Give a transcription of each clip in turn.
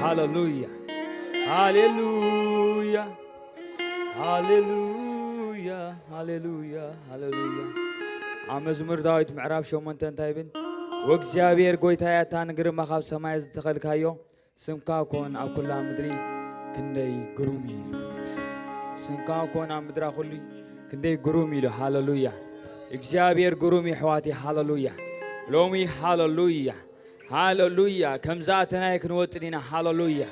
ሃሌሉያ፣ ሃሌሉያ፣ ሃሌሉያ፣ ሃሌሉያ፣ ሃሌሉያ። ኣብ መዝሙር ዳዊት ምዕራፍ ሸሞንተ እንታይ ይብል? "ወእግዚኣብሔር ጐይታየ፣ ኣታ ንግርማኻ ኣብ ሰማይ ዝተኸልካዮ፣ ስምካ ኮን ኣብ ኩላ ምድሪ ክንደይ ግሩም እዩ" ኢሉ። ስምካ ኮን ኣብ ምድራ ኩሉ ክንደይ ግሩም ኢሉ። ሃሌሉያ። እግዚኣብሔር ግሩም እዩ ኣሕዋተይ። ሃሌሉያ። ሎሚ ሃሌሉያ፣ ሃሌሉያ፣ ከምዛ ኣተናይ ክንወጽእ ኢና። ሃሌሉያ።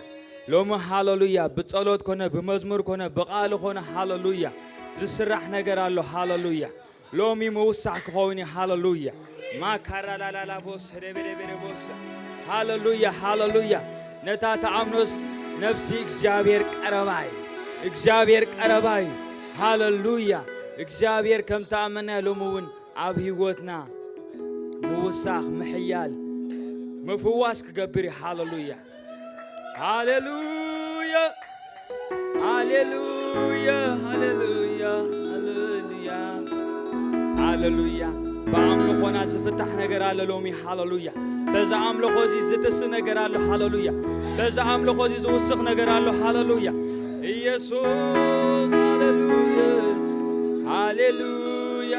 ሎሚ ሃሌሉያ፣ ብጸሎት ኮነ፣ ብመዝሙር ኮነ፣ ብቓል ኮነ፣ ሃሌሉያ፣ ዝስራሕ ነገር ኣሎ። ሃሌሉያ። ሎሚ ምውሳኽ ክኸውን እዩ። ሃሌሉያ። ማካራላላላ ቦስ፣ ደበደበደ ቦስ። ሃሌሉያ፣ ሃሌሉያ። ነታ ተኣምኖስ ነፍሲ እግዚኣብሔር ቀረባ እዩ። እግዚኣብሔር ቀረባ እዩ። ሃሌሉያ። እግዚኣብሔር ከም ተኣመናዮ ሎሚ እውን ኣብ ህይወትና ምውሳኽ፣ ምሕያል፣ ምፍዋስ ክገብር እዩ። ሃሌሉያ። ሃሌሉያ፣ ሃሌሉያ፣ ሃሌሉያ፣ ሃሌሉያ፣ ሃሌሉያ። ብኣምልኾና ዝፍታሕ ነገር ኣሎ ሎሚ። ሃሌሉያ። በዛ ኣምልኾ እዚ ዝትስእ ነገር ኣሎ። ሃሌሉያ። በዛ ኣምልኾ እዚ ዝውስኽ ነገር ኣሎ። ሃሌሉያ። ኢየሱስ፣ ሃሌሉያ፣ ሃሌሉያ።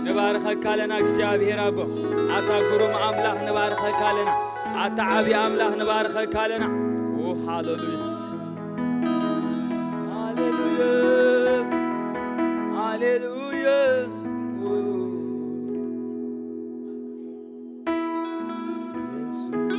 ንባርኸካ ኣለና እግዚኣብሔር ኣቦ። ኣታ ግሩም ኣምላኽ ንባርኸካ ኣለና። ኣታ ዓቢ ኣምላኽ ንባርኸካ ኣለና። ኦ፣ ሃሌሉያ። ሃሌሉያ። ሃሌሉያ። ኦ፣ ኢየሱስ።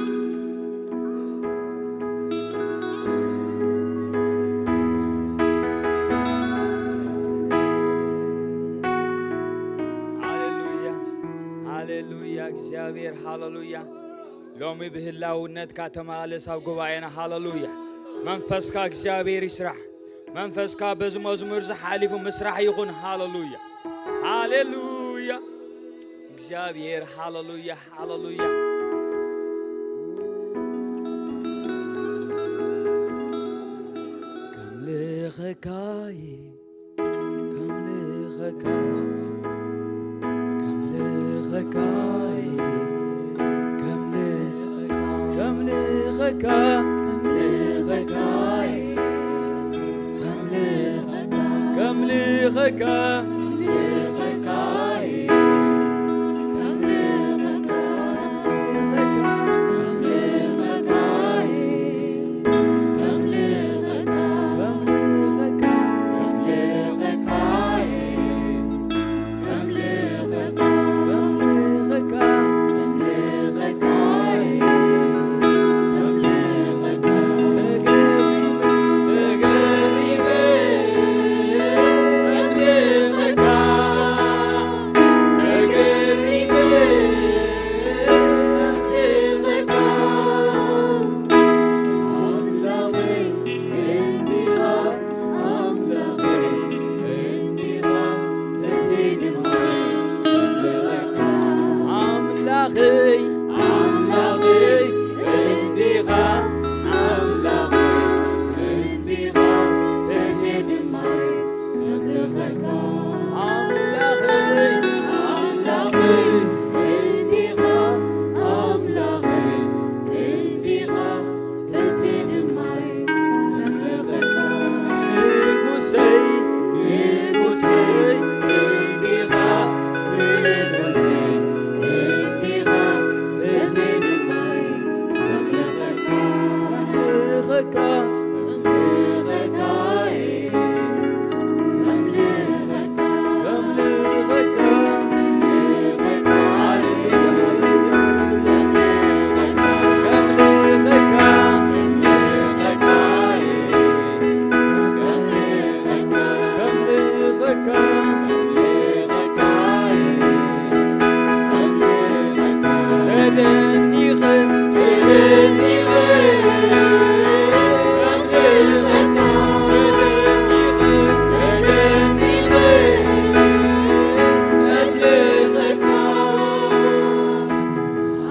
ሃሌሉያ፣ ሃሌሉያ፣ እግዚኣብሔር፣ ሃሌሉያ። ሎሚ ብህላውነትካ ተመላለስ ኣብ ጉባኤና። ሃሌሉያ። መንፈስካ እግዚኣብሔር ይስራሕ። መንፈስካ በዚ መዝሙር ዝሓሊፉ ምስራሕ ይኹን። ሃሌሉያ፣ ሃሌሉያ። እግዚኣብሔር፣ ሃሌሉያ፣ ሃሌሉያ። ከምልኸካይ፣ ከምልኸካ፣ ከምልኸካይ፣ ከምል-፣ ከምልኸካ፣ ከምልኸካይ፣ ከምልኸካ፣ ከምልኸካ፣ ከምልኸካይ፣ ከምልኸካ፣ ከምልኸካይ፣ ከምልኸካ፣ ከምልኸካ፣ ከምልኸካይ፣ ኣምላኸይ፣ ኣምላኸይ እንዲኻ፣ ኣምላኸይ እንዲኻ፣ በቲ ድማ ሰብለኸካ። ኣምላኸይ፣ ኣምላኸይ እንዲኻ፣ ኣምላኸይ እንዲኻ፣ በቲ ድማ ሰብለኸካ። ንጉሰይ፣ ንጉሰይ እንዲኻ፣ ንጉሰይ እንዲኻ፣ በቲ ድማ ሰብለኸካ። ከምልኸካ፣ ከምልኸካ፣ ከምልኸካ፣ ከምልኸካ፣ ከምልኸካ፣ ሃሌሉያ፣ ሃሌሉያ፣ ሃሌሉያ። ከምልኸካ፣ ከምልኸካ፣ ከምልኸካ፣ ከምልኸካ፣ ከምልኸካ፣ ከምልኸካ፣ ተደኒቐ፣ ተደኒቐ፣ ከምልኸካ፣ ተደኒቐ፣ ተደኒቐ፣ ከምልኸካ።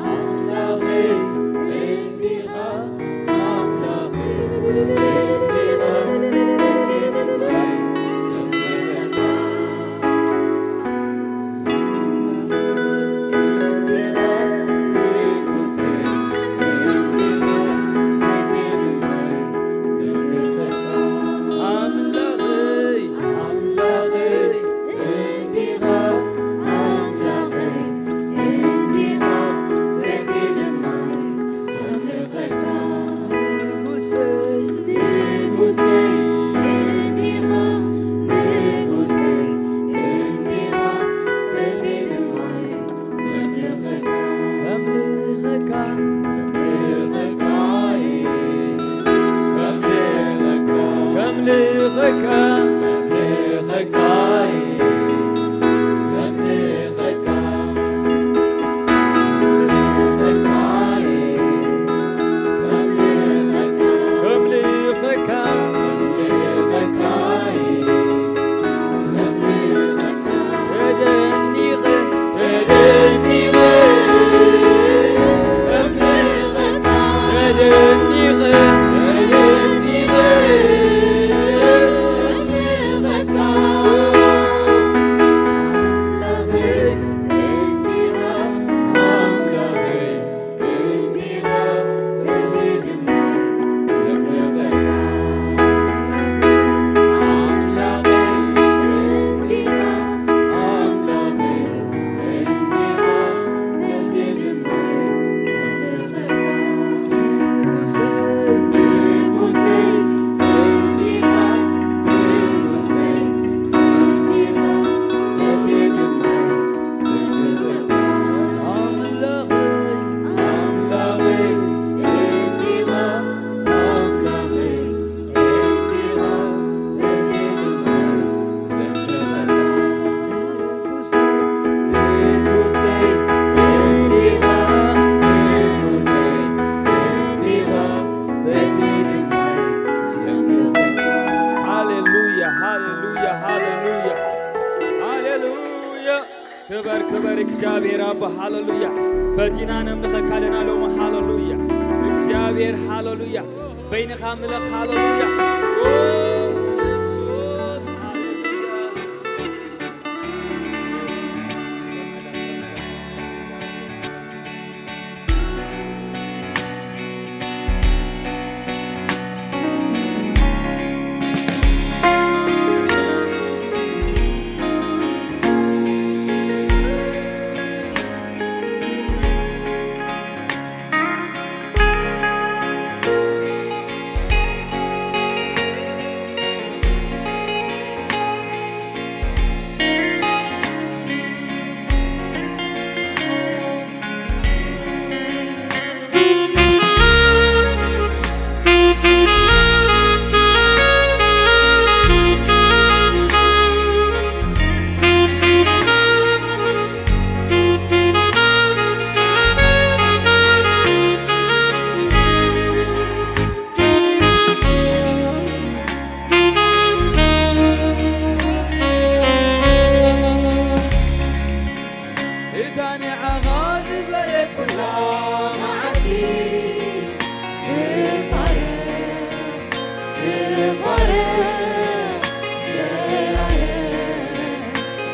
ኣምላኸይ እንዲኻ፣ ኣምላኸይ እንዲኻ፣ ሃሌሉያ፣ ሃሌሉያ፣ ሃሌሉያ፣ ሃሌሉያ። ክበር፣ ክበር እግዚኣብሔር ኣቦ፣ ሃሌሉያ። ፈቲና ነምልኸካ ኣለና ሎሚ፣ ሃሌሉያ። እግዚኣብሔር፣ ሃሌሉያ። በይንኻ ምለኽ፣ ሃሌሉያ። ኦ፣ የሱስ፣ ሃሌሉያ። እታ ንዓኻ ዝበለት ኩላ መዓልቲ ትባረኽ፣ ትባረኽ፣ ዘላለም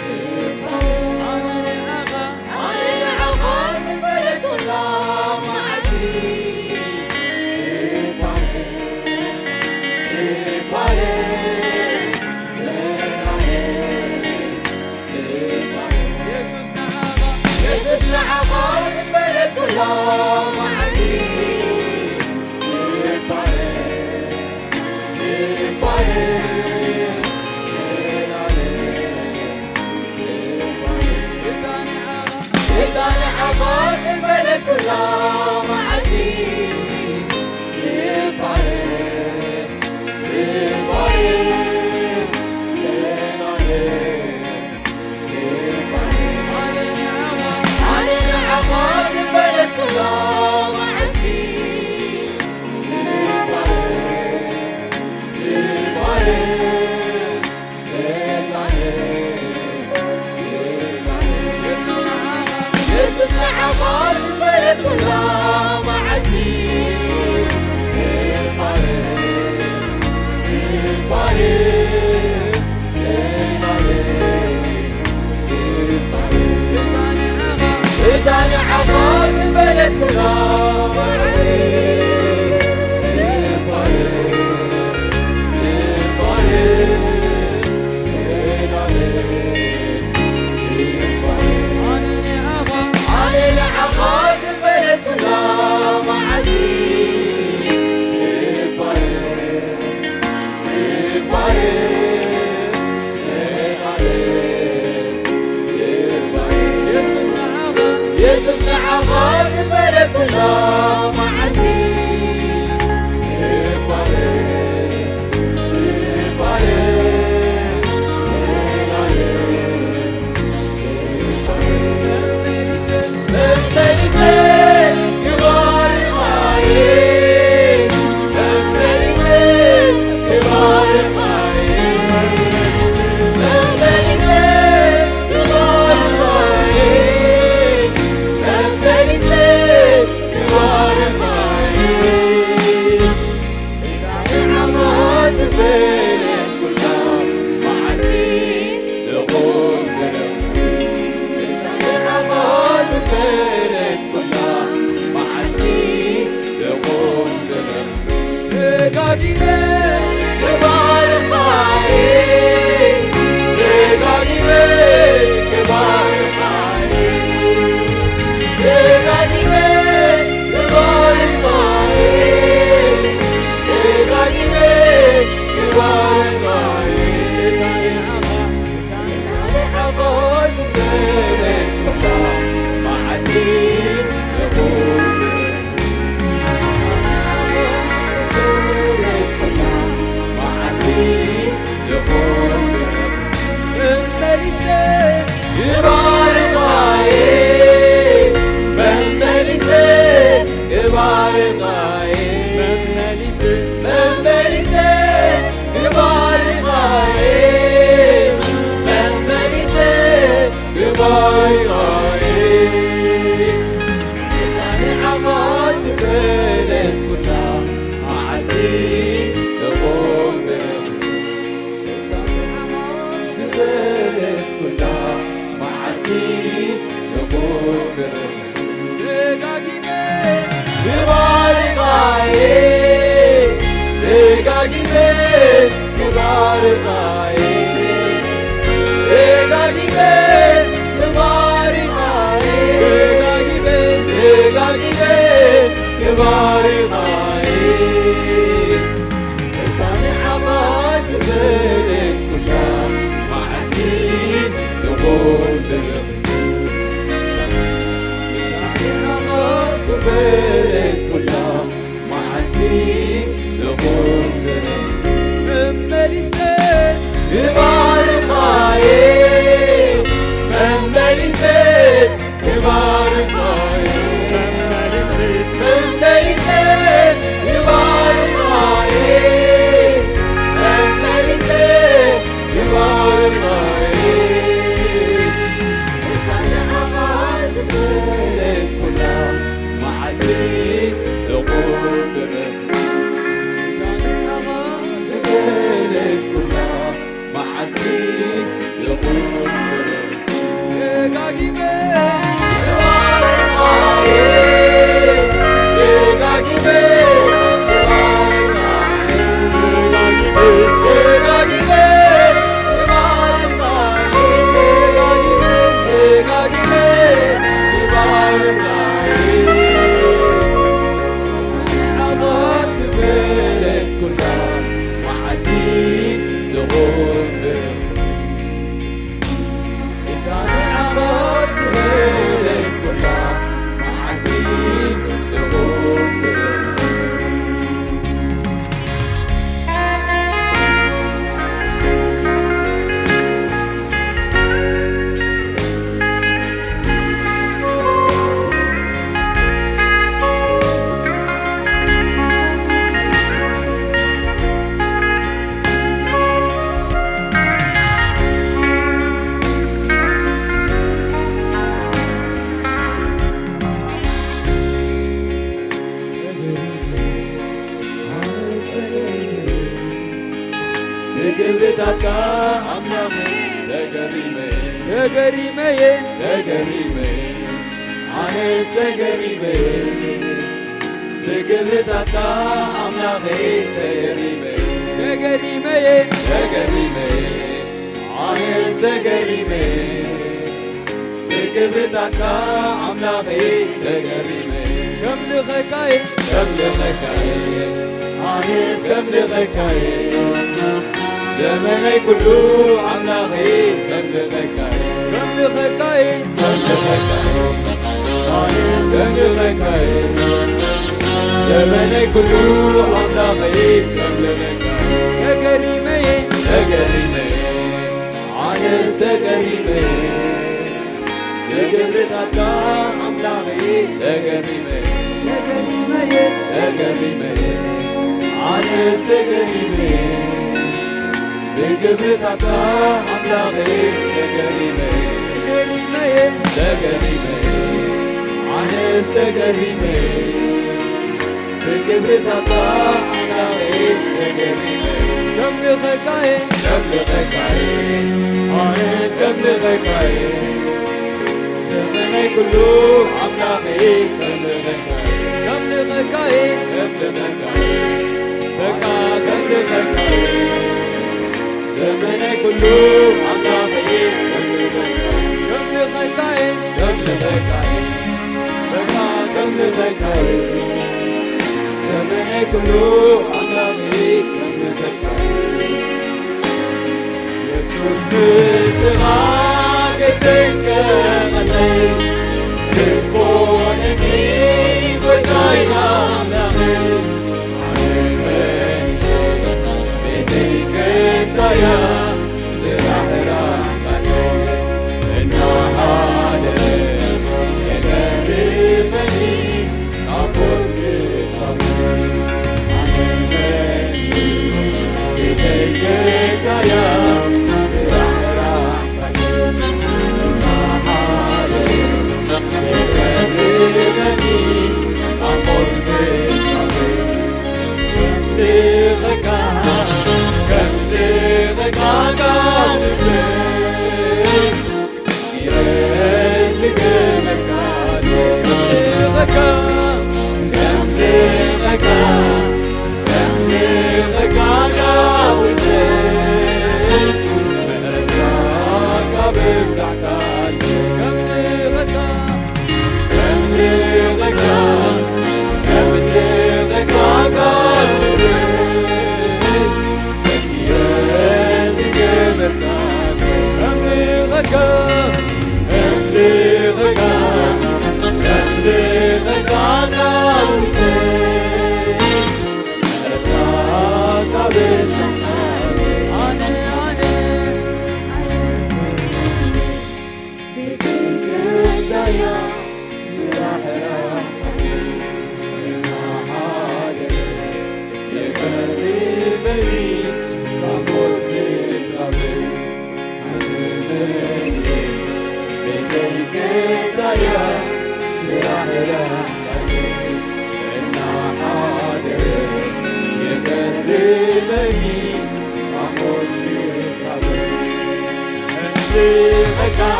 ትባረኽ። ኣነ ንዓኻ፣ ኣነ ንዓኻ ዝበለት ኩላ መዓልቲ ትባረኽ፣ ትባረኽ፣ ዘላለም የሱስ ንዓኻ፣ የሱስ ንዓኻ ዝበለት ኩላ መዓልቲ ትባረኽ፣ ትባረኽ፣ ዘላለም ትባረኽ። እታ ንዓኻ፣ እታ ንዓኻ ዝበለት ኩላ መዓልቲ ትባረኽ፣ ትባረኽ፣ ዘላለም ደጋጊመ ክባርኻ እየ፣ ደጋጊመ ክባርኻ እየ፣ ደጋጊመ ክባርኻ እየ፣ ደጋጊመ ክባርኻ እየ። ደጋጊመ ክባርኻ እየ፣ ደጋጊመ ክባርኻ እየ፣ ደጋጊመ ክባርኻ እየ፣ ደጋጊመ፣ ደጋጊመ ክባርኻ እየ። እታ ንዓኻ ዝበለት ኩላ መዓልቲ ትኹን ብርኽቲ። ዝበለት ኩላ መዓልቲ ትኹን ብርኽቲ። መመሊሰ ክባርኻ እየ፣ መመሊሰ ክባርኻ እየ፣ መመሊሰ፣ መመሊሰ ክባርኻ እየ፣ መመሊሰ ክባርኻ እየ። እታ ንዓኻ ዝበለት ኩላ መዓልቲ ትኹን ብርኽቲ። እታ ንዓኻ ዝበለት ኩላ መዓልቲ ትኹን ብርኽቲ። ደጋጊመ ክባርኻ እየ፣ ደጋጊመ ክባርኻ እየ፣ ደጋጊመ፣ ደጋጊመ ክባርኻ እየ፣ ደጋጊመ፣ ደጋጊመ ክባርኻ እየ። ኣባት ክበለት ኩላ መዓልቲ ትኹን ብርኽቲ። ብግብርታትካ ኣምላኽ ተገሪመ፣ ተገሪመ እየ፣ ተገሪመ እየ፣ ኣነስ ተገሪመ እየ። ብግብርታትካ ኣምላኸይ ተገሪመ፣ ተገሪመ እየ፣ ተገሪመ እየ፣ ኣነስ ተገሪመ እየ። ብግብርታትካ ኣምላኸይ ተገሪመ፣ ከምልኸካ እየ፣ ከምልኸካ እየ፣ ኣነስ ከምልኸካ እየ። ዘመነይ ኩሉ ኣምላኸይ ከምልኸካ እየ፣ ከምልኸካ እየ፣ ከምልኸካ እየ፣ ኣነስ ከምልኸካ እየ። ዘመነይ ኩሉ ኣምላኸይ ከምልኸካ እየ። ተገሪመ እየ፣ ተገሪመ እየ፣ ኣነስ ተገሪመ እየ። ብግብርታትካ ኣምላኸይ ተገሪመ፣ ተገሪመ እየ፣ ተገሪመ እየ፣ ኣነስ ተገሪመ እየ። ብግብርታትካ ኣምላኸይ ተገሪመ፣ ተገሪመ እየ፣ ተገሪመ እየ፣ ኣነስ ተገሪመ እየ። ብግብርታትካ ኣምላኸይ ተገሪመ፣ ከምልኸካ እየ፣ ከምልኸካ እየ፣ ኣነስ ከምልኸካ እየ። ዘመነይ ኩሉ ኣምላኸይ ከምልኸካ እየ፣ ከምልኸካ እየ፣ ከምልኸካ እየ። በቃ ኩሉ ኣምላኸይ፣ ከምልኸካይ፣ ከምልኸካይ፣ በቃ ከምልኸካይ፣ ዘመነይ ኩሉ ኣምላኸይ፣ ከምልኸካይ። የሱስ ንስኻ ክትንቀቐለይ፣ ክትኮነኒ ጎይታይና ኣምላኸይ።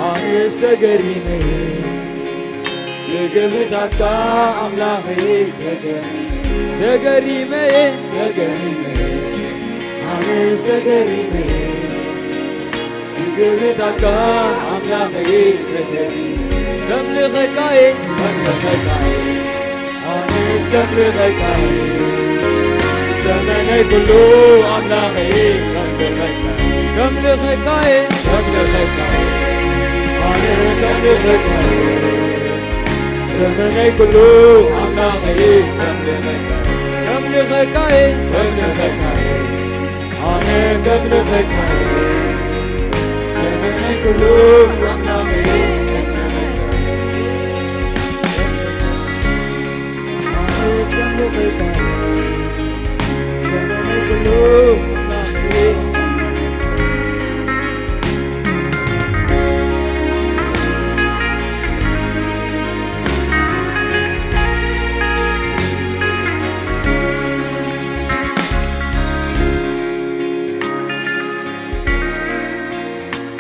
ኣነስ ተገሪመ ብግብርታትካ ኣምላኸይ፣ ተገሪመ፣ ተገሪመ፣ ተገሪመ፣ ኣነስ ተገሪመ ብግብርታትካ ኣምላኸይ፣ ተገሪመ። ከምልኸካየ፣ ከምልኸካየ፣ ኣነስ ከምልኸካየ፣ ዘመነይ ኩሉ ኣምላኸይ፣ ከምልኸካየ፣ ከምልኸካየ፣ ከምልኸካየ፣ ኣነ ከምልኸካየ፣ ዘመነይ ኩሉ ኣምላኸይ፣ ከምልኸካየ፣ ከምልኸካየ፣ ከምልኸካየ፣ ኣነ ከምልኸካየ፣ ዘመነይ ኩሉ ኣምላኸይ፣ ከምልኸካየ፣ ኣነ ከምልኸካየ፣ ዘመነይ ኩሉ ኣምላኸይ።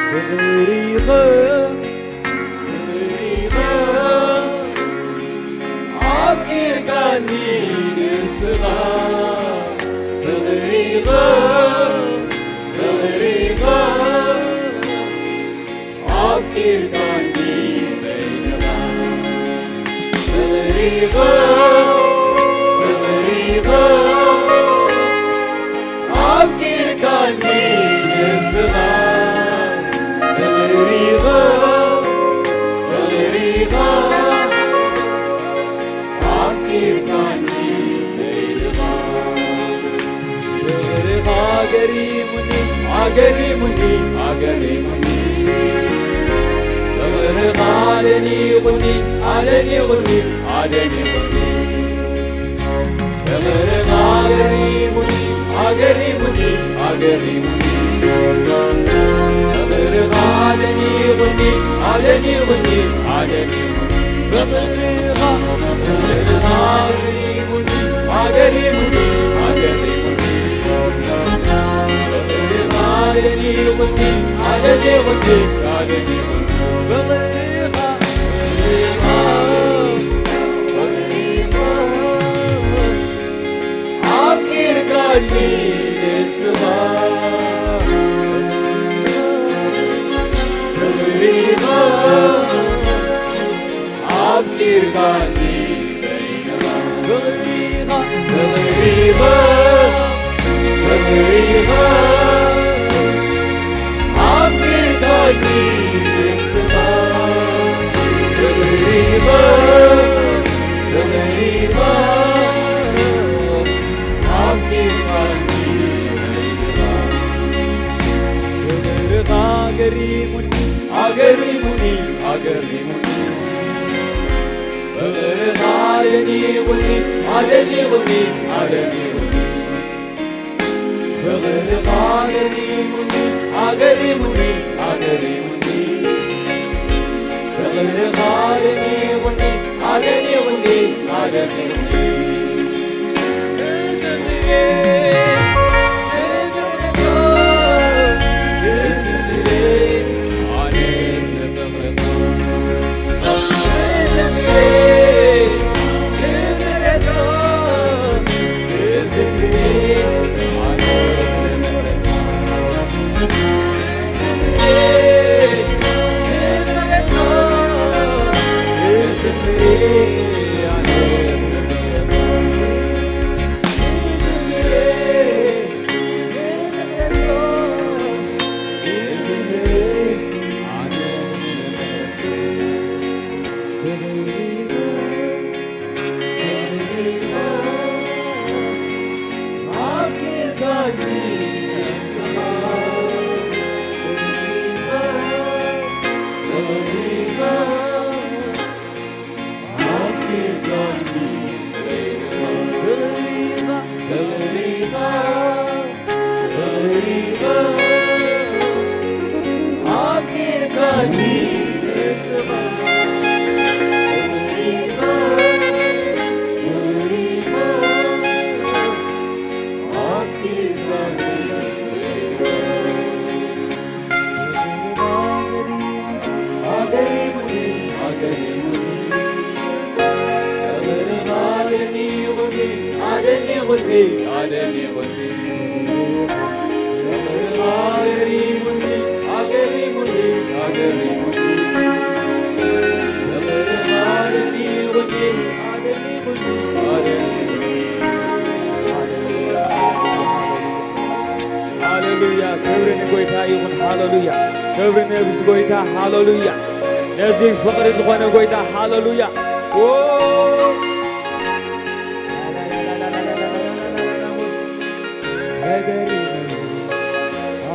ፍቕሪኸ፣ ፍቕሪኸ ኣፍቂርካኒ ንስኻ፣ ፍቕሪኸ፣ ፍቕሪኸ ኣፍቂርካኒ በይንኻ፣ ፍቕሪኻ፣ ፍቕሪኻ ኣፍቂርካኒ ንስኻ፣ ኣገሪሙኒ፣ ኣገሪሙኒ፣ ኣገሪሙኒ። ፍቕርኻ ኣደኒቑኒ፣ ኣደኒቑኒ፣ ኣደኒቑኒ። ፍቕርኻ ኣገሪሙኒ፣ ኣገሪሙኒ፣ ኣገሪሙኒ። ፍቕርኻ ኣደኒቑኒ፣ ኣደኒቑኒ፣ ኣደኒቑኒ። ፍቕርኻ፣ ፍቕርኻ ኣገሪሙኒ፣ ኣገሪሙኒ፣ ኣገሪሙኒ። ፍቕርኻ ኣደኒቑኒ፣ ኣደኒቑኒ፣ ኣደኒቑኒ። ፍቕርኻ፣ ፍቕርኻ፣ ፍቕርኻ ኣፍቂርካኒ ንስኻ። ፍቕርኻ ኣፍቂርካኒ በይንኻ። ፍቕርኻ፣ ፍቕርኻ፣ ፍቕርኻ ኣፍቂርካኒ ንስኻ። ፍቕርኻ፣ ፍቕርኻ ኣፍቂርካኒ በይንኻ። ፍቕርኻ ኣገሪሙኒ፣ ኣገሪሙኒ፣ ኣገሪሙኒ። ፍቕርኻ ኣደኒቑኒ፣ ኣደኒቑኒ፣ ኣደኒቑኒ። ፍቕርኻ ኣገሪሙኒ፣ ኣገሪሙኒ፣ ኣገሪሙኒ። ፍቕርኻ ኣደኒቑኒ፣ ኣደኒቑኒ፣ ኣደኒቑኒ። ሃሌሉያ፣ ክብሪ ንጎይታ ይኹን። ሃሌሉያ፣ ክብሪ ንጉስ ጎይታ። ሃሌሉያ፣ ነዚ ፍቕሪ ዝኾነ ጎይታ። ሃሌሉያ። ኦ፣ ተገሪመ፣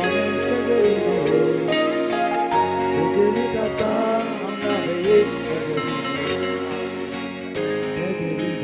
ኣነስ ተገሪመ፣ ብግብርታትካ ኣምላኸይ ተገሪመ። ተገሪመ፣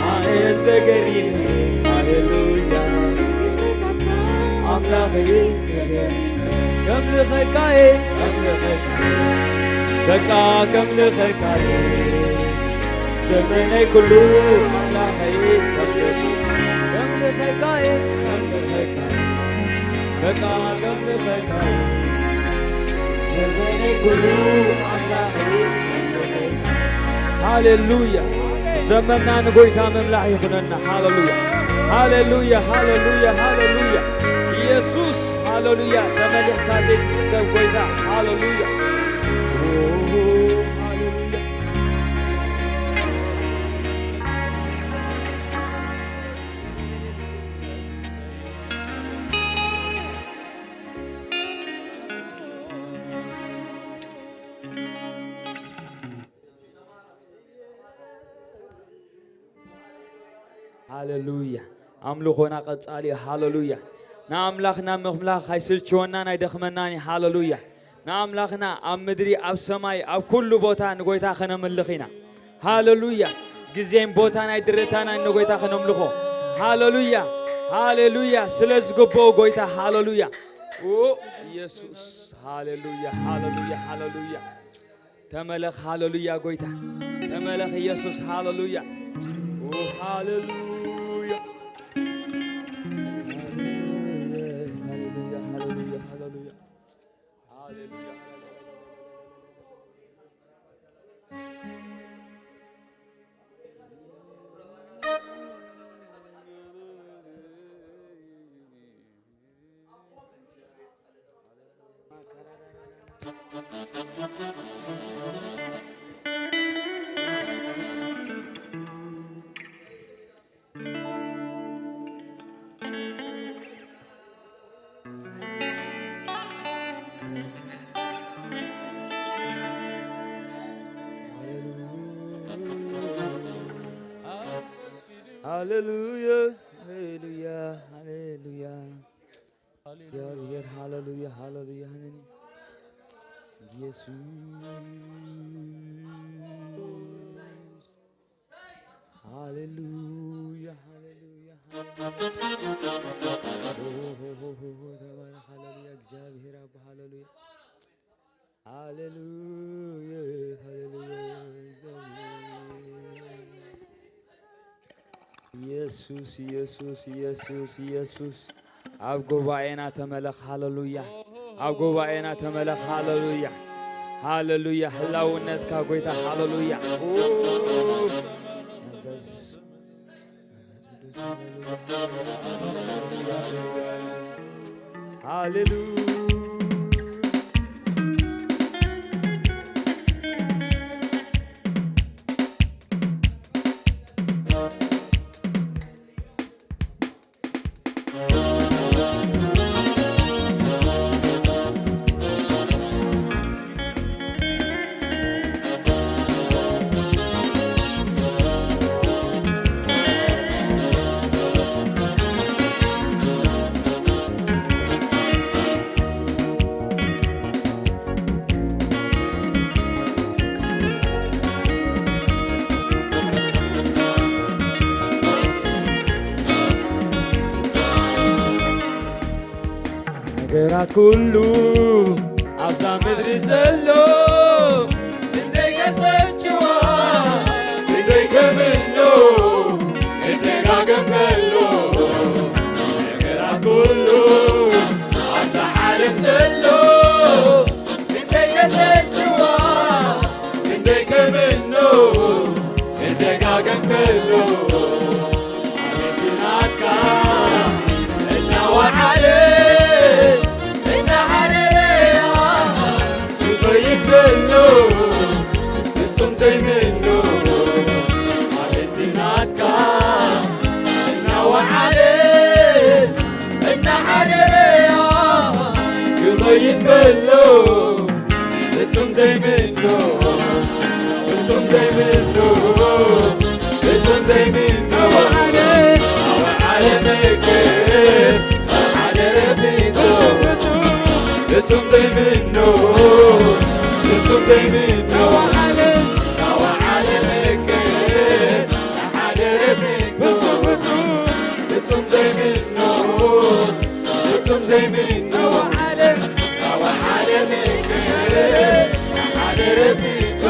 ኣነስ ተገሪመ፣ ሃሌሉያ፣ ኣምላኸይ ተገሪመ፣ ከምልኸካየ፣ ከምልኸካየ፣ በቃ ከምልኸካየ፣ ዘመነይ ኩሉ ኣምላኸይ ከምልኸካየ፣ ከምልኸካየ፣ ከምልኸካየ፣ በቃ ከምልኸካየ፣ ዘመነይ ኩሉ ኣምላኸይ ከምልኸካየ። ሃሌሉያ። ዘመንና ንጎይታ ምምላኽ ይኹነና። ሃሌሉያ፣ ሃሌሉያ፣ ሃሌሉያ፣ ሃሌሉያ። የሱስ፣ ሃሌሉያ። ተመሊኽካ ዘይትጽገብ ጎይታ፣ ሃሌሉያ። ኦ፣ ሃሌሉያ። ሃሌሉያ። ኣምልኾና ቀጻሊ እዩ። ሃሌሉያ። ንኣምላኽና ምምላኽ ኣይስልችወናን ኣይደኽመናን እዩ። ሃሌሉያ። ንኣምላኽና ኣብ ምድሪ፣ ኣብ ሰማይ፣ ኣብ ኩሉ ቦታ ንጎይታ ከነምልኽ ኢና። ሃሌሉያ። ግዜን ቦታን ኣይድረታናን ንጎይታ ከነምልኾ። ሃሌሉያ። ሃሌሉያ። ስለ ዝግብኦ ጎይታ። ሃሌሉያ። ኦ፣ ኢየሱስ። ሃሌሉያ፣ ሃሌሉያ፣ ሃሌሉያ። ተመለኽ፣ ሃሌሉያ ጎይታ። ተመለኽ ኢየሱስ፣ ሃሌሉያ። ኦ፣ ሃሌሉያ። ሃሌሉያ፣ ሃሌሉያ፣ ሃሌሉያ፣ ሃሌሉያ። ሃሌሉያ። ሃሌሉያ፣ ሃሌሉያ፣ ሃሌሉያ። እግዚኣብሔር፣ ሃሌሉያ፣ ሃሌሉያ፣ ሃሌሉያ። ኢየሱስ፣ ሃሌሉያ፣ ሃሌሉያ፣ ሃሌሉያ። ተባረኽ፣ ሃሌሉያ፣ እግዚኣብሔር ኣቦ፣ ሃሌሉያ። ሃሌሉያ፣ ሃሌሉያ፣ ኢየሱስ፣ ኢየሱስ፣ ኢየሱስ፣ ኢየሱስ። ኣብ ጉባኤና ተመለኽ፣ ሃሌሉያ። ኣብ ጉባኤና ተመለኽ፣ ሃሌሉያ። ሃሌሉያ፣ ህላውነትካ ጎይታ፣ ሃሌሉያ። ኡ፣ መንፈስ ሃሌሉያ። ነገራት ኩሉ ኣብዛ ምድሪ ዘሎ ክንደይ ከሰልችዋ፣ ክንደይ ከምኖ፣ ክደጋገም ከሎ፣ ነገራት ኩሉ ኣብዛ ዓለም ዘሎ ክንደይ ከሰልችዋ፣ ክንደይ ከምኖ፣ ክደጋገም ከሎ፣ ኣቤት ናትካ እናወዓለ፣ እናሓደረ፣ ክኸይድ ከሎ፣ ፍጹም ዘይምኖ፣ ኣቤት ናትካ እናወዓለ፣ እናሓደረ፣ ክኸይድ ከሎ፣ ፍጹም ዘይምኖ፣ ፍጹም ዘይምኖ፣ ፍጹም ዘይምኖ። ኣወዓለ፣ ኣወዓለ መከ፣ ሓደረ ፊቱ። ፍጹም ዘይምኖ፣ ፍጹም ዘይምኖ። ኣወዓለ፣ ኣወዓለ መከ፣ ሓደረ ፊቱ። ፍጹም ዘይምኖ፣ ፍጹም ዘይምኖ። ኣወዓለ፣ ኣወዓለ መከ፣ ሓደረ ፊቱ።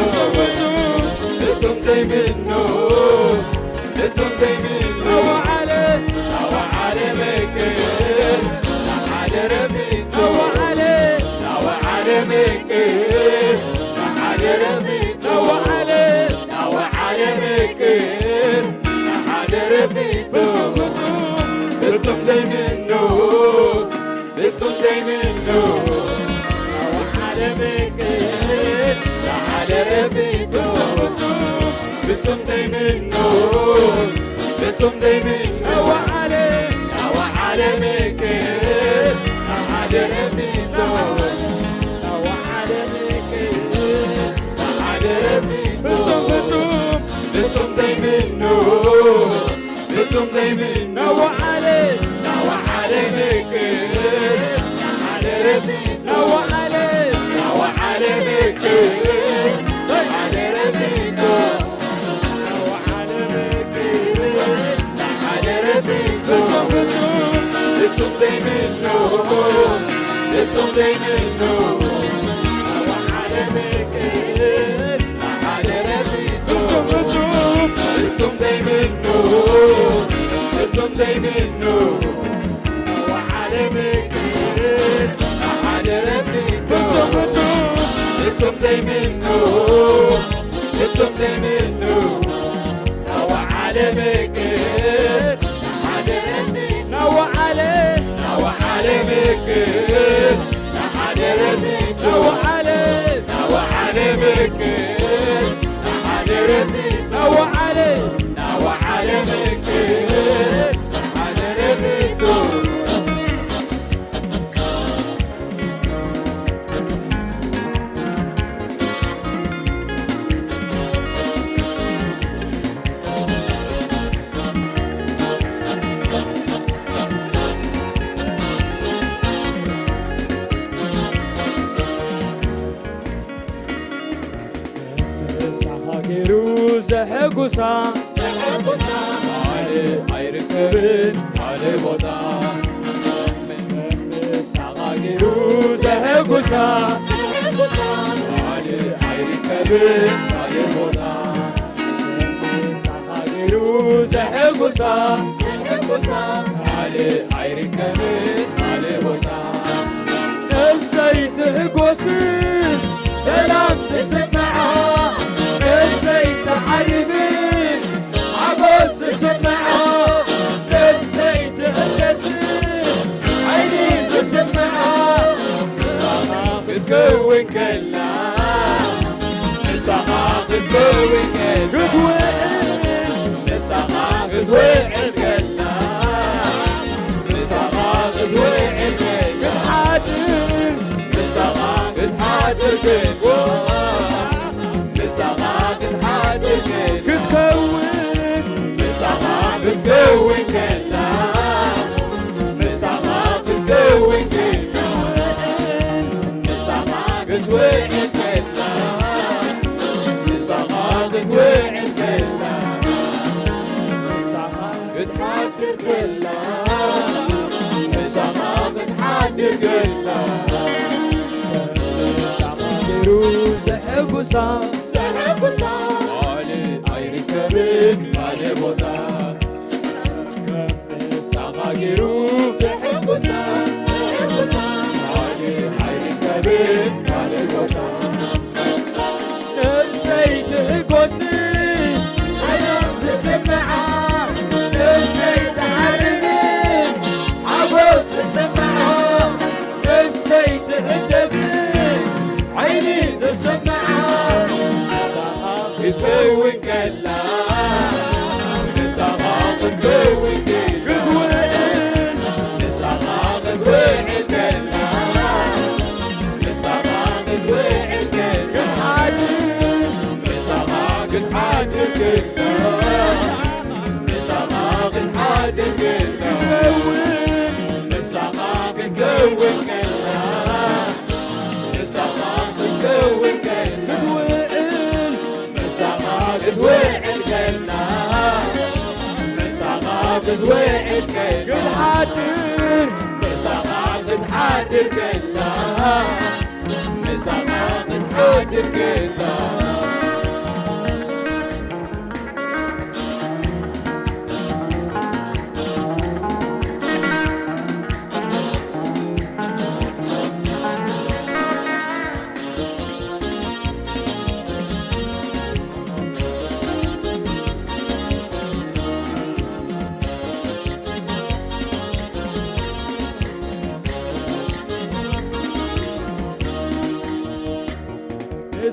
ፍጹም ዘይምኖ፣ ፍጹም ዘይምኖ። ኣወዓለ፣ ኣወዓለ መከ፣ ሓደረ ፊቱ። ኣወዓለ፣ ኣወዓለ መከ፣ ሓደረ ፊቱ። ኣወዓለ፣ ኣወዓለ መከ፣ ሓደረ ፊቱ። ፍጹም ዘይምኖ፣ ዘይምኖ ናዋዓለምክ ላዓለ ረቢቶ ፍጹም ዘይምኖ ፍጹም ዘይምኖ ናዋዓለ ናዋዓለምክ ላዓለ ረቢቶ ናዋዓለምክ ላዓለ ረቢቶ ፍጹም ፍጹም ፍጹም ዘይምኖ ፍጹም ዘይምኖ ናዋዓለ ናዋዓለምክ ናዓለ ረቢቶ ናዋዓለ ናዋዓለምክ ናዓለ ረቢቶ ናዋዓለምክ ናዓለ ረቢቶ ፍጹም ዘይምኖ ፍጹም ዘይምኖ ናዋዓለምክ ናዓለ ረቢቶ ፍጹም ፍጹም ፍጹም ዘይምኖ ፍጹም ዘይምኖ ናዋዓለምክ ናዓለ ረቢቶ ፍጹም ፍጹም ፍጹም ዘይምኖ ፍጹም ዘይምኖ ናዋዓለምክ ናዋዓለ ናዋዓለምክ ናዋዓለ ናዋዓለምክ ናዋዓለ ናዋዓለምክ ናዓለ ረቢቶ ምሳኻ ገይሩ ዘሐጉሳ ዘሐጉሳ ካልእ ኣይርከብን ካልእ ቦታ ምሳኻ ገይሩ ዘሐጉሳ ዘሐጉሳ ካልእ ኣይርከብን ካልእ ቦታ ምሳኻ ገይሩ ዘሐጉሳ ዘሐጉሳ ካልእ ኣይርከብን ካልእ ቦታ ነብሰይ ትሕጎስ ሰላም ትስምዓ ነብሰይ ትዓርፍ ሓጎስ ትስምዓ ነብሰይ ትሕደስ ሓይሊ ትስምዓ ንሳኻ ክትከውን ከላ ንሳኻ ክትከውን ከላ ክትውዕል ንሳኻ ክትውዕል ከላ ንሳኻ ክትውዕል ከላ ክትሓድር ንሳኻ ክትሓድር ከላ ንሳኻ ክትሓድር ከላ ክትከውን ንሳኻ ክትከውን ከላ ንሳኻ ክትከውን ከላ ንሳኻ ክትውዕል ከላ ንሳኻ ክትውዕል ከላ ንሳኻ ክትሓድር ከላ ንሳኻ ክትሓድር ከላ ንሳኻ ገይሩ ዘሐጉሳ ዘሐጉሳ ካልእ ኣይርከብን ካልእ ቦታ ንሳኻ ገይሩ ዘሐጉሳ ዘሐጉሳ ካልእ ኣይርከብን ካልእ ቦታ ነብሰይ ትሕጎስ ሰላም ዝስምዓ ነብሰይ ትዓርፍ ሓጎስ ዝስምዓ ነብሰይ ትሕደስ ሓይሊ ዝስምዓ ንሳኻ ክትከውን ከላ ንሳኻ ክትከውን ከላ ክትውዕል ንሳኻ ክትውዕል ከላ ንሳኻ ክትውዕል ከላ ክትሓድር ንሳኻ ክትሓድር ከላ ንሳኻ ክትሓድር ከላ ክትከውን ንሳኻ ክትከውን ከላ ንሳኻ ክትከውን ከላ ክትውዕል ንሳኻ ክትውዕል ከላ ንሳኻ ክትውዕል ከላ ክትሓድር ንሳኻ ክትሓድር ከላ ንሳኻ ክትሓድር ከላ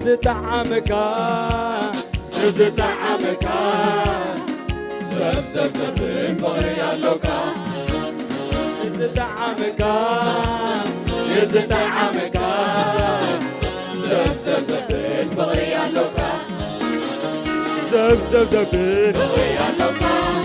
ዝጠዓመካ፣ ዝጠዓመካ፣ ሰብ ሰብ ዘብል ፍቕሪ ኣሎካ። ዝጠዓመካ፣ ዝጠዓመካ፣ ሰብ ሰብ ዘብል ፍቕሪ ኣሎካ። ሰብ ሰብ ዘብል ፍቕሪ ኣሎካ።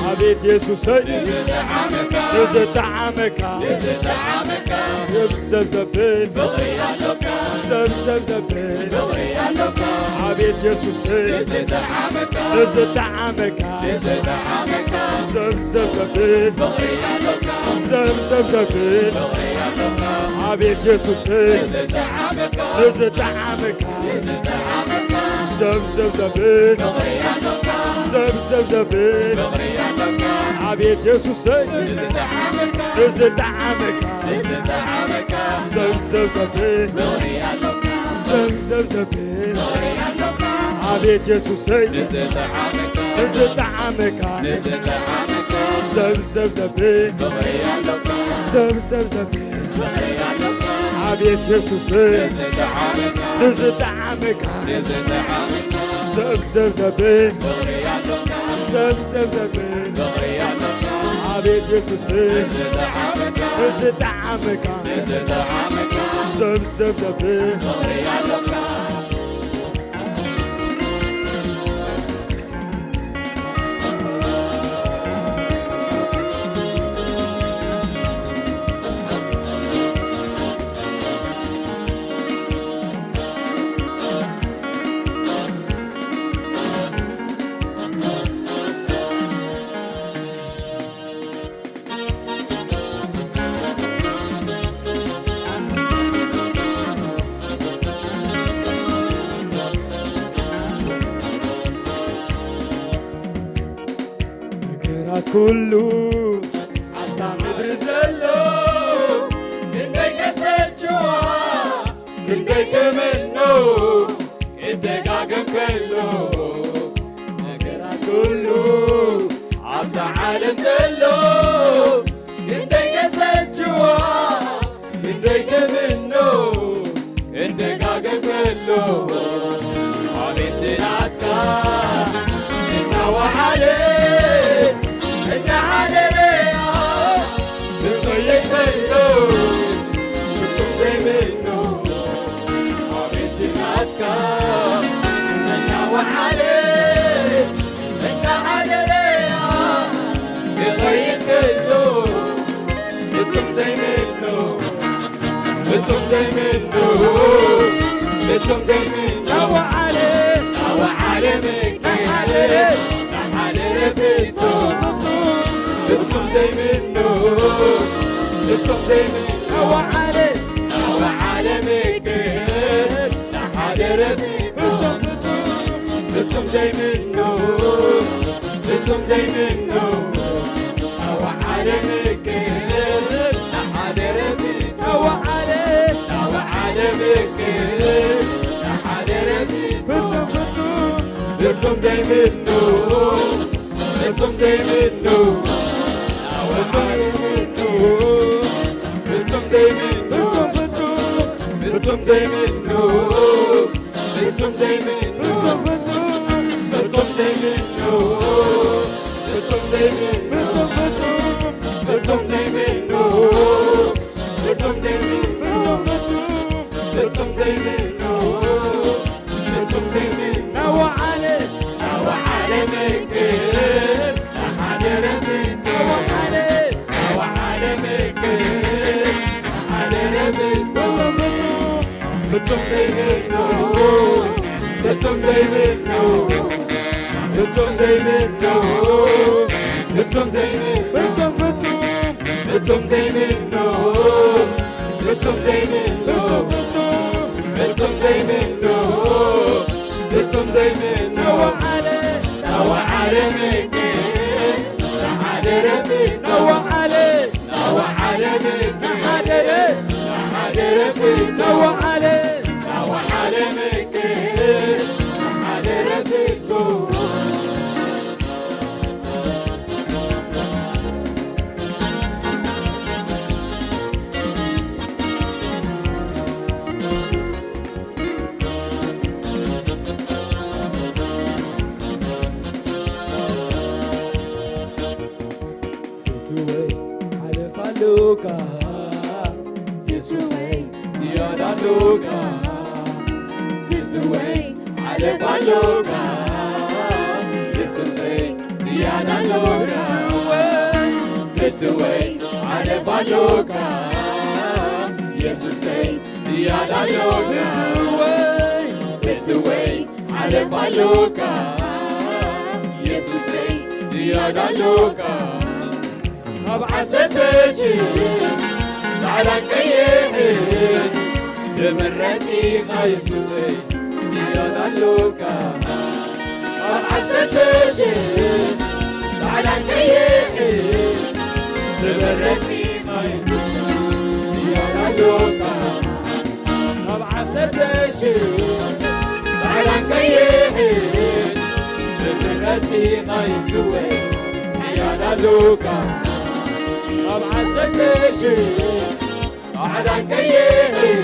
ኣቤት የሱሰይ። ዝጠዓመካ፣ ዝጠዓመካ፣ ዝጠዓመካ፣ ሰብ ሰብ ዘብል ፍቕሪ ኣሎካ። ሰብ ሰብ ዘብል ፍቕሪ ኣሎካ። ኣቤት የሱሰይ። ዝጠዓመካ፣ ዝጠዓመካ፣ ዝጠዓመካ፣ ሰብ ሰብ ዘብል ፍቕሪ ኣሎካ። ሰብ ሰብ ዘብል ፍቕሪ ኣሎካ። ኣቤት የሱሰይ። ዝጠዓመካ፣ ዝጠዓመካ፣ ዝጠዓመካ፣ ሰብ ሰብ ዘብል ፍቕሪ ኣሎካ። ሰብ ሰብ ዘብል ፍቕሪ ኣሎካ። ኣቤት የሱሰይ። ዝጠዓመካ፣ ዝጠዓመካ፣ ዝጠዓመካ፣ ሰብ ሰብ ዘብል ፍቕሪ ኣሎካ። ሰብ ሰብ ዘብል ፍቕሪ ኣሎካ። ኣቤት የሱሰይ። ዝጠዓመካ፣ ዝጠዓመካ፣ ዝጠዓመካ፣ ሰብ ሰብ ዘብል ፍቕሪ ኣሎካ። ሰብ ሰብ ዘብል ፍቕሪ ኣሎካ። ኣቤት የሱሰይ። ዝጠዓመካ፣ ዝጠዓመካ፣ ዝጠዓመካ፣ ሰብ ሰብ ዘብል ፍቕሪ ኣሎካ። ሰብ ሰብ ዘብል ፍቕሪ ኣሎካ። ኣቤት የሱሰይ። ዝጠዓመካ፣ ዝጠዓመካ፣ ዝጠዓመካ፣ ሰብ ሰብ ዘብል ፍቕሪ ኣሎካ። ነገራት ኩሉ ኣብዛ ምድሪ ዘሎ ክንደይ ከሰልችዋ፣ ክንደይ ከመኖ ክደጋገም ከሎ፣ ነገራት ኩሉ ኣብዛ ዓለም ዘሎ ክንደይ ከሰልችዋ፣ ክንደይ ከመኖ ክደጋገም ከሎ፣ ኣቤት ናትካ እናወዓለ እናሓደረ ክኸይድ ከሎ፣ ፍጹም ዘይምኖ ኣቤት ናትካ እናወዓለ እናሓደረ ክኸይድ ከሎ፣ ፍጹም ዘይምኖ፣ ፍጹም ዘይምኖ፣ ፍጹም ዘይምኖ፣ እናወዓለ እናወዓለ እናሓደረ እናሓደረ ፍጹም፣ ፍጹም ዘይምኖ፣ ፍጹም ዘይምኖ፣ እናወዓለ እናወዓለ ምክር እናሓደረ ፍጹም፣ ፍጹም ዘይምኖ፣ ፍጹም ዘይምኖ፣ እናወዓለ ምክር እናሓደረ ፍጹም፣ እናወዓለ እናወዓለ ምክር እናሓደረ ፍጹም፣ ፍጹም ፍጹም፣ ፍጹም ዘይምኖ፣ ፍጹም ዘይምኖ፣ ፍጹም ዘይምኖ፣ ፍጹም ዘይምኖ፣ ፍጹም ዘይምኖ፣ ፍጹም ዘይምኖ፣ ፍጹም ዘይምኖ፣ ፍጹም ዘይምኖ፣ ፍጹም ዘይምኖ፣ ፍጹም ዘይምኖ፣ ፍጹም ዘይምኖ፣ ፍጹም ዘይምኖ፣ ናወዓለ ናወዓለ ምክር ናሓደረ ፍጹም ናወዓለ ናወዓለ ምክር ናሓደረ ፍጹም ፍጹም ዘይምኖ፣ ፍጹም ዘይምኖ፣ ፍጹም ዘይምኖ፣ ፍጹም ዘይምኖ፣ ፍጹም ፍጹም፣ ፍጹም ዘይምኖ፣ ፍጹም ዘይምኖ፣ ፍጹም ፍጹም፣ ፍጹም ዘይምኖ፣ ፍጹም ዘይምኖ፣ ናወዓለ ናወዓለ ምክር ናሓደረ ፍጹም ናወዓለ ናወዓለ ምክር ናሓደረ ናሓደረ ፍጹም ናወዓለ ናወዓለ ምክር ናሓደረ ፍጹም ኣሎካ የሱሰይ ዝያዳ ኣሎካ ፍትወይ ሓለፍ ኣሎካ የሱሰይ ዝያዳ ኣሎካ ፍትወይ ሓለፍ ኣሎካ የሱሰይ ዝያዳ ኣሎካ ፍትወይ ሓለፍ ኣሎካ የሱሰይ ዝያዳ ኣሎካ ካብ ዓሰርተ ሽሕ ጻዕዳን ቀይሕን ዝምረጽ ኢኻ የሱሰይ ዝያዳ ኣሎካ ካብ ዓሰርተ ሽሕ ጻዕዳን ቀይሕን ዝምረጽ ኢኻ የሱሰይ ዝያዳ ኣሎካ ካብ ዓሰርተ ሽሕ ጻዕዳን ቀይሕን ዝምረጽ ኢኻ የሱሰይ ዝያዳ ኣሎካ ካብ ዓሰርተ ሽሕ ጻዕዳን ቀይሕን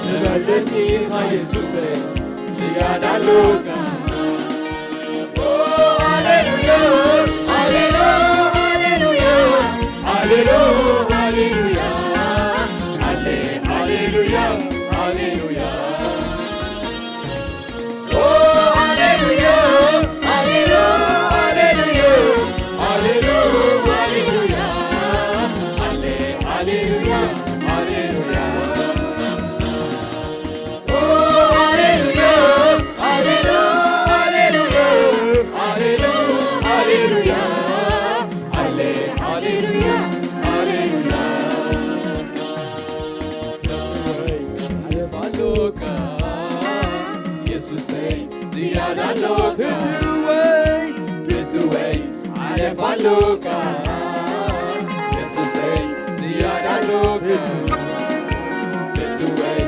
ዝበልጽ ኢኻ የሱሰይ ዝያዳ ኣሎካ ሃሌሉያ ሃሌሉ ሃሌሉያ ሃሌሉ ሃሌሉያ ሃሌ ሃሌሉያ ሃሌሉያ ኦ ሃሌሉያ ሃሌሉ ሃሌሉያ ሃሌሉ ሃሌሉያ ሃሌ ሃሌሉያ ሃሌሉያ ኦ ሃሌሉያ ሃሌሉ ሃሌሉያ ሃሌሉ ሃሌሉያ ሃሌ ሃሌሉያ ሃሌሉያ ዓለፍ ኣሎካ የሱሰይ ዝያዳ ኣሎካ ፍትወይ ፍትወይ ዓለፍ ኣሎካ የሱሰይ ዝያዳ ኣሎካ ፍትወይ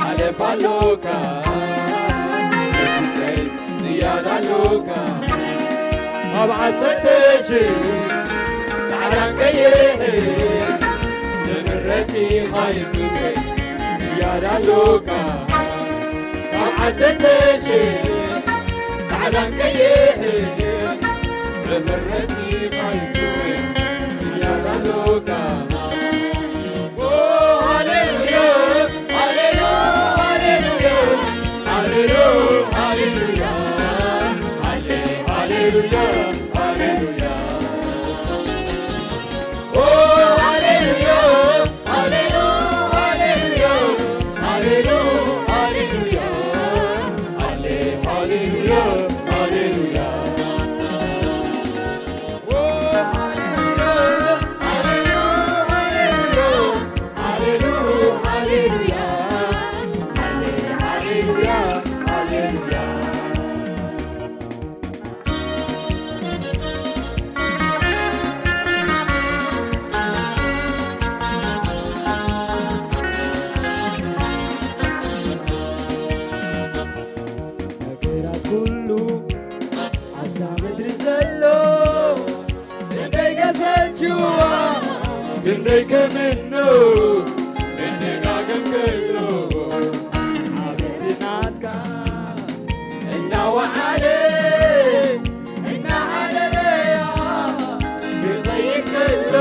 ዓለፍ ኣሎካ የሱሰይ ዝያዳ ኣሎካ ኣብ ዓሰርተ ሽሕ ጻዕዳን ቀይሕን ዝምረጽ ኢኻ የሱሰይ ዝያዳ ኣሎካ ካብ ዓሰርተ ሽሕ ጻዕዳን ቀይሕን ዝምረጽ ኢኻ የሱሰይ ዝያዳ ኣሎካ ሃሌሉያ ሃሌሉ ሃሌሉያ ሃሌሉ ሃሌሉያ ሃሌ ሃሌሉያ ሃሌሉያ ኦ ሃሌሉያ ሃሌሉ ሃሌሉያ ሃሌሉ ሃሌሉያ ሃሌ ሃሌሉያ ሃሌሉያ ነገራት ኩሉ ኣብዛ ምድሪ ዘሎ ክንደይ ገሰችዋ ክንደይ ከምኖ መደጋገም ከሎ ኣቤት ናትካ እናወዓለ እናሓደረያ ክኸይድ ከሎ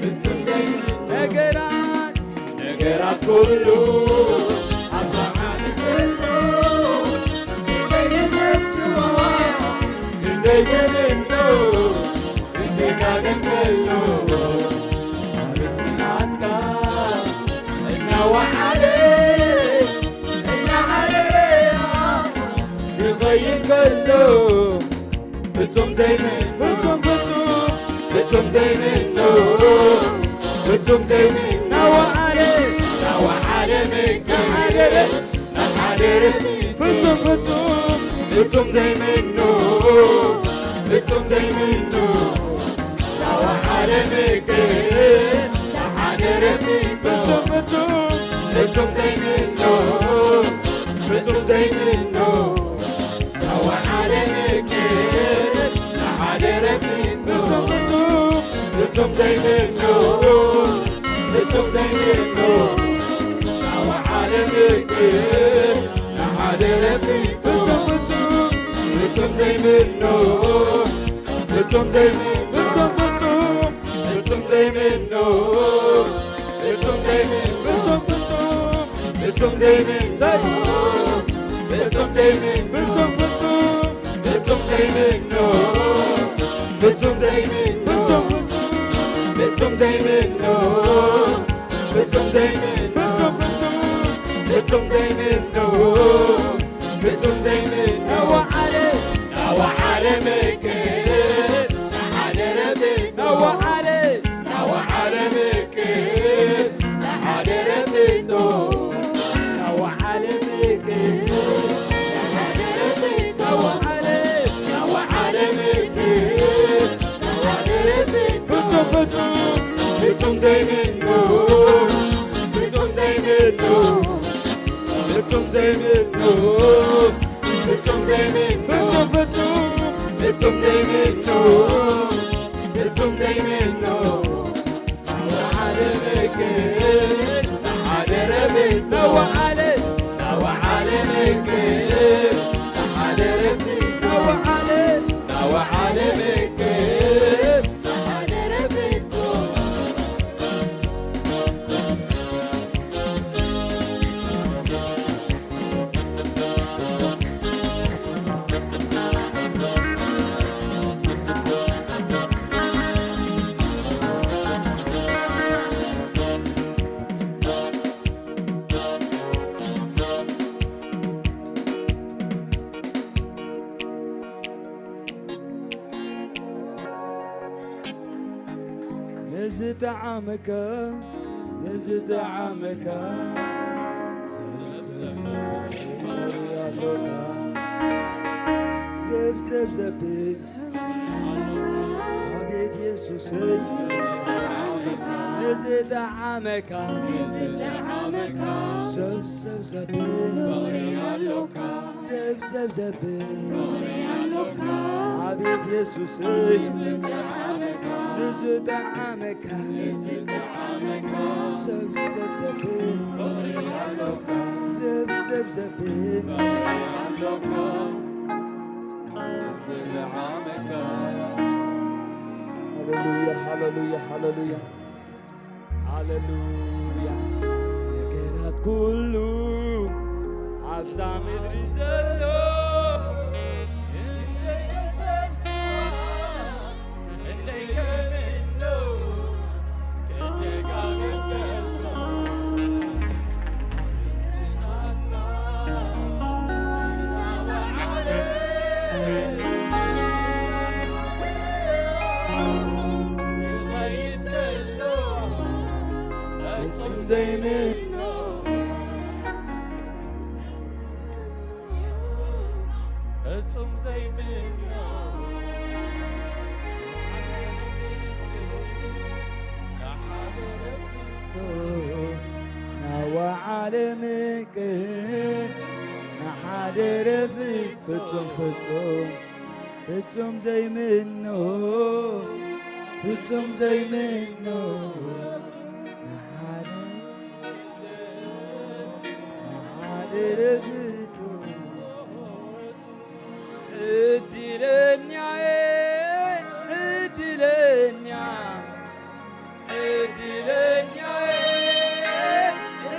ፍጹም ዘይምኖ ነገራት ነገራት ኩሉ ኣብዛ ዓለም ዘሎ ክንደይ የሰብትዋ ክንደይ የብሎ ክንደይ ጋገን ዘሎ ናትካ እናወዓለ እናዓረረያ ክኸይድ ከሎ ፍጹም ዘይምን ፍጹም ፍጹም ፍጹም ዘይምኖ ፍጹም ዘይምን ናወዓለ ናወዓለ ምክር ናሓደረ ፍጹም ፍጹም ፍጹም ዘይምኖ ፍጹም ዘይምኖ ናወዓለ ምክር ናሓደረ ፍጹም ፍጹም ፍጹም ዘይምኖ ፍጹም ዘይምኖ ፍጹም ዘይምኖ፣ ፍጹም ዘይምኖ፣ ፍጹም፣ ፍጹም፣ ፍጹም ዘይምኖ፣ ፍጹም ዘይምኖ፣ ፍጹም፣ ፍጹም፣ ፍጹም ዘይምኖ፣ ፍጹም ዘይምኖ፣ ፍጹም፣ ፍጹም፣ ፍጹም ዘይምኖ፣ ፍጹም ዘይምኖ፣ ፍጹም፣ ፍጹም፣ ፍጹም ዘይምኖ፣ ፍጹም ዘይምኖ፣ ናዋዓለ፣ ናዋዓለ ምክር፣ ናሓደረ ቤት፣ ናዋዓለ፣ ናዋዓለ ምክር፣ ናሓደረ ቤቶ፣ ናዋዓለ ምክር፣ ናሓደረ ቤት፣ ናዋዓለ፣ ናዋዓለ ምክር፣ ፍጹም፣ ፍጹም፣ ፍጹም ዘይምኖ፣ ፍጹም ዘይምኖ፣ ፍጹም ዘይምኖ፣ ፍጹም ዘይምኖ፣ ፍጹም፣ ፍጹም፣ ፍጹም ዘይምኖ፣ ፍጹም ዘይምኖ። ንዝጠዓመካ፣ ንዝጠዓመካ፣ ሰብ፣ ሰብ፣ ሰብ፣ ሰብ፣ ኣሎካ። ሰብ፣ ሰብ፣ ዘብል፣ ኣቤት የሱሰይ። ንዝጠዓመካ፣ ንዝጠዓመካ፣ ሰብ፣ ሰብ፣ ዘብል፣ ፍቕሪ ኣሎካ። ዘብዘብ ዘብል ፍቕሪ ኣሎካ። ኣቤት የሱሰይ ንዝጠዓመካ ንዝጠዓመካ ንዝጠዓመካ ሰብሰብ ዘብል ፍቕሪ ኣሎካ ዘብዘብ ዘብል ፍቕሪ ኣሎካ ንዝጠዓመካ። ሃሌሉያ፣ ሃሌሉያ፣ ሃሌሉያ። ሃሌሉያ። ነገራት ኩሉ ኣብዛ ምድሪ ዘሎ ክንደይ ከሰልካ፣ ክንደይ ከምኖ፣ ክደጋገም ከሎ፣ ናትካ እናወዓለ ይኸይድ ከሎ፣ ፍጹም ዘይምኖ፣ ፍጹም ዘይምኖ፣ ናወዓለ ምቅር፣ ናሓደረ ፍጹም፣ ፍጹም፣ ፍጹም ዘይምኖ፣ ፍጹም ዘይምኖ፣ ናሓደ፣ ናሓደረ ፍጹም። እድለኛዬ፣ እድለኛ፣ እድለኛዬ፣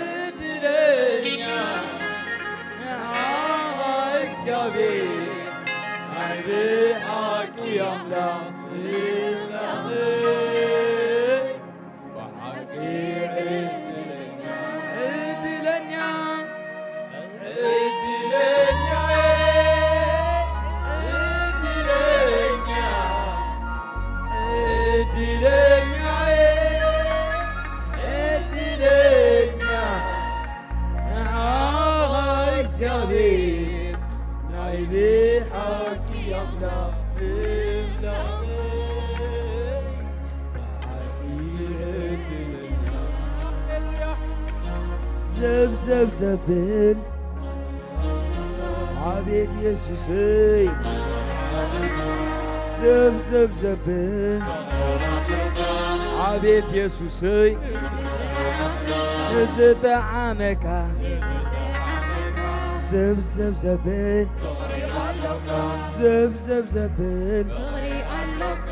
እድለኛ፣ ንዓኻ እግዚኣብሔር ናይ ብሓቂ ኣምላኽ፣ ኣምላኽ። ብሓቂ ዕድለኛ፣ ዕድለኛ፣ ዕድለኛ፣ ዕድለኛ፣ ዕድለኛ፣ ዕድለኛ፣ ንዓኻ እግዚኣብሔር ናይ ብሓቂ ኣምላኽ፣ ኣምላኽ። ዘብዘብ ዘብል ኣቤት የሱሰይ፣ ዘብዘብ ዘብል ኣቤት የሱሰይ፣ ንዝጠዓመካ ዘብዘብ ዘብል፣ ዘብዘብ ዘብል ፍቕሪ ኣሎካ።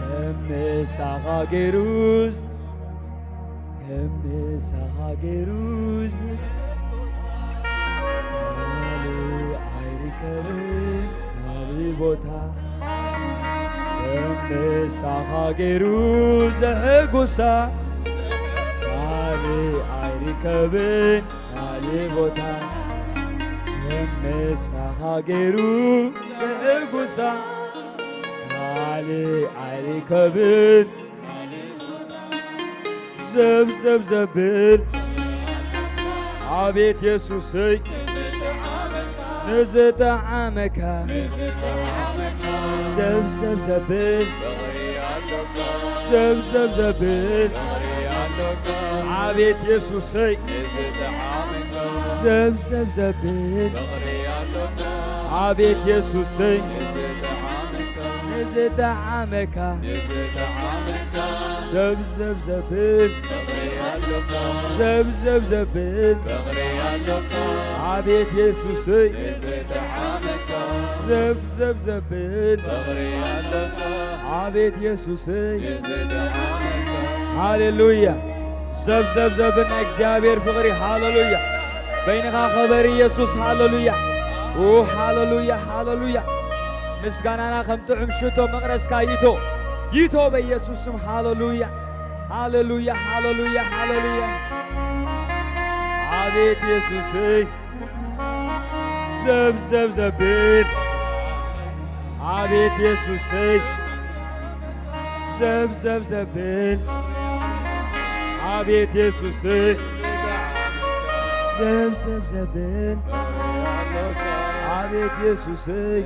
ከም ምሳኻ ገይሩ ዝ-፣ ከም ምሳኻ ገይሩ ዝ-፣ ካልእ ኣይርከብን ካልእ ቦታ። ከም ምሳኻ ገይሩ ዘሕጉሳ ካልእ ኣይርከብን ካልእ ቦታ። ከም ምሳኻ ገይሩ ዘሕጉሳ ካልእ ኣይርከብን። ዘብዘብ ዘብል ኣቤት የሱሰይ ንዝጠዓመካ። ዘብዘብ ዘብል ዘብዘብ ዘብል ኣቤት የሱሰይ ዘብዘብ ዘብል ኣቤት የሱሰይ ንዝጠዓመካ። ዘብዘብ ዘብል ዘብዘብ ዘብል ኣቤት የሱሰይ ዘብዘብ ዘብል ኣቤት የሱሰይ ሃሌሉያ። ዘብዘብ ዘብል ናይ እግዚኣብሔር ፍቕሪ ሃሌሉያ። በይንኻ ኸበሪ የሱስ ሃሌሉያ። ኦ ሃሌሉያ ሃሌሉያ። ምስጋናና ከም ጥዑም ሽቶ መቕረስካ ይቶ ይቶ በኢየሱስ ስም ሃሌሉያ። ሃሌሉያ ሃሌሉያ ሃሌሉያ። ኣቤት የሱሰይ ዘብዘብ ዘብል ኣቤት የሱሰይ ዘብዘብ ዘብል ኣቤት የሱሰይ ዘብዘብ ዘብል ኣቤት የሱሰይ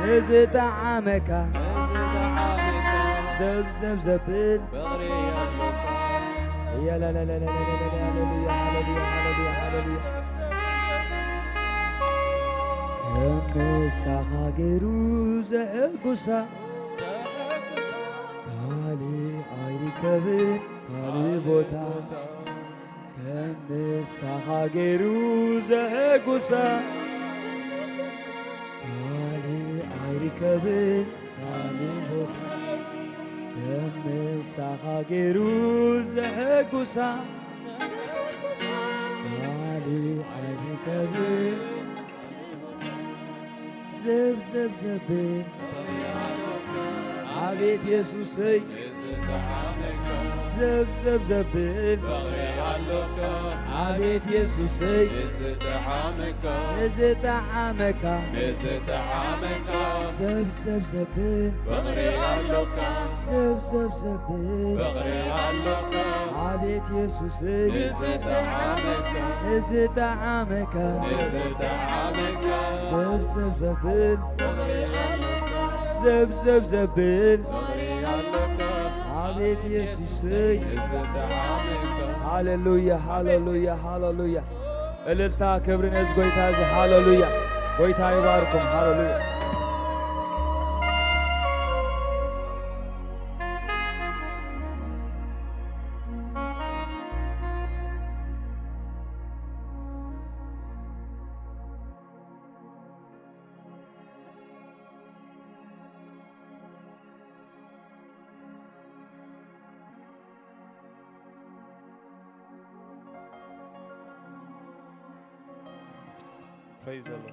ንዝጠዓመካ ዘብዘብ ዘብል ሃሌሉያ ሃሌሉያ ሃሌሉያ ሃሌሉያ። ከም ምሳኻ ገይሩ ዘሕጉሳ ካልእ ኣይርከብን ካልእ ቦታ። ከም ምሳኻ ገይሩ ዘሕጉሳ ካልእ ኣይርከብን ካልእ ቦታ። ከም ምሳኻ ገይሩ ዘሕጉሳ ካልእ ኣይርከብን። ዘብዘብ ዘብል ኣቤት የሱሰይ ዘብዘብ ዘብል ኣቤት የሱሰይ ንዝጠዓመካ ዘብዘብ ዘብል ዘብዘብ ዘብል ኣቤት የሱሰይ ንዝጠዓመካ ዘብዘብ ዘብል ዘብዘብ ዘብል ኣቤት የሱሰይ ሃሌሉያ ሃሌሉያ ሃሌሉያ። እልልታ ክብሪ ነዚ ጎይታ እዚ ሃሌሉያ። ጎይታ ይባርኩም ሃሌሉያ። Praise the Lord.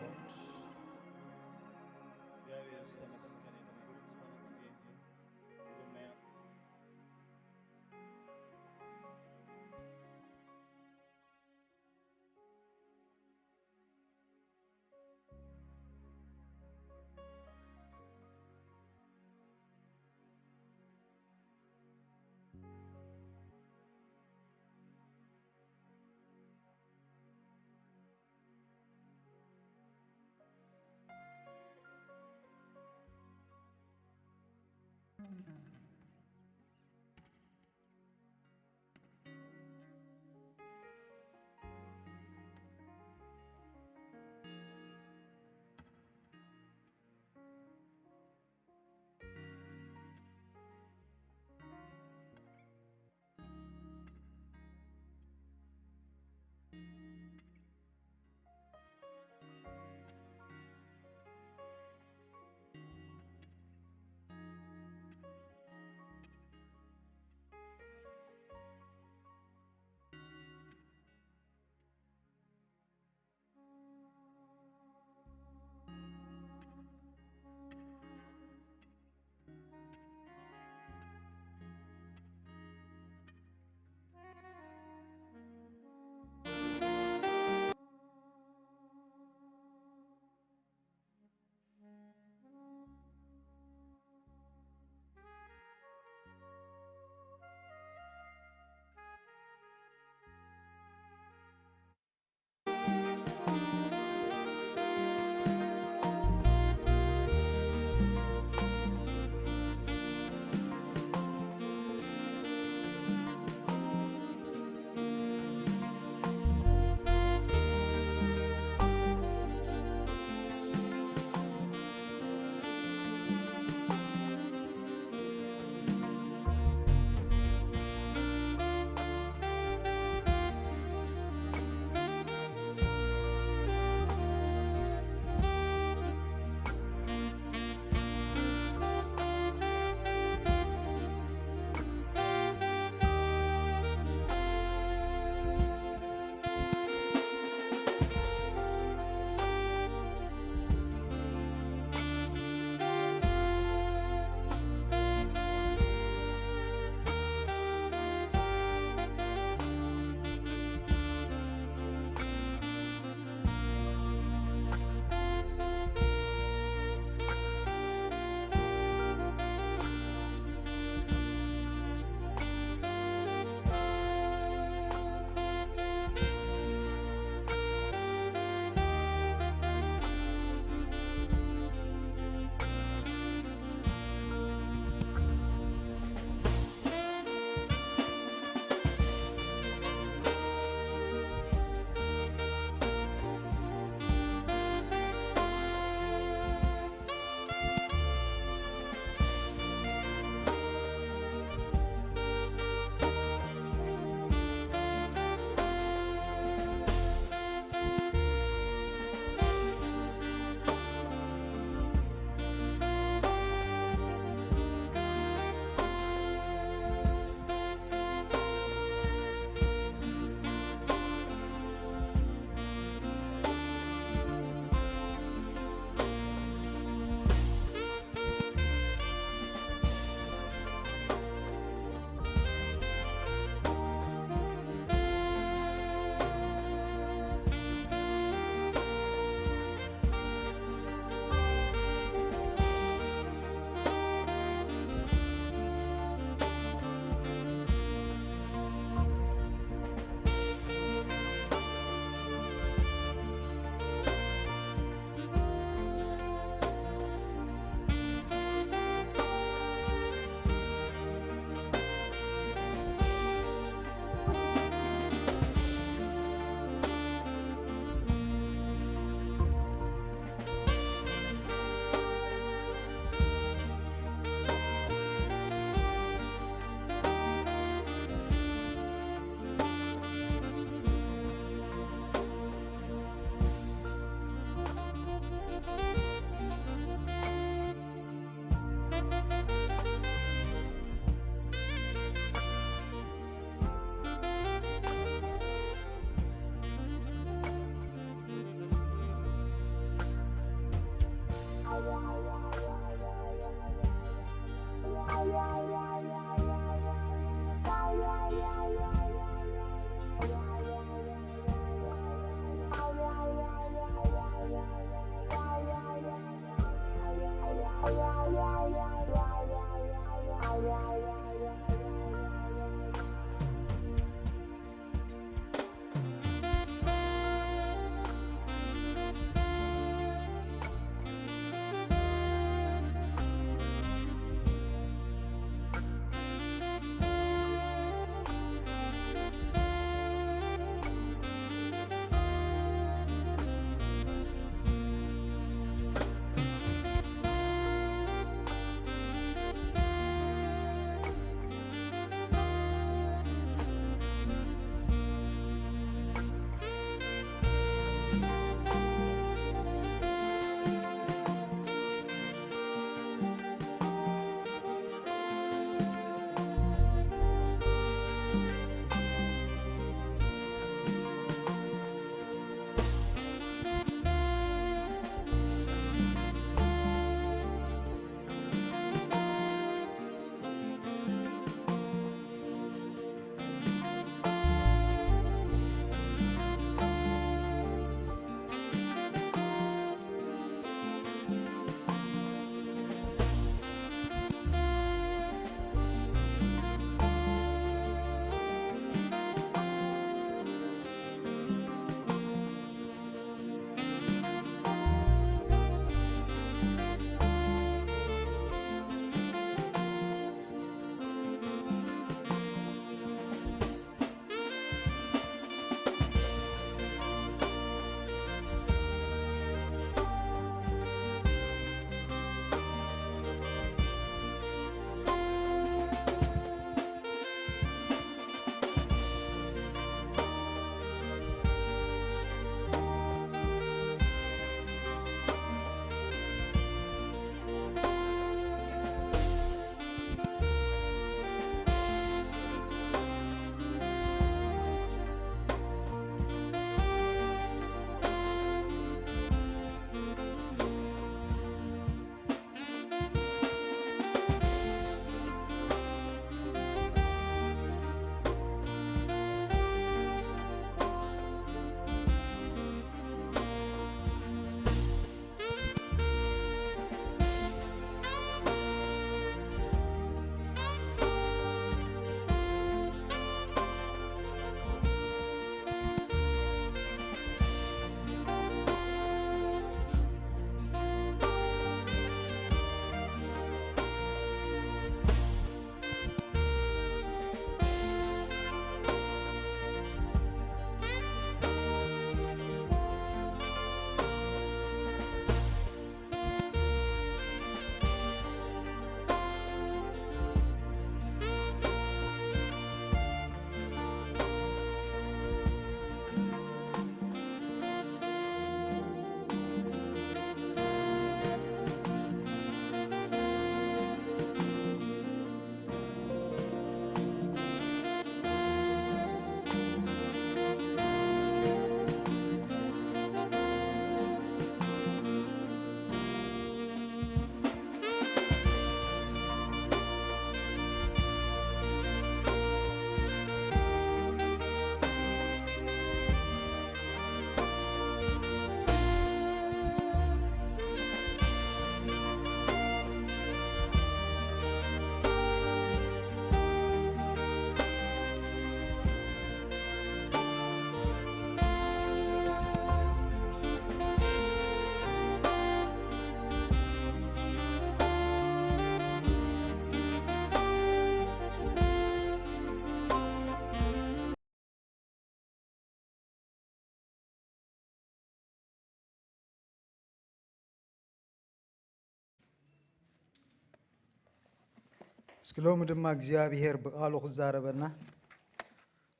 እስኪ ሎሚ ድማ እግዚኣብሔር ብቃሉ ክዛረበና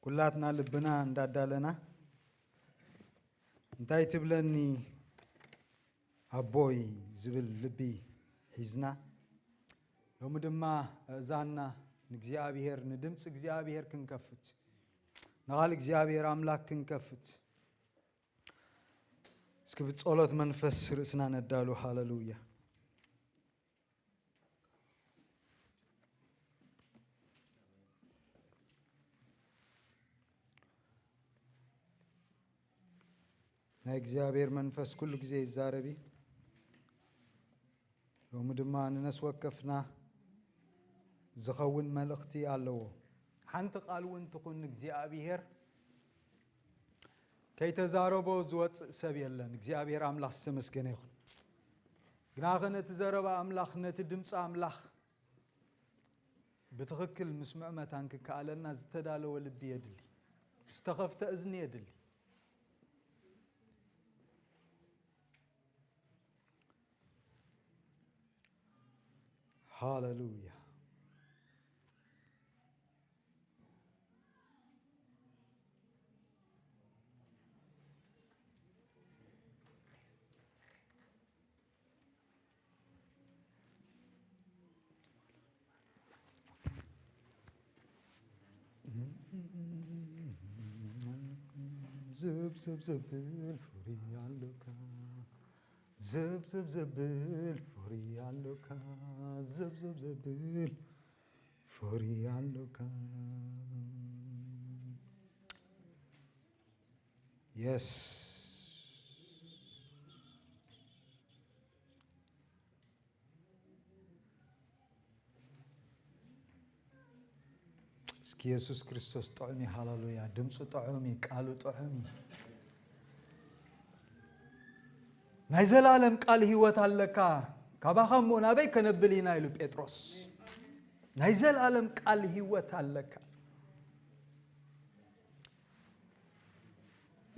ኩላትና ልብና እንዳዳለና እንታይ ትብለኒ ኣቦይ ዝብል ልቢ ሒዝና ሎሚ ድማ እዛና ንእግዚኣብሔር ንድምፂ እግዚኣብሔር ክንከፍት ንቓል እግዚኣብሔር ኣምላክ ክንከፍት እስኪ ብጸሎት መንፈስ ርእስና ነዳሉ። ሃለሉያ። ናይ እግዚኣብሔር መንፈስ ኩሉ ግዜ ይዛረብ እዩ። ሎሚ ድማ ንነፍሲ ወከፍና ዝኸውን መልእኽቲ ኣለዎ። ሓንቲ ቃል እውን ትኹን እግዚኣብሔር ከይተዛረቦ ዝወፅእ ሰብ የለን። እግዚኣብሔር ኣምላኽ ዝተመስገነ ይኹን። ግናኸ ነቲ ዘረባ ኣምላኽ፣ ነቲ ድምፂ ኣምላኽ ብትኽክል ምስምዑ መታን ክከኣለና ዝተዳለወ ልቢ የድሊ፣ ዝተኸፍተ እዝኒ የድሊ። ሃሌሉያ። ዝብ ዝብ ዝብል ፍሪ ኣለካ። ዝብ ዝብ ዝብል ፍሪ ኣለካ። ዝብ ዝብ ዝብል ፍሪ ኣለካ። የስ። እስኪ የሱስ ክርስቶስ ጥዑም እዩ። ሃሌሉያ። ድምፁ ጥዑም እዩ፣ ቃሉ ጥዑም እዩ። ናይ ዘላለም ቃል ህይወት ኣለካ፣ ካባኻ እሞ ናበይ ከነብል ኢና ኢሉ ጴጥሮስ። ናይ ዘላለም ቃል ህይወት ኣለካ።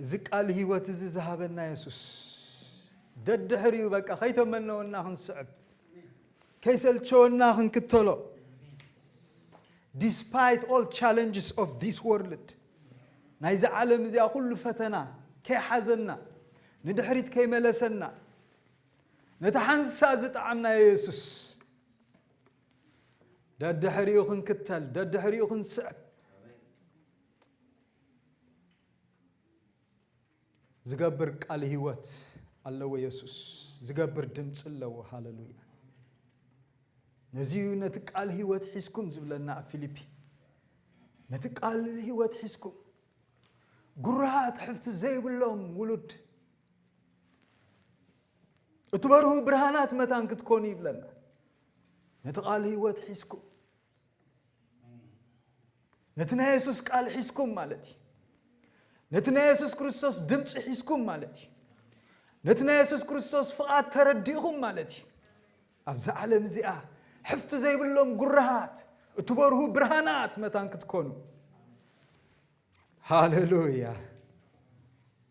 እዚ ቃል ህይወት እዚ ዝሃበና የሱስ፣ ደድሕሪኡ በቃ ከይተመነወና ክንስዕብ፣ ከይሰልቸወና ክንክተሎ፣ despite all challenges of this world፣ ናይዚ ዓለም እዚኣ ኩሉ ፈተና ከይሓዘና፣ ንድሕሪት ከይመለሰና፣ ነቲ ሓንሳ ዝጠዓምናዮ የሱስ ደድሕሪኡ ክንክተል፣ ደድሕሪኡ ክንስዕብ ዝገብር ቃል ህይወት ኣለዎ። የሱስ ዝገብር ድምፂ ኣለዎ። ሃሌሉያ። ነዚ እዩ ነቲ ቃል ህይወት ሒዝኩም ዝብለና ኣብ ፊልፒ። ነቲ ቃል ህይወት ሒዝኩም፣ ጉራሃት ሕፍቲ ዘይብሎም ውሉድ፣ እትበርሁ ብርሃናት መታን ክትኮኑ ይብለና። ነቲ ቃል ህይወት ሒዝኩም፣ ነቲ ናይ የሱስ ቃል ሒዝኩም ማለት እዩ። ነቲ ናይ የሱስ ክርስቶስ ድምፂ ሒዝኩም ማለት እዩ። ነቲ ናይ የሱስ ክርስቶስ ፍቓድ ተረዲእኹም ማለት እዩ። ኣብዛ ዓለም እዚኣ ሕፍቲ ዘይብሎም ጉራሃት፣ እትበርሁ ብርሃናት መታን ክትኮኑ። ሃሌሉያ።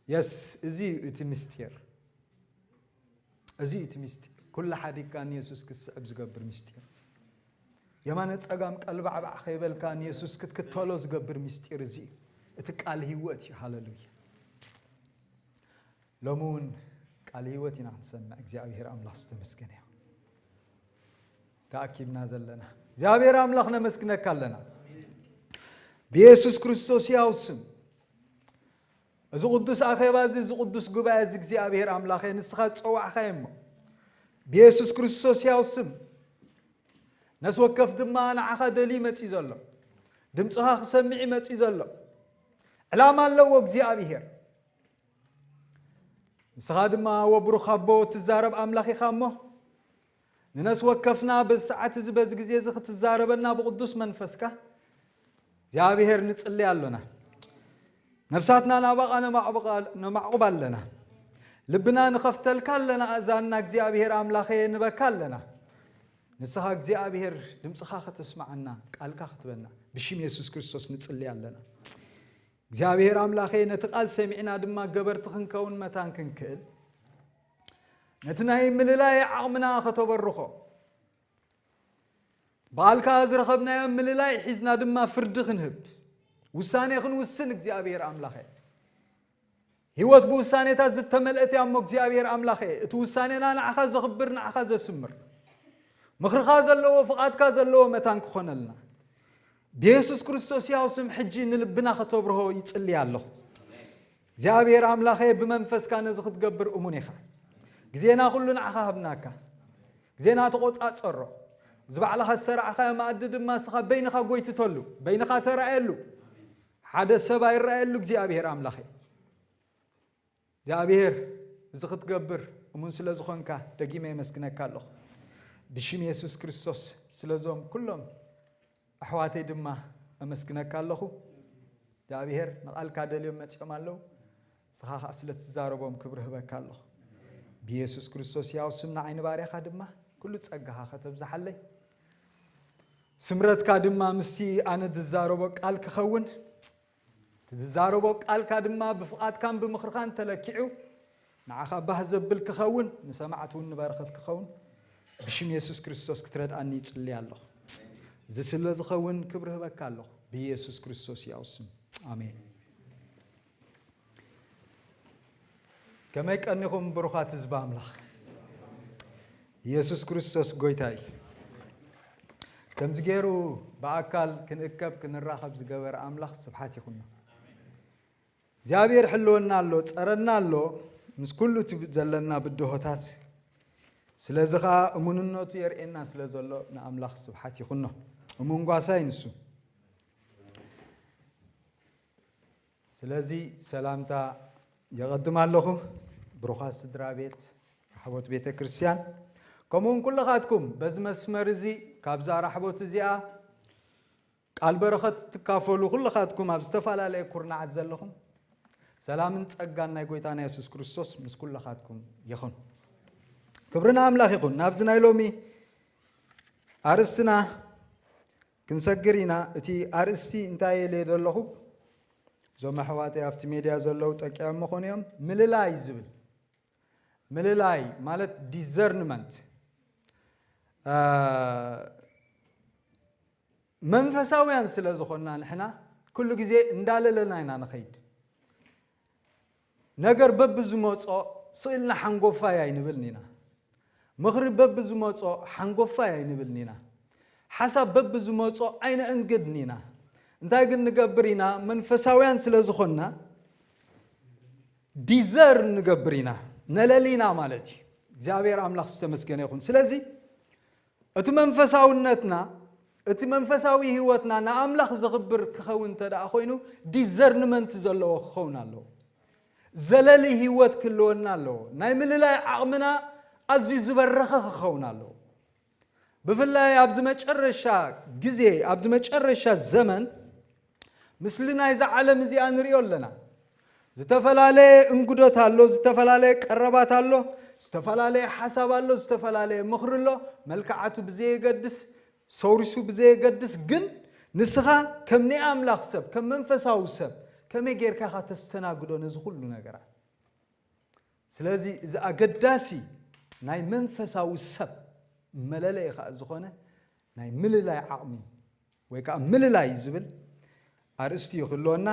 የስ፣ እዚ እዩ እቲ ምስጢር። እዚ እዩ እቲ ምስጢር። ኩሉ ሓዲግካ ንየሱስ ክትስዕብ ዝገብር ምስጢር። የማነ ጸጋም ቀልባዕባዕ ከይበልካ ንየሱስ ክትክተሎ ዝገብር ምስጢር እዚ እዩ። እቲ ቃል ህይወት እዩ። ሃሌሉያ። ሎሚ እውን ቃል ህይወት ኢና ክንሰምዕ። እግዚኣብሔር ኣምላኽ ዝተመስገነ ይኹን። ተኣኪብና ዘለና እግዚኣብሔር ኣምላኽ ነመስግነካ ኣለና። ብየሱስ ክርስቶስ ያው ስም እዚ ቅዱስ ኣኼባ እዚ፣ እዚ ቅዱስ ጉባኤ እዚ እግዚኣብሔር ኣምላኸ ንስኻ ዝጸዋዕኻዮ እሞ ብየሱስ ክርስቶስ ያው ስም ነፍሲ ወከፍ ድማ ንዓኻ ደልዩ መጺኡ ዘሎ፣ ድምፅኻ ክሰምዕ እዩ መጺኡ ዘሎ። ዕላማ ኣለዎ እግዚኣብሔር። ንስኻ ድማ ወብሩኽ ኣቦ እትዛረብ ኣምላኽ ኢኻ እሞ ንነፍሲ ወከፍና በዚ ሰዓት እዚ በዚ ግዜ እዚ ክትዛረበና ብቅዱስ መንፈስካ እግዚኣብሔር ንጽሊ ኣሎና። ነፍሳትና ናባኻ ነማዕብቓ-፣ ነማዕቁብ ኣለና። ልብና ንኸፍተልካ ኣለና። ኣእዛንና እግዚኣብሔር ኣምላኸ ንበካ ኣለና። ንስኻ እግዚኣብሔር ድምፅኻ ከተስማዓና፣ ቃልካ ክትበና ብሽም የሱስ ክርስቶስ ንጽሊ ኣለና። እግዚኣብሔር ኣምላኸ ነቲ ቃል ሰሚዕና ድማ ገበርቲ ክንከውን መታን ክንክእል ነቲ ናይ ምልላይ ዓቕምና ከተበርኾ ብቓልካ ዝረኸብናዮ ምልላይ ሒዝና ድማ ፍርዲ ክንህብ ውሳኔ ክንውስን እግዚኣብሔር ኣምላኸ ህይወት ብውሳኔታት ዝተመልአት እያ እሞ እግዚኣብሔር ኣምላኸ እቲ ውሳኔና ንዓኻ ዘኽብር ንዓኻ ዘስምር ምኽርኻ ዘለዎ ፍቓድካ ዘለዎ መታን ክኾነልና ብየሱስ ክርስቶስ ያው ስም ሕጂ ንልብና ከተብርሆ ይጽልይ ኣለኹ። እግዚኣብሔር ኣምላኸ ብመንፈስካ ነዚ ክትገብር እሙን ኢኻ። ግዜና ኩሉ ንዓኻ ሃብናካ። ግዜና ተቆጻጸሮ። እዚ ባዕልኻ ዝሰራዕኻዮ መኣዲ ድማ ንስኻ በይንኻ ጎይትተሉ፣ በይንኻ ተራእየሉ። ሓደ ሰብ ኣይረኣየሉ እግዚኣብሔር ኣምላኸ። እግዚኣብሔር እዚ ክትገብር እሙን ስለ ዝኾንካ ደጊመ የመስግነካ ኣለኹ። ብሽም የሱስ ክርስቶስ ስለዞም ኩሎም ኣሕዋተይ ድማ ኣመስግነካ ኣለኹ። እግዚኣብሔር ንቓልካ ደልዮም መጺኦም ኣለዉ። ንስኻ ኸኣ ስለ ትዛረቦም ክብሪ ህበካ ኣለኹ። ብየሱስ ክርስቶስ ያው ስም ንዓይ ንባርያኻ ድማ ኩሉ ጸጋኻ ከተብዝሓለይ። ስምረትካ ድማ ምስቲ ኣነ ዝዛረቦ ቃል ክኸውን፣ እቲ ዝዛረቦ ቃልካ ድማ ብፍቓድካን ብምኽርኻን ተለኪዑ ንዓኻ ባህ ዘብል ክኸውን፣ ንሰማዕቲ እውን ንበረኸት ክኸውን ብሽም የሱስ ክርስቶስ ክትረድኣኒ ይጽሊ ኣለኹ። እዚ ስለ ዝኸውን ክብሪ ህበካ ኣለኹ። ብየሱስ ክርስቶስ ያው ስም ኣሜን። ከመይ ቀኒኹም ብሩኻት ህዝቢ ኣምላኽ? ኢየሱስ ክርስቶስ ጎይታ እዩ። ከምዚ ገይሩ ብኣካል ክንእከብ ክንራኸብ ዝገበረ ኣምላኽ ስብሓት ይኹኖ። እግዚኣብሔር ሕልወና ኣሎ፣ ጸረና ኣሎ፣ ምስ ኩሉ እቲ ዘለና ብድሆታት። ስለዚ ኸኣ እሙንነቱ የርእየና ስለ ዘሎ ንኣምላኽ ስብሓት ይኹኖ። እሙን ጓሳይ ንሱ። ስለዚ ሰላምታ የቐድም ኣለኹ። ብሩኻት ስድራ ቤት፣ ራሕቦት ቤተ ክርስቲያን፣ ከምኡውን ኩልኻትኩም በዚ መስመር እዚ ካብዛ ራሕቦት እዚኣ ቃል በረኸት ትካፈሉ ኩልኻትኩም ኣብ ዝተፈላለየ ኩርናዓት ዘለኹም ሰላምን ጸጋን ናይ ጎይታና የሱስ ክርስቶስ ምስ ኩልኻትኩም ይኹን። ክብሪ ንኣምላኽ ይኹን። ናብዚ ናይ ሎሚ ኣርእስትና ክንሰግር ኢና። እቲ ኣርእስቲ እንታይ ኢለ ዘለኹ? እዞም ኣሕዋተይ ኣብቲ ሜድያ ዘለዉ ጠቂዖም መኾኑ እዮም። ምልላይ ዝብል፣ ምልላይ ማለት ዲዘርንመንት። አ፣ መንፈሳውያን ስለ ዝኾንና ንሕና ኩሉ ግዜ እንዳለለና ኢና ንኸይድ። ነገር በብዝመጾ ስቕ ኢልና ሓንጎፋይ ኣይንብልን ኢና። ምኽሪ በብዝመጾ ሓንጎፋይ ኣይንብልን ኢና። ሓሳብ በብዝመጾ ኣይነእንግድን ኢና። እንታይ ግን ንገብር ኢና? መንፈሳውያን ስለ ዝኾንና ዲዘር ንገብር ኢና፣ ነለሊ ኢና ማለት እዩ። እግዚኣብሔር ኣምላኽ ዝተመስገነ ይኹን። ስለዚ እቲ መንፈሳውነትና፣ እቲ መንፈሳዊ ህይወትና ንኣምላኽ ዘኽብር ክኸውን እንተ ደኣ ኮይኑ፣ ዲዘርንመንት ዘለዎ ክኸውን ኣለዎ። ዘለሊ ህይወት ክህልወና ኣለዎ። ናይ ምልላይ ዓቕምና ኣዝዩ ዝበረኸ ክኸውን ኣለዎ። ብፍላይ ኣብዚ መጨረሻ ግዜ፣ ኣብዚ መጨረሻ ዘመን፣ ምስሊ ናይዛ ዓለም እዚኣ ንሪኦ ኣለና። ዝተፈላለየ እንግዶት ኣሎ፣ ዝተፈላለየ ቀረባት ኣሎ፣ ዝተፈላለየ ሓሳብ ኣሎ፣ ዝተፈላለየ ምኽሪ ኣሎ። መልክዓቱ ብዘየገድስ፣ ሰውሪሱ ብዘየገድስ፣ ግን ንስኻ ከም ናይ ኣምላኽ ሰብ፣ ከም መንፈሳዊ ሰብ፣ ከመይ ጌርካ ኢኻ ተስተናግዶ ነዚ ኩሉ ነገራት? ስለዚ እዚ ኣገዳሲ ናይ መንፈሳዊ ሰብ መለለዪ ኸኣ ዝኾነ ናይ ምልላይ ዓቕሚ ወይ ከኣ ምልላይ ዝብል ኣርእስቲ እዩ ክህልወና።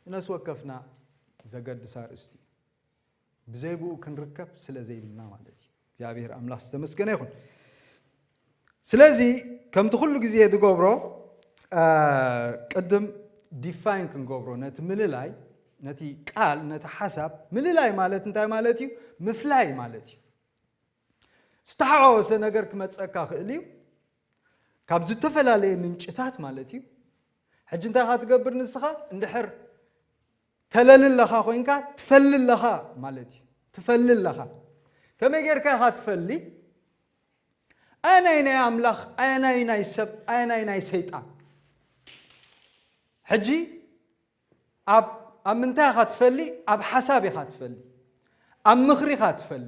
ንነፍሲ ወከፍና ዘገድስ ኣርእስቲ እዩ። ብዘይ ብኡ ክንርከብ ስለ ዘይብልና ማለት እዩ። እግዚኣብሔር ኣምላኽ ዝተመስገነ ይኹን። ስለዚ ከምቲ ኩሉ ግዜ ዝገብሮ፣ አ፣ ቅድም ዲፋይን ክንገብሮ ነቲ ምልላይ፣ ነቲ ቃል፣ ነቲ ሓሳብ። ምልላይ ማለት እንታይ ማለት እዩ? ምፍላይ ማለት እዩ። ዝተሓዋወሰ ነገር ክመጸካ ክእል እዩ፣ ካብ ዝተፈላለየ ምንጭታት ማለት እዩ። ሕጂ እንታይ ኢኻ ትገብር ንስኻ? እንድሕር ተለሊ ኣለኻ ኮይንካ፣ ትፈሊ ኣለኻ ማለት እዩ። ትፈሊ ኣለኻ። ከመይ ጌርካ ኢኻ ትፈሊ? ኣየናይ ናይ ኣምላኽ፣ ኣየናይ ናይ ሰብ፣ ኣየናይ ናይ ሰይጣን? ሕጂ ኣብ፣ ኣብ ምንታይ ኢኻ ትፈሊ? ኣብ ሓሳብ ኢኻ ትፈሊ፣ ኣብ ምኽሪ ኢኻ ትፈሊ፣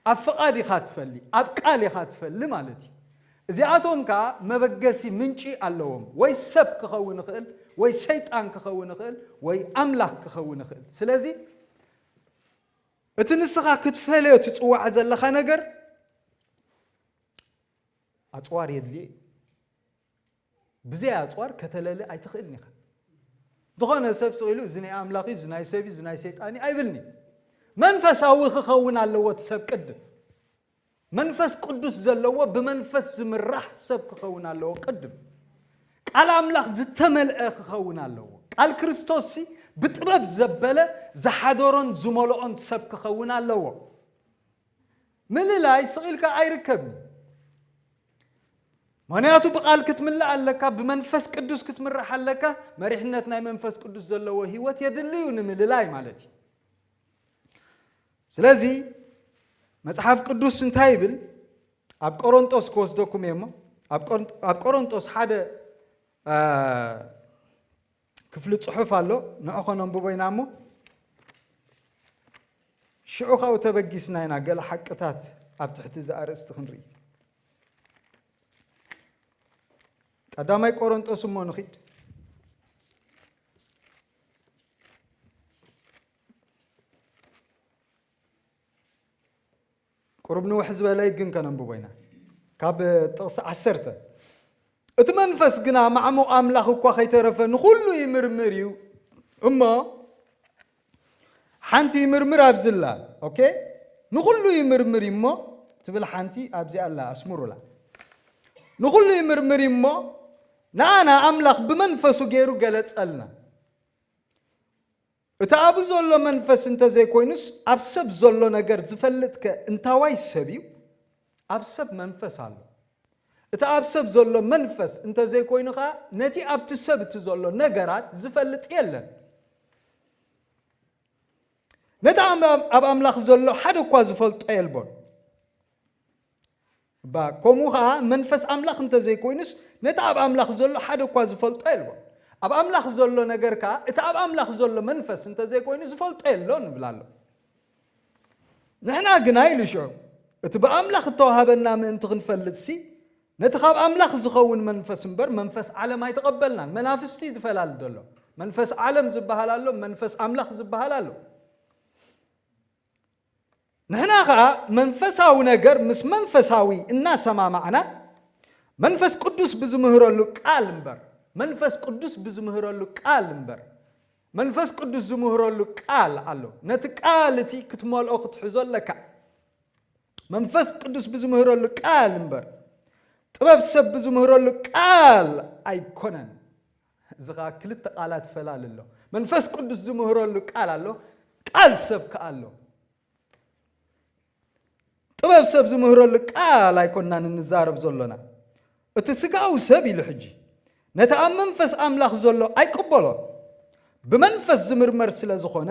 ኣብ ፍቓድ ኢኻ ትፈሊ፣ ኣብ ቃል ኢኻ ትፈሊ ማለት እዩ። እዚኣቶም ከኣ መበገሲ ምንጪ ኣለዎም። ወይ ሰብ ክኸውን ይኽእል፣ ወይ ሰይጣን ክኸውን ይኽእል፣ ወይ ኣምላኽ ክኸውን ይኽእል። ስለዚ እቲ ንስኻ ክትፈልዮ ትጽዋዕ ዘለኻ ነገር ኣጽዋር የድልዮ እዩ። ብዘይ ኣጽዋር ከተለሊ ኣይትኽእልን ኢኻ። ዝኾነ ሰብ ስቕ ኢሉ፣ "እዚ ናይ ኣምላኽ እዩ፣ እዚ ናይ ሰብ እዩ፣ እዚ ናይ ሰይጣን እዩ" ኣይብልን እዩ። መንፈሳዊ ክኸውን ኣለዎ እቲ ሰብ ቅድም። መንፈስ ቅዱስ ዘለዎ፣ ብመንፈስ ዝምራሕ ሰብ ክኸውን ኣለዎ ቅድም። ቃል ኣምላኽ ዝተመልአ ክኸውን ኣለዎ። ቃል ክርስቶስሲ ብጥበብ ዘበለ ዝሓደሮን ዝመልኦን ሰብ ክኸውን ኣለዎ። ምልላይ ስቕ ኢልካ ኣይርከብን። ምኽንያቱ ብቃል ክትምልእ ኣለካ፣ ብመንፈስ ቅዱስ ክትምራሕ ኣለካ። መሪሕነት ናይ መንፈስ ቅዱስ ዘለዎ ህይወት የድሊ እዩ ንምልላይ ማለት እዩ። ስለዚ መጽሓፍ ቅዱስ እንታይ ይብል? ኣብ ቆሮንጦስ ክወስደኩም እየ እሞ፣ ኣብ ቆሮን-፣ ኣብ ቆሮንጦስ ሓደ፣ አ፣ ክፍሊ ጽሑፍ ኣሎ፣ ንዑ ኸነንብቦ ኢና እሞ፣ ሽዑ ኻው ተበጊስና ኢና ገለ ሓቅታት ኣብ ትሕቲ እዚ ኣርእስቲ ክንርኢ። ቀዳማይ ቆሮንጦስ እሞ ንኺድ። ቁሩብ ንውሕ ዝበለ ግን ከነንብቦ ኢና። ካብ ጥቕሲ ዓሰርተ፣ "እቲ መንፈስ ግና ማዕሙቕ ኣምላኽ እኳ ኸይተረፈ ንኹሉ ይምርምር እዩ እሞ፣ ሓንቲ ይምርምር ኣብዚ ኣላ።" ኦኬ? "ንኹሉ ይምርምር እዩ እሞ" ትብል ሓንቲ ኣብዚ ኣላ፣ ኣስምሩላ። "ንኹሉ ይምርምር እዩ እሞ፣ ንኣና ኣምላኽ ብመንፈሱ ገይሩ ገለጸልና። እቲ ኣብኡ ዘሎ መንፈስ እንተዘይኮይኑስ፣ ኣብ ሰብ ዘሎ ነገር ዝፈልጥከ እንታዋይ ሰብ እዩ? ኣብ ሰብ መንፈስ ኣሎ። እቲ ኣብ ሰብ ዘሎ መንፈስ እንተዘይኮይኑ ኸኣ፣ ነቲ ኣብቲ ሰብ እቲ ዘሎ ነገራት ዝፈልጥ የለን። ነቲ ኣብ፣ ኣብ ኣምላኽ ዘሎ ሓደ እኳ ዝፈልጦ የልቦን። እባ ከምኡ ኸኣ መንፈስ ኣምላኽ እንተዘይኮይኑስ፣ ነቲ ኣብ ኣምላኽ ዘሎ ሓደ እኳ ዝፈልጦ የልቦን። ኣብ ኣምላኽ ዘሎ ነገር ከኣ፣ እቲ ኣብ ኣምላኽ ዘሎ መንፈስ እንተዘይኮይኑ ዝፈልጦ የሎን" ንብል ኣሎ። ንሕና ግና ኢሉ ሽዑ፣ እቲ ብኣምላኽ እተዋሃበና ምእንቲ ክንፈልጥሲ፣ ነቲ ካብ ኣምላኽ ዝኸውን መንፈስ እምበር፣ መንፈስ ዓለም ኣይተቐበልናን። መናፍስቲ እዩ ዝፈላሊ ዘሎ። መንፈስ ዓለም ዝበሃል ኣሎ፣ መንፈስ ኣምላኽ ዝበሃል ኣሎ። ንሕና ኸኣ መንፈሳዊ ነገር ምስ መንፈሳዊ እናሰማማዕና፣ መንፈስ ቅዱስ ብዝምህረሉ ቃል እምበር፣ መንፈስ ቅዱስ ብዝምህረሉ ቃል እምበር፣ መንፈስ ቅዱስ ዝምህረሉ ቃል ኣሎ። ነቲ ቃል እቲ ክትመልኦ ክትሕዞ ኣለካ። መንፈስ ቅዱስ ብዝምህረሉ ቃል እምበር፣ ጥበብ ሰብ ብዝምህረሉ ቃል ኣይኮነን። እዚ ኸኣ ክልተ ቃላት ፈላሊ ኣሎ። መንፈስ ቅዱስ ዝምህረሉ ቃል ኣሎ፣ ቃል ሰብ ከኣ ኣሎ። ጥበብ ሰብ ዝምህረሉ ቃል ኣይኮናን እንዛረብ ዘሎና። እቲ ስጋዊ ሰብ ኢሉ ሕጂ፣ ነቲ ኣብ መንፈስ ኣምላኽ ዘሎ ኣይቅበሎን። ብመንፈስ ዝምርመር ስለ ዝኾነ፣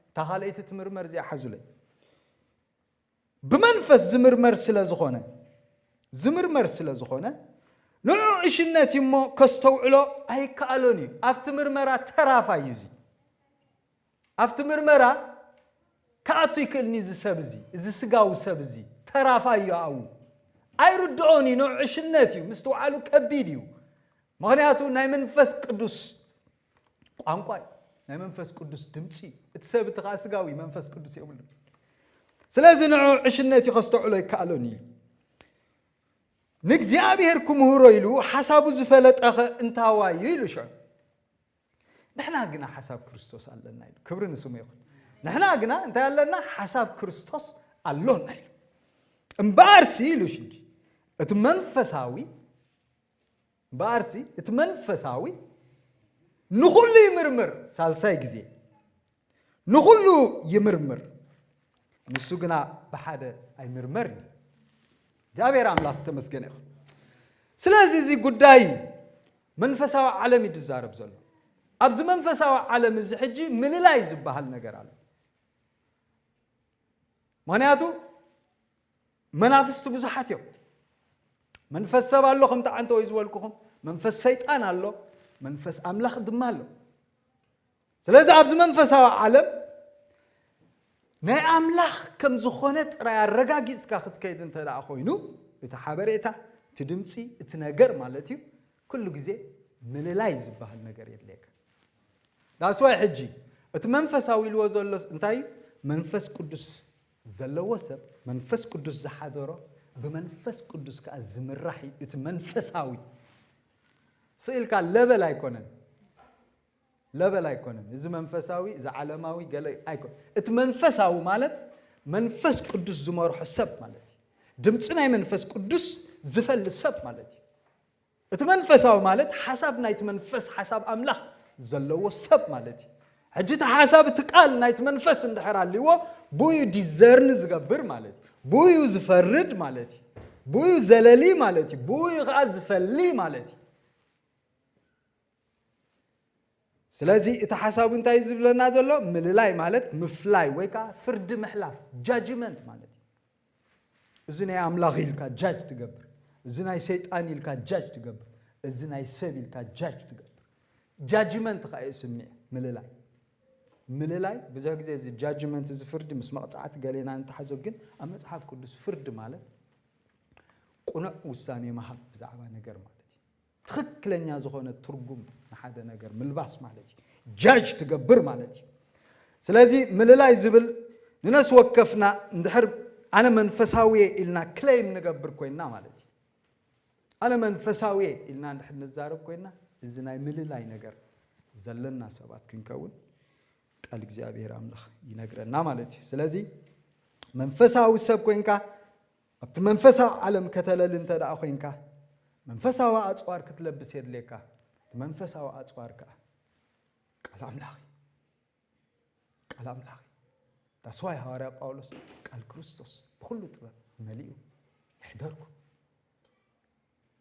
እታ ካልኣይቲ ትምርመር እዚኣ ሓዙለይ። ብመንፈስ ዝምርመር ስለ ዝኾነ፣ ዝምርመር ስለ ዝኾነ፣ ንዑ ዕሽነት እዩ እሞ ከስተውዕሎ ኣይከኣሎን እዩ። ኣብቲ ምርመራ ተራፋይ እዩ እዚ። ኣብቲ ምርመራ ክኣቱ ይክእልኒ እዚ ሰብ እዚ፣ እዚ ስጋዊ ሰብ እዚ፣ ተራፋይ እዩ ኣብኡ። ኣይርድኦን እዩ፣ ንዑ ዕሽነት እዩ፣ ምስትውዓሉ ከቢድ እዩ። ምኽንያቱ ናይ መንፈስ ቅዱስ ቋንቋ እዩ፣ ናይ መንፈስ ቅዱስ ድምፂ እዩ። እቲ ሰብ እቲ ኸዓ ስጋዊ መንፈስ ቅዱስ የብሉን። ስለዚ ንዑ ዕሽነት እዩ፣ ከስተውዕሎ ይከኣሎን እዩ። ንእግዚኣብሔር ክምህሮ ኢሉ ሓሳቡ ዝፈለጠኸ እንታዋይ እዩ ኢሉ ሽዑ። ንሕና ግና ሓሳብ ክርስቶስ ኣለና ኢሉ። ክብሪ ንስሙ ይኹን። ንሕና ግና እንታይ ኣለና? ሓሳብ ክርስቶስ ኣሎና ኢሉ። እምበኣርሲ ኢሉ ሽንጂ፣ እቲ መንፈሳዊ፣ እምበኣርሲ እቲ መንፈሳዊ ንኹሉ ይምርምር፣ ሳልሳይ ግዜ፣ ንኹሉ ይምርምር፣ ንሱ ግና ብሓደ ኣይምርመርን። እግዚኣብሔር ኣምላኽ ዝተመስገነ ይኹን። ስለዚ እዚ ጉዳይ መንፈሳዊ ዓለም እዩ ዝዛረብ ዘሎ። ኣብዚ መንፈሳዊ ዓለም እዚ ሕጂ ምልላይ ዝበሃል ነገር ኣሎ። ምኽንያቱ መናፍስቲ ብዙሓት እዮም። መንፈስ ሰብ ኣሎ፣ ከምቲ ዓንተ ወይ ዝበልኩኹም፣ መንፈስ ሰይጣን ኣሎ፣ መንፈስ ኣምላኽ ድማ ኣሎ። ስለዚ ኣብዚ መንፈሳዊ ዓለም ናይ ኣምላኽ ከም ዝኾነ ጥራይ ኣረጋጊጽካ ክትከይድ እንተ ደኣ ኮይኑ፣ እቲ ሓበሬታ፣ እቲ ድምጺ፣ እቲ ነገር ማለት እዩ፣ ኩሉ ግዜ ምልላይ ዝበሃል ነገር የድልየካ። ዳስዋይ ሕጂ እቲ መንፈሳዊ ኢልዎ ዘሎስ እንታይ እዩ? መንፈስ ቅዱስ ዘለዎ ሰብ፣ መንፈስ ቅዱስ ዝሓደሮ፣ ብመንፈስ ቅዱስ ከኣ ዝምራሕ እዩ። እቲ መንፈሳዊ ስኢልካ ለበል ኣይኮነን፣ ለበል ኣይኮነን። እዚ መንፈሳዊ፣ እዚ ዓለማዊ ገለ ኣይኮን። እቲ መንፈሳዊ ማለት መንፈስ ቅዱስ ዝመርሖ ሰብ ማለት እዩ። ድምፂ ናይ መንፈስ ቅዱስ ዝፈሊ ሰብ ማለት እዩ። እቲ መንፈሳዊ ማለት ሓሳብ ናይቲ መንፈስ፣ ሓሳብ ኣምላኽ ዘለዎ ሰብ ማለት እዩ። ሕጂ እቲ ሓሳብ፣ እቲ ቃል ናይቲ መንፈስ እንድሕር ኣልዎ፣ ብኡ እዩ ዲዘርን ዝገብር ማለት እዩ። ብኡ እዩ ዝፈርድ ማለት እዩ። ብኡ እዩ ዘለሊ ማለት እዩ። ብኡ እዩ ኸዓ ዝፈሊ ማለት እዩ። ስለዚ እቲ ሓሳቡ እንታይ እዩ ዝብለና ዘሎ? ምልላይ ማለት ምፍላይ ወይ ከዓ ፍርዲ ምሕላፍ፣ ጃጅመንት ማለት እዩ። እዚ ናይ ኣምላኽ ኢልካ ጃጅ ትገብር፣ እዚ ናይ ሰይጣን ኢልካ ጃጅ ትገብር፣ እዚ ናይ ሰብ ኢልካ ጃጅ ትገብር። ጃጅመንት ከኣ እዩ ስምዕ ምልላይ። ምልላይ ብዙሕ ግዜ እዚ ጃጅመንት፣ እዚ ፍርዲ ምስ መቕጻዕቲ ገሌና ንተሓዞ፣ ግን ኣብ መጽሓፍ ቅዱስ ፍርዲ ማለት ቅኑዕ ውሳኔ ምሃብ ብዛዕባ ነገር ማለት እዩ። ትኽክለኛ ዝኾነ ትርጉም ንሓደ ነገር ምልባስ ማለት እዩ። ጃጅ ትገብር ማለት እዩ። ስለዚ ምልላይ ዝብል ንነፍሲ ወከፍና እንድሕር ኣነ መንፈሳዊ እየ ኢልና ክሌም ንገብር ኮይንና ማለት እዩ። ኣነ መንፈሳዊ እየ ኢልና እንድሕር ንዛረብ ኮይንና፣ እዚ ናይ ምልላይ ነገር ዘለና ሰባት ክንከውን ቃል እግዚኣብሔር ኣምላኽ ይነግረና ማለት እዩ። ስለዚ መንፈሳዊ ሰብ ኮይንካ ኣብቲ መንፈሳዊ ዓለም ከተለሊ እንተ ደኣ ኮይንካ፣ መንፈሳዊ ኣጽዋር ክትለብስ የድልየካ። እቲ መንፈሳዊ ኣጽዋር ከኣ ቃል ኣምላኽ እዩ። ቃል ኣምላኽ እዩ። ዳስዋይ ሃዋርያ ጳውሎስ ቃል ክርስቶስ ብኹሉ ጥበብ መሊኡ ይሕደርኩ።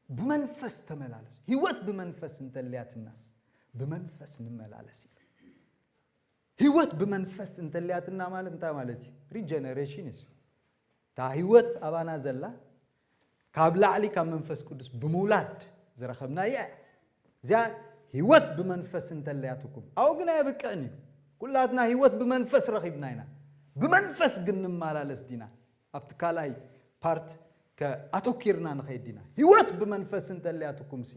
ብመንፈስ ተመላለሱ። ህይወት ብመንፈስ እንተልያትናስ ብመንፈስ ንመላለስ ኢሉ። ህይወት ብመንፈስ እንተልያትና ማለት እንታይ ማለት እዩ? ሪጀነሬሽን እዩ። እታ ህይወት ኣባና ዘላ ካብ ላዕሊ ካብ መንፈስ ቅዱስ ብምውላድ ዝረኸብና እያ። እዚኣ ህይወት ብመንፈስ እንተለያትኩም፣ ኣብኡ ግን ኣየብቅዕን እዩ። ኩላትና ህይወት ብመንፈስ ረኺብና ኢና። ብመንፈስ ግን ንመላለስ ዲና? ኣብቲ ካልኣይ ፓርት ከኣተኪርና ንኸይድ ዲና? ህይወት ብመንፈስ እንተለያትኩምሲ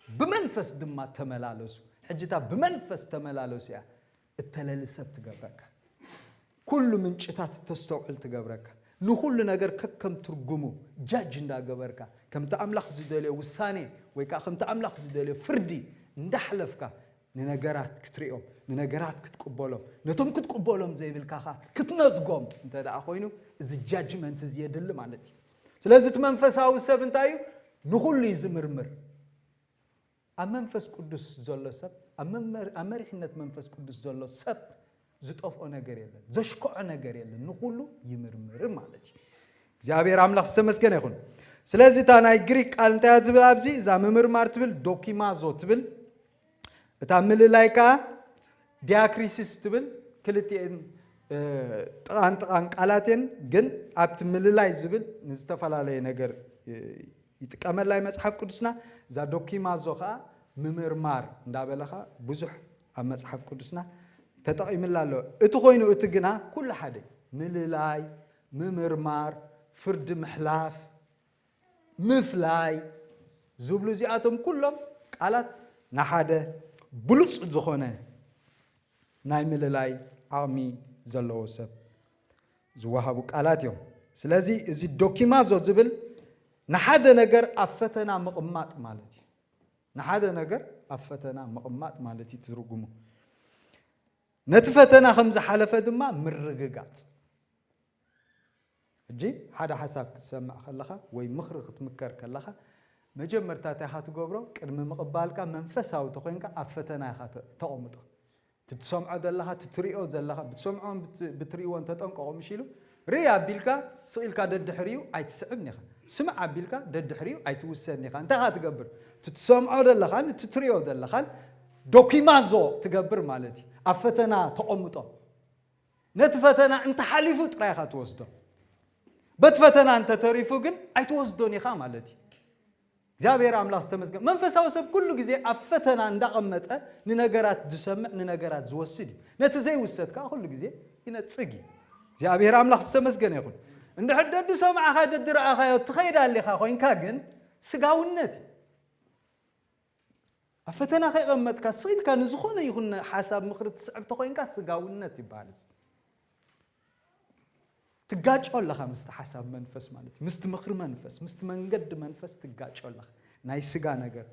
ብመንፈስ ድማ ተመላለሱ። ሕጂ እታ ብመንፈስ ተመላለሱ እያ እተለሊ ሰብ ትገብረካ። ኩሉ ምንጭታት ተስተውዕል ትገብረካ። ንኹሉ ነገር ከከም ትርጉሙ ጃጅ እንዳገበርካ፣ ከምቲ ኣምላኽ ዝደልዮ ውሳኔ ወይ ከዓ ከምቲ ኣምላኽ ዝደልዮ ፍርዲ እንዳሕለፍካ ንነገራት ክትሪኦም፣ ንነገራት ክትቅበሎም፣ ነቶም ክትቅበሎም ዘይብልካ ኸዓ ክትነዝጎም እንተ ደኣ ኮይኑ፣ እዚ ጃጅመንት እዚ የድሊ ማለት እዩ። ስለዚ እቲ መንፈሳዊ ሰብ እንታይ እዩ? ንኹሉ እዩ ዝምርምር። ኣብ መንፈስ ቅዱስ ዘሎ ሰብ፣ ኣብ መመር-፣ ኣብ መሪሕነት መንፈስ ቅዱስ ዘሎ ሰብ ዝጠፍኦ ነገር የለን፣ ዘሽክዖ ነገር የለን፣ ንኹሉ ይምርምር ማለት እዩ። እግዚኣብሔር ኣምላኽ ዝተመስገነ ይኹን። ስለዚ እታ ናይ ግሪክ ቃል እንታይ እያ ትብል ኣብዚ? እዛ ምምርማር ትብል ዶኪማዞ ትብል፣ እታ ምልላይ ከኣ ዲያክሪሲስ ትብል። ክልቲኤን፣ እ፣ ጥቓን ጥቓን ቃላት እየን፣ ግን ኣብቲ ምልላይ ዝብል ንዝተፈላለየ ነገር፣ እ፣ ይጥቀመላ እዩ መጽሓፍ ቅዱስና። እዛ ዶኪማዞ ከኣ ምምርማር እንዳበለ ከኣ ብዙሕ ኣብ መጽሓፍ ቅዱስና ተጠቒምላ ኣሎ። እቲ ኮይኑ እቲ ግና ኩሉ ሓደ እዩ። ምልላይ፣ ምምርማር፣ ፍርዲ ምሕላፍ፣ ምፍላይ ዝብሉ እዚኣቶም ኩሎም ቃላት ንሓደ ብሉጽ ዝኾነ ናይ ምልላይ ዓቕሚ ዘለዎ ሰብ ዝወሃቡ ቃላት እዮም። ስለዚ እዚ ዶኪማዞ ዝብል ንሓደ ነገር ኣብ ፈተና ምቕማጥ ማለት እዩ። ንሓደ ነገር ኣብ ፈተና ምቕማጥ ማለት እዩ ትርጉሙ። ነቲ ፈተና ከም ዝሓለፈ ድማ ምርግጋጽ። ሕጂ ሓደ ሓሳብ ክትሰምዕ ከለኻ ወይ ምኽሪ ክትምከር ከለኻ፣ መጀመርታ እንታይ ኢኻ ትገብሮ? ቅድሚ ምቕባልካ መንፈሳዊ ተኾይንካ ኣብ ፈተና ኢኻ ተ-፣ ተቐምጦ። እቲ ትሰምዖ ዘለኻ፣ እቲ ትሪኦ ዘለኻ፣ ብትሰምዖን ብት-፣ ብትሪእዎን ተጠንቀቑ ምሽ ኢሉ፣ ርኢ ኣቢልካ ስቕ ኢልካ ደድሕሪኡ ኣይትስዕብን ኢኻ። ስምዕ ኣቢልካ ደድሕሪኡ ኣይትውሰድን ኢኻ። እንታይ ኢኻ ትገብር? እቲ ትሰምዖ ዘለኻን እቲ ትሪኦ ዘለኻን ዶኪማዞ ትገብር ማለት እዩ። ኣብ ፈተና ተቐምጦ። ነቲ ፈተና እንተሓሊፉ ጥራይ ኢኻ ትወስዶ። በቲ ፈተና እንተተሪፉ ግን ኣይትወስዶን ኢኻ ማለት እዩ። እግዚኣብሔር ኣምላኽ ዝተመስገን። መንፈሳዊ ሰብ ኩሉ ግዜ ኣብ ፈተና እንዳቐመጠ ንነገራት ዝሰምዕ፣ ንነገራት ዝወስድ እዩ። ነቲ ዘይውሰድ ከኣ ኩሉ ግዜ ይነጽግ እዩ። እግዚኣብሔር ኣምላኽ ዝተመስገነ ይኹን። እንድሕር ደድሰማዕኻ ደድረኣኻዮ ትኸይድ ኣሊኻ ኮይንካ ግን ስጋውነት እዩ። ኣብ ፈተና ከይቐመጥካ ስቕ ኢልካ ንዝኾነ ይኹን ሓሳብ ምኽሪ ትስዕብ ተኾይንካ ስጋውነት ይበሃል እዚ። ትጋጮ ኣለኻ ምስቲ ሓሳብ መንፈስ ማለት እዩ። ምስቲ ምኽሪ መንፈስ፣ ምስቲ መንገዲ መንፈስ ትጋጮ ኣለኻ። ናይ ስጋ ነገር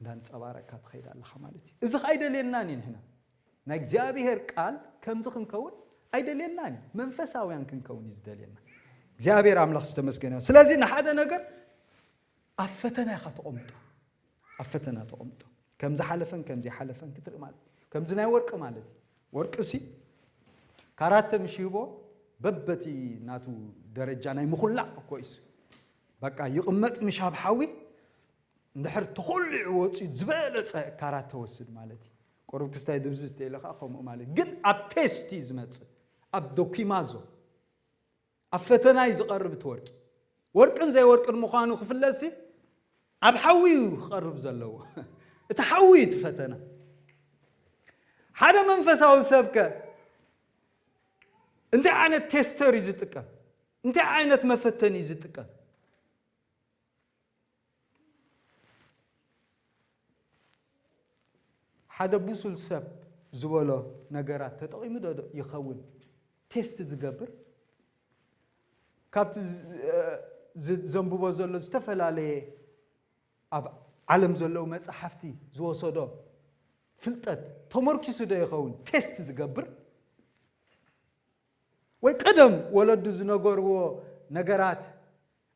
እንዳንጸባረቅካ ትኸይድ ኣለኻ ማለት እዩ። እዚ ኸኣ ኣይደልየናን እዩ። ንሕና ናይ እግዚኣብሔር ቃል ከምዚ ክንከውን ኣይደልየናን እዩ። መንፈሳውያን ክንከውን እዩ ዝደልየና። እግዚኣብሔር ኣምላኽ ዝተመስገነ ይሁን። ስለዚ ንሓደ ነገር ኣብ ፈተና ኢኻ ተቐምጦ። ኣብ ፈተና ተቐምጦ። ከም ዝሓለፈን ከም ዘይሓለፈን ክትርኢ ማለት እዩ። ከምዚ ናይ ወርቂ ማለት እዩ። ወርቂ ሲ ካራተ ምሽ ይህቦ በበቲ ናቱ ደረጃ ናይ ምኹላዕ እኮ እዩ። በቃ ይቕመጥ ምሽ ኣብ ሓዊ እንድሕር ተኾሊዑ ወፂኡ ዝበለፀ ካራተ ወስድ ማለት እዩ። ቁሩብ ክስታይ ድብዝዝ ተኢለ ከዓ ከምኡ ማለት እዩ። ግን ኣብ ቴስት እዩ ዝመፅእ። ኣብ ዶኪማዞ ኣብ ፈተና እዩ ዝቐርብ እቲ ወርቂ። ወርቅን ዘይወርቅን ምዃኑ ክፍለጥሲ ኣብ ሓዊ እዩ ክቐርብ ዘለዎ። እቲ ሓዊ እዩ እቲ ፈተና። ሓደ መንፈሳዊ ሰብከ እንታይ ዓይነት ቴስተር እዩ ዝጥቀም? እንታይ ዓይነት መፈተኒ እዩ ዝጥቀም? ሓደ ብሱል ሰብ ዝበሎ ነገራት ተጠቒሙ ዶ ይኸውን ቴስት ዝገብር? ካብቲ ዘንብቦ ዘሎ ዝተፈላለየ ኣብ ዓለም ዘለዉ መጻሕፍቲ ዝወሰዶ ፍልጠት ተመርኪሱ ዶ ይኸውን ቴስት ዝገብር? ወይ ቀደም ወለዱ ዝነገርዎ ነገራት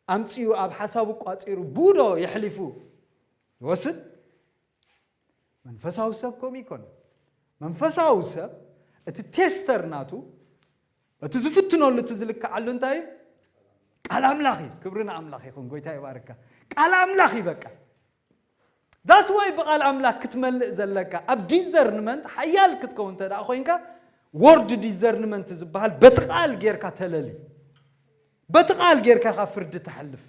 ኣምጺኡ ኣብ ሓሳቡ ቋጺሩ ብኡ ዶ የሕሊፉ ይወስድ? መንፈሳዊ ሰብ ከምኡ ይኮነ። መንፈሳዊ ሰብ እቲ ቴስተር ናቱ እቲ ዝፍትነሉ እቲ ዝልክዓሉ እንታይ እዩ? ቃል ኣምላኽ እዩ። ክብሪ ንኣምላኽ ይኹን። ጎይታ ይባርካ። ቃል ኣምላኽ እዩ በቃ። ዳስ ወይ ብቓል ኣምላኽ ክትመልእ ዘለካ ኣብ ዲዘርንመንት ሓያል ክትከውን እንተ ደኣ ኮይንካ ወርድ ዲዘርንመንት ዝበሃል በቲ ቃል ጌርካ ተለሊ። በቲ ቃል ጌርካ ኢኻ ፍርዲ ተሕልፍ።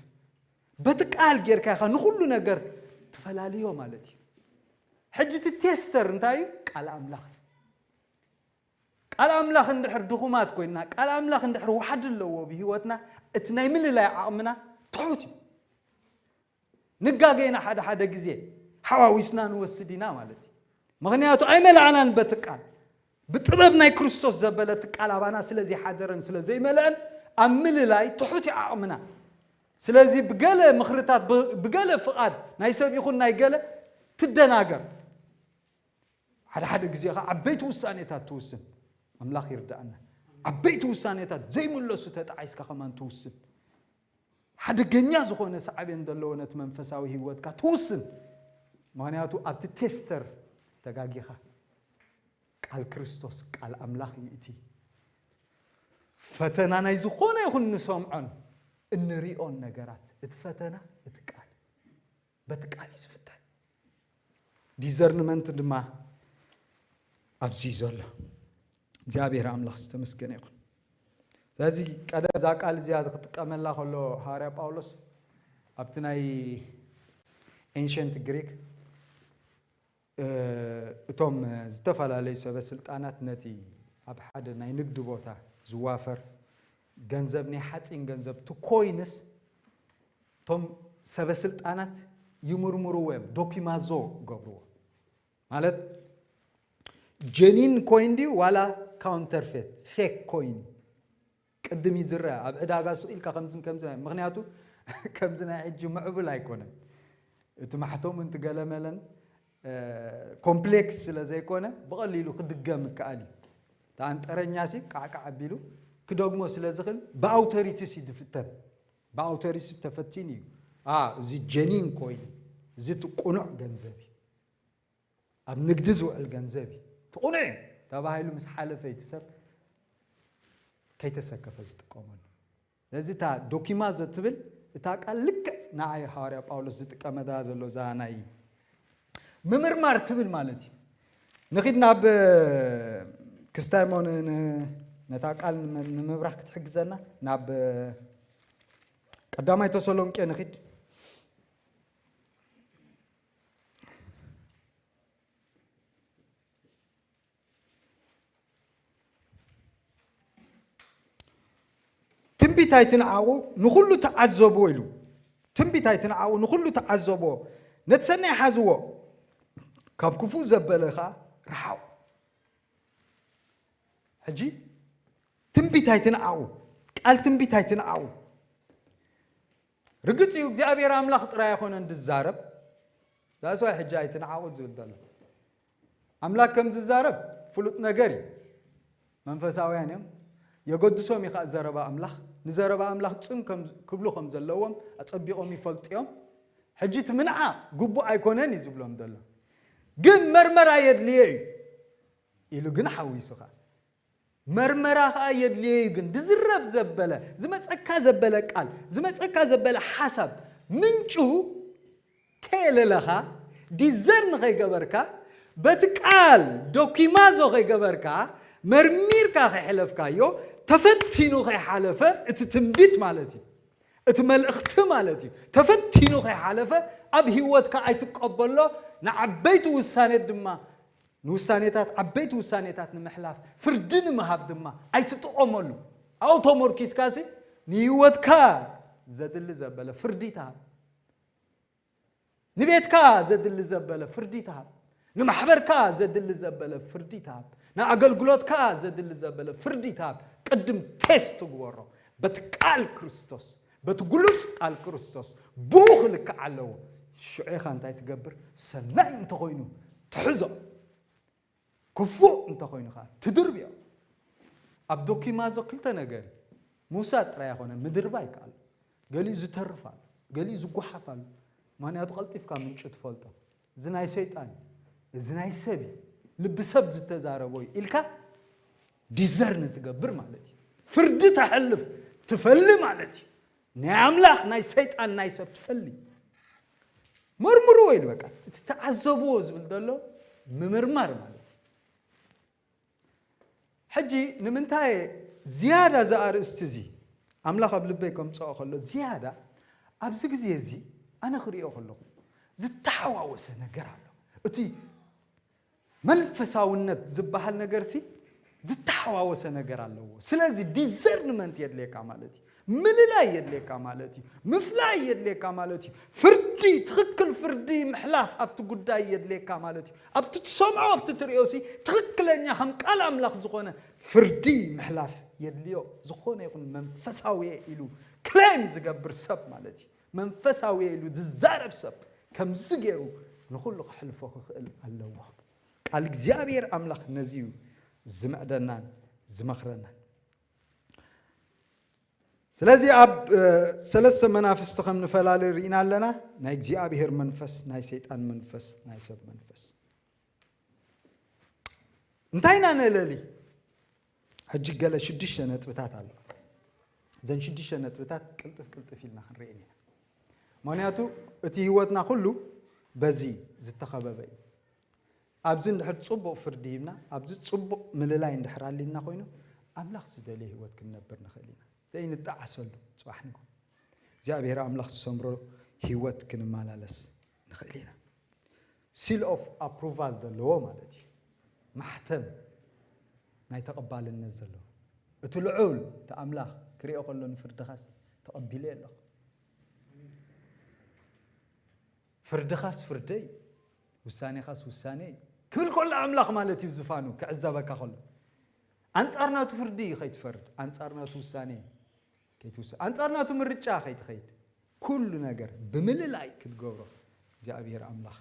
በቲ ቃል ጌርካ ኢኻ ንኹሉ ነገር ትፈላልዮ ማለት እዩ። ሕጂ እቲ ቴስተር እንታይ እዩ? ቃል ኣምላኽ እዩ። ቃል ኣምላኽ እንድሕር ድኹማት ኮይንና ቃል ኣምላኽ እንድሕር ዋሕዲ ኣለዎ ብህይወትና እቲ ናይ ምልላይ ዓቕምና ትሑት እዩ። ንጋገ ኢና ሓደ ሓደ ግዜ ሓዋዊስና ንወስድ ኢና ማለት እዩ። ምኽንያቱ ኣይመላእናን በቲ ቃል። ብጥበብ ናይ ክርስቶስ ዘበለ እቲ ቃል ኣባና ስለ ዘይሓደረን ስለ ዘይመልአን ኣብ ምልላይ ትሑት እዩ ዓቕምና። ስለዚ ብገለ ምኽርታት ብገለ ፍቓድ ናይ ሰብ ይኹን ናይ ገለ ትደናገር። ሓደ ሓደ ግዜ ኸዓ ዓበይቲ ውሳኔታት ትውስን። ኣምላኽ ይርዳእና። ዓበይቲ ውሳኔታት ዘይምለሱ ተጣዒስካ ከማን ትውስን። ሓደገኛ ዝኾነ ሳዕቤን ዘለዎ ነቲ መንፈሳዊ ህይወትካ ትውስን። ምኽንያቱ ኣብቲ ቴስተር ተጋጊኻ። ቃል ክርስቶስ ቃል ኣምላኽ እዩ እቲ ፈተና ናይ ዝኾነ ይኹን ንሰምዖን እንሪኦን ነገራት እቲ ፈተና እቲ ቃል በቲ ቃል እዩ ዝፍተን። ዲዘርንመንት ድማ ኣብዚ እዩ ዘሎ። እግዚኣብሔር ኣምላኽ ዝተመስገነ ይኹን። ስለዚ ቀደም እዛ ቃል እዚኣ ክጥቀመላ ከሎ ሃዋርያ ጳውሎስ ኣብቲ ናይ ኤንሸንት ግሪክ እቶም ዝተፈላለዩ ሰበ ስልጣናት ነቲ ኣብ ሓደ ናይ ንግዲ ቦታ ዝዋፈር ገንዘብ ናይ ሓፂን ገንዘብ ቲ ኮይንስ እቶም ሰበ ስልጣናት ይምርምርዎ እዮም፣ ዶኪማዞ ይገብርዎ። ማለት ጀኒን ኮይን ድዩ ዋላ ካውንተርፌት ፌክ ኮይን ቅድም እዩ ዝረአ። ኣብ ዕዳጋ ስቕ ኢልካ ከምዝን ከምዝን ምኽንያቱ ከምዚ ናይ ሕጂ ምዕቡል ኣይኮነን። እቲ ማሕተሙ እንትገለመለን ኮምፕሌክስ ስለ ዘይኮነ ብቐሊሉ ክድገም ይከኣል እዩ። ተኣንጠረኛ ሲ ቃዕቃዕ ኣቢሉ ክደግሞ ስለ ዝኽእል ብኣውቶሪቲስ እዩ ዝፍተን። ብኣውቶሪቲስ ተፈቲኑ እዩ። ኣ እዚ ጀኒን ኮይን እዚ እቲ ቁኑዕ ገንዘብ እዩ። ኣብ ንግዲ ዝውዕል ገንዘብ እዩ። እቲ ቁኑዕ እዩ ተባሂሉ ምስ ሓለፈ እቲ ሰብ ከይተሰከፈ ዝጥቀመሉ። ስለዚ እታ ዶኪማዞ ትብል እታ ቃል ልክዕ ንዓይ ሃዋርያ ጳውሎስ ዝጥቀመላ ዘሎ እዛ ናይ ምምርማር ትብል ማለት እዩ። ንኺድ ናብ ክስታይ ሞ ነታ ቃል ንምብራህ ክትሕግዘና ናብ ቀዳማይ ተሰሎንቄ ንኺድ። ትንቢት ኣይትንዓቑ ንኹሉ ተዓዘብዎ ኢሉ። ትንቢት ኣይትንዓቑ ንኹሉ ተዓዘብዎ፣ ነቲ ሰናይ ሓዝዎ፣ ካብ ክፉእ ዘበለ ኸዓ ርሓቑ። ሕጂ ትንቢት ኣይትንዓቑ፣ ቃል ትንቢት ኣይትንዓቑ። ርግጽ እዩ እግዚኣብሔር ኣምላኽ ጥራይ ኣይኮነን ዝዛረብ። ዛስዋይ ሕጂ ኣይትንዓቑ ዝብል ዘሎ ኣምላኽ ከም ዝዛረብ ፍሉጥ ነገር እዩ። መንፈሳውያን እዮም። የገድሶም እዩ ከዓ ዘረባ ኣምላኽ። ንዘረባ ኣምላኽ ጽን ከም ክብሉ ከም ዘለዎም ኣጸቢቖም ይፈልጡ እዮም። ሕጂ እቲ ምንዓ ግቡእ ኣይኮነን እዩ ዝብሎም ዘሎ። ግን መርመራ የድልዮ እዩ ኢሉ ግን ሓዊሱ ከዓ መርመራ ከዓ የድልዮ እዩ። ግን ዝዝረብ ዘበለ ዝመፀካ ዘበለ ቃል ዝመፀካ ዘበለ ሓሳብ ምንጩ ከየለለኻ ዲዘርን ከይገበርካ በቲ ቃል ዶኪማዞ ከይገበርካ መርሚርካ ከይሕለፍካዮ ተፈቲኑ ከይሓለፈ እቲ ትንቢት ማለት እዩ። እቲ መልእኽቲ ማለት እዩ። ተፈቲኑ ከይሓለፈ ኣብ ህይወትካ ኣይትቀበሎ። ንዓበይቲ ውሳኔት ድማ ንውሳኔታት ዓበይቲ ውሳኔታት ንምሕላፍ ፍርዲ ንምሃብ ድማ ኣይትጥቀመሉ። ኣው ተመርኪስካሲ ንህይወትካ ዘድሊ ዘበለ ፍርዲ ትሃብ። ንቤትካ ዘድሊ ዘበለ ፍርዲ ትሃብ። ንማሕበርካ ዘድሊ ዘበለ ፍርዲ ትሃብ። ንኣገልግሎትካ ዘድሊ ዘበለ ፍርዲ ትሃብ። ቅድም ቴስት ትግበሮ። በቲ ቃል ክርስቶስ፣ በቲ ግሉጽ ቃል ክርስቶስ ብኡ ክልክዕ ኣለዎ። ሽዑ ኢኻ እንታይ ትገብር? ሰናይ እንተኾይኑ ትሕዞ፣ ክፉእ እንተኾይኑ ኸዓ ትድርብዮ። ኣብ ዶኪማዞ ክልተ ነገር እዩ። ምውሳድ ጥራይ ኣይኮነን፣ ምድርባይ ከኣ ኣሎ። ገሊኡ ዝተርፍ ኣሎ፣ ገሊኡ ዝጓሓፍ ኣሎ። ምኽንያቱ ቀልጢፍካ ምንጩ ትፈልጦ። እዚ ናይ ሰይጣን እዩ፣ እዚ ናይ ሰብ እዩ፣ ልቢ ሰብ ዝተዛረቦ እዩ ኢልካ ዲዘርን ትገብር ማለት እዩ። ፍርዲ ተሕልፍ ትፈሊ ማለት እዩ። ናይ ኣምላኽ፣ ናይ ሰይጣን፣ ናይ ሰብ ትፈሊ። መርምርዎ ኢሉ በቃ። እቲ ተዓዘብዎ ዝብል ዘሎ ምምርማር ማለት እዩ። ሕጂ ንምንታይ ዝያዳ እዚ ኣርእስቲ እዚ ኣምላኽ ኣብ ልበይ ከምጽኦ ከሎ ዝያዳ ኣብዚ ግዜ እዚ ኣነ ክርእዮ ከለኹ ዝተሓዋወሰ ነገር ኣሎ። እቲ መንፈሳውነት ዝበሃል ነገርሲ ዝተሓዋወሰ ነገር ኣለዎ። ስለዚ ዲዘርንመንት የድልየካ ማለት እዩ። ምልላይ የድልየካ ማለት እዩ። ምፍላይ የድልየካ ማለት እዩ። ፍርዲ፣ ትኽክል ፍርዲ ምሕላፍ ኣብቲ ጉዳይ የድልየካ ማለት እዩ። ኣብቲ ትሰምዖ፣ ኣብቲ ትርእዮሲ ትኽክለኛ ከም ቃል ኣምላኽ ዝኾነ ፍርዲ ምሕላፍ የድልዮ። ዝኾነ ይኹን መንፈሳዊ እየ ኢሉ ክሌም ዝገብር ሰብ ማለት እዩ። መንፈሳዊ እየ ኢሉ ዝዛረብ ሰብ ከምዚ ገይሩ ንኹሉ ክሕልፎ ክኽእል ኣለዎ። ቃል እግዚኣብሔር ኣምላኽ ነዚ እዩ ዝምዕደናን ዝመኽረናን። ስለዚ ኣብ፣ እ፣ ሰለስተ መናፍስቲ ከም ንፈላለ ርኢና ኣለና። ናይ እግዚኣብሔር መንፈስ፣ ናይ ሰይጣን መንፈስ፣ ናይ ሰብ መንፈስ። እንታይ ኢና ነለሊ? ሕጂ ገለ ሽዱሽተ ነጥብታት ኣሎ። እዘን ሽዱሽተ ነጥብታት ቅልጥፍ ቅልጥፍ ኢልና ክንርእየን ኢና። ምኽንያቱ እቲ ህይወትና ኩሉ በዚ ዝተኸበበ እዩ። ኣብዚ እንድሕር ጽቡቕ ፍርዲ ሂብና፣ ኣብዚ ጽቡቕ ምልላይ እንድሕር ኣሊና ኮይኑ፣ ኣምላኽ ዝደልዮ ህይወት ክንነብር ንኽእል ኢና። ዘይንጠዓሰሉ ጽባሕ ንግሆ። እግዚኣብሔር ኣምላኽ ዝሰምሮ ህይወት ክንመላለስ ንኽእል ኢና። ሲል ኦፍ ኣፕሩቫል ዘለዎ ማለት እዩ። ማሕተም ናይ ተቐባልነት ዘለዎ። እቲ ልዑል፣ እቲ ኣምላኽ ክሪኦ ከሎ ንፍርድኻስ ተቐቢለ ኣለኹ። ፍርድኻስ ፍርደይ፣ ውሳኔኻስ ውሳኔይ ክብል ከሎ ኣምላኽ ማለት እዩ ዝፋኑ ክዕዘበካ ከሎ። ኣንጻር ናቱ ፍርዲ ከይትፈርድ፣ ኣንጻር ናቱ ውሳኔ ከይትውስን፣ ኣንጻር ናቱ ምርጫ ከይትኸይድ፣ ኩሉ ነገር ብምልላይ ክትገብሮ እግዚኣብሔር ኣምላኽ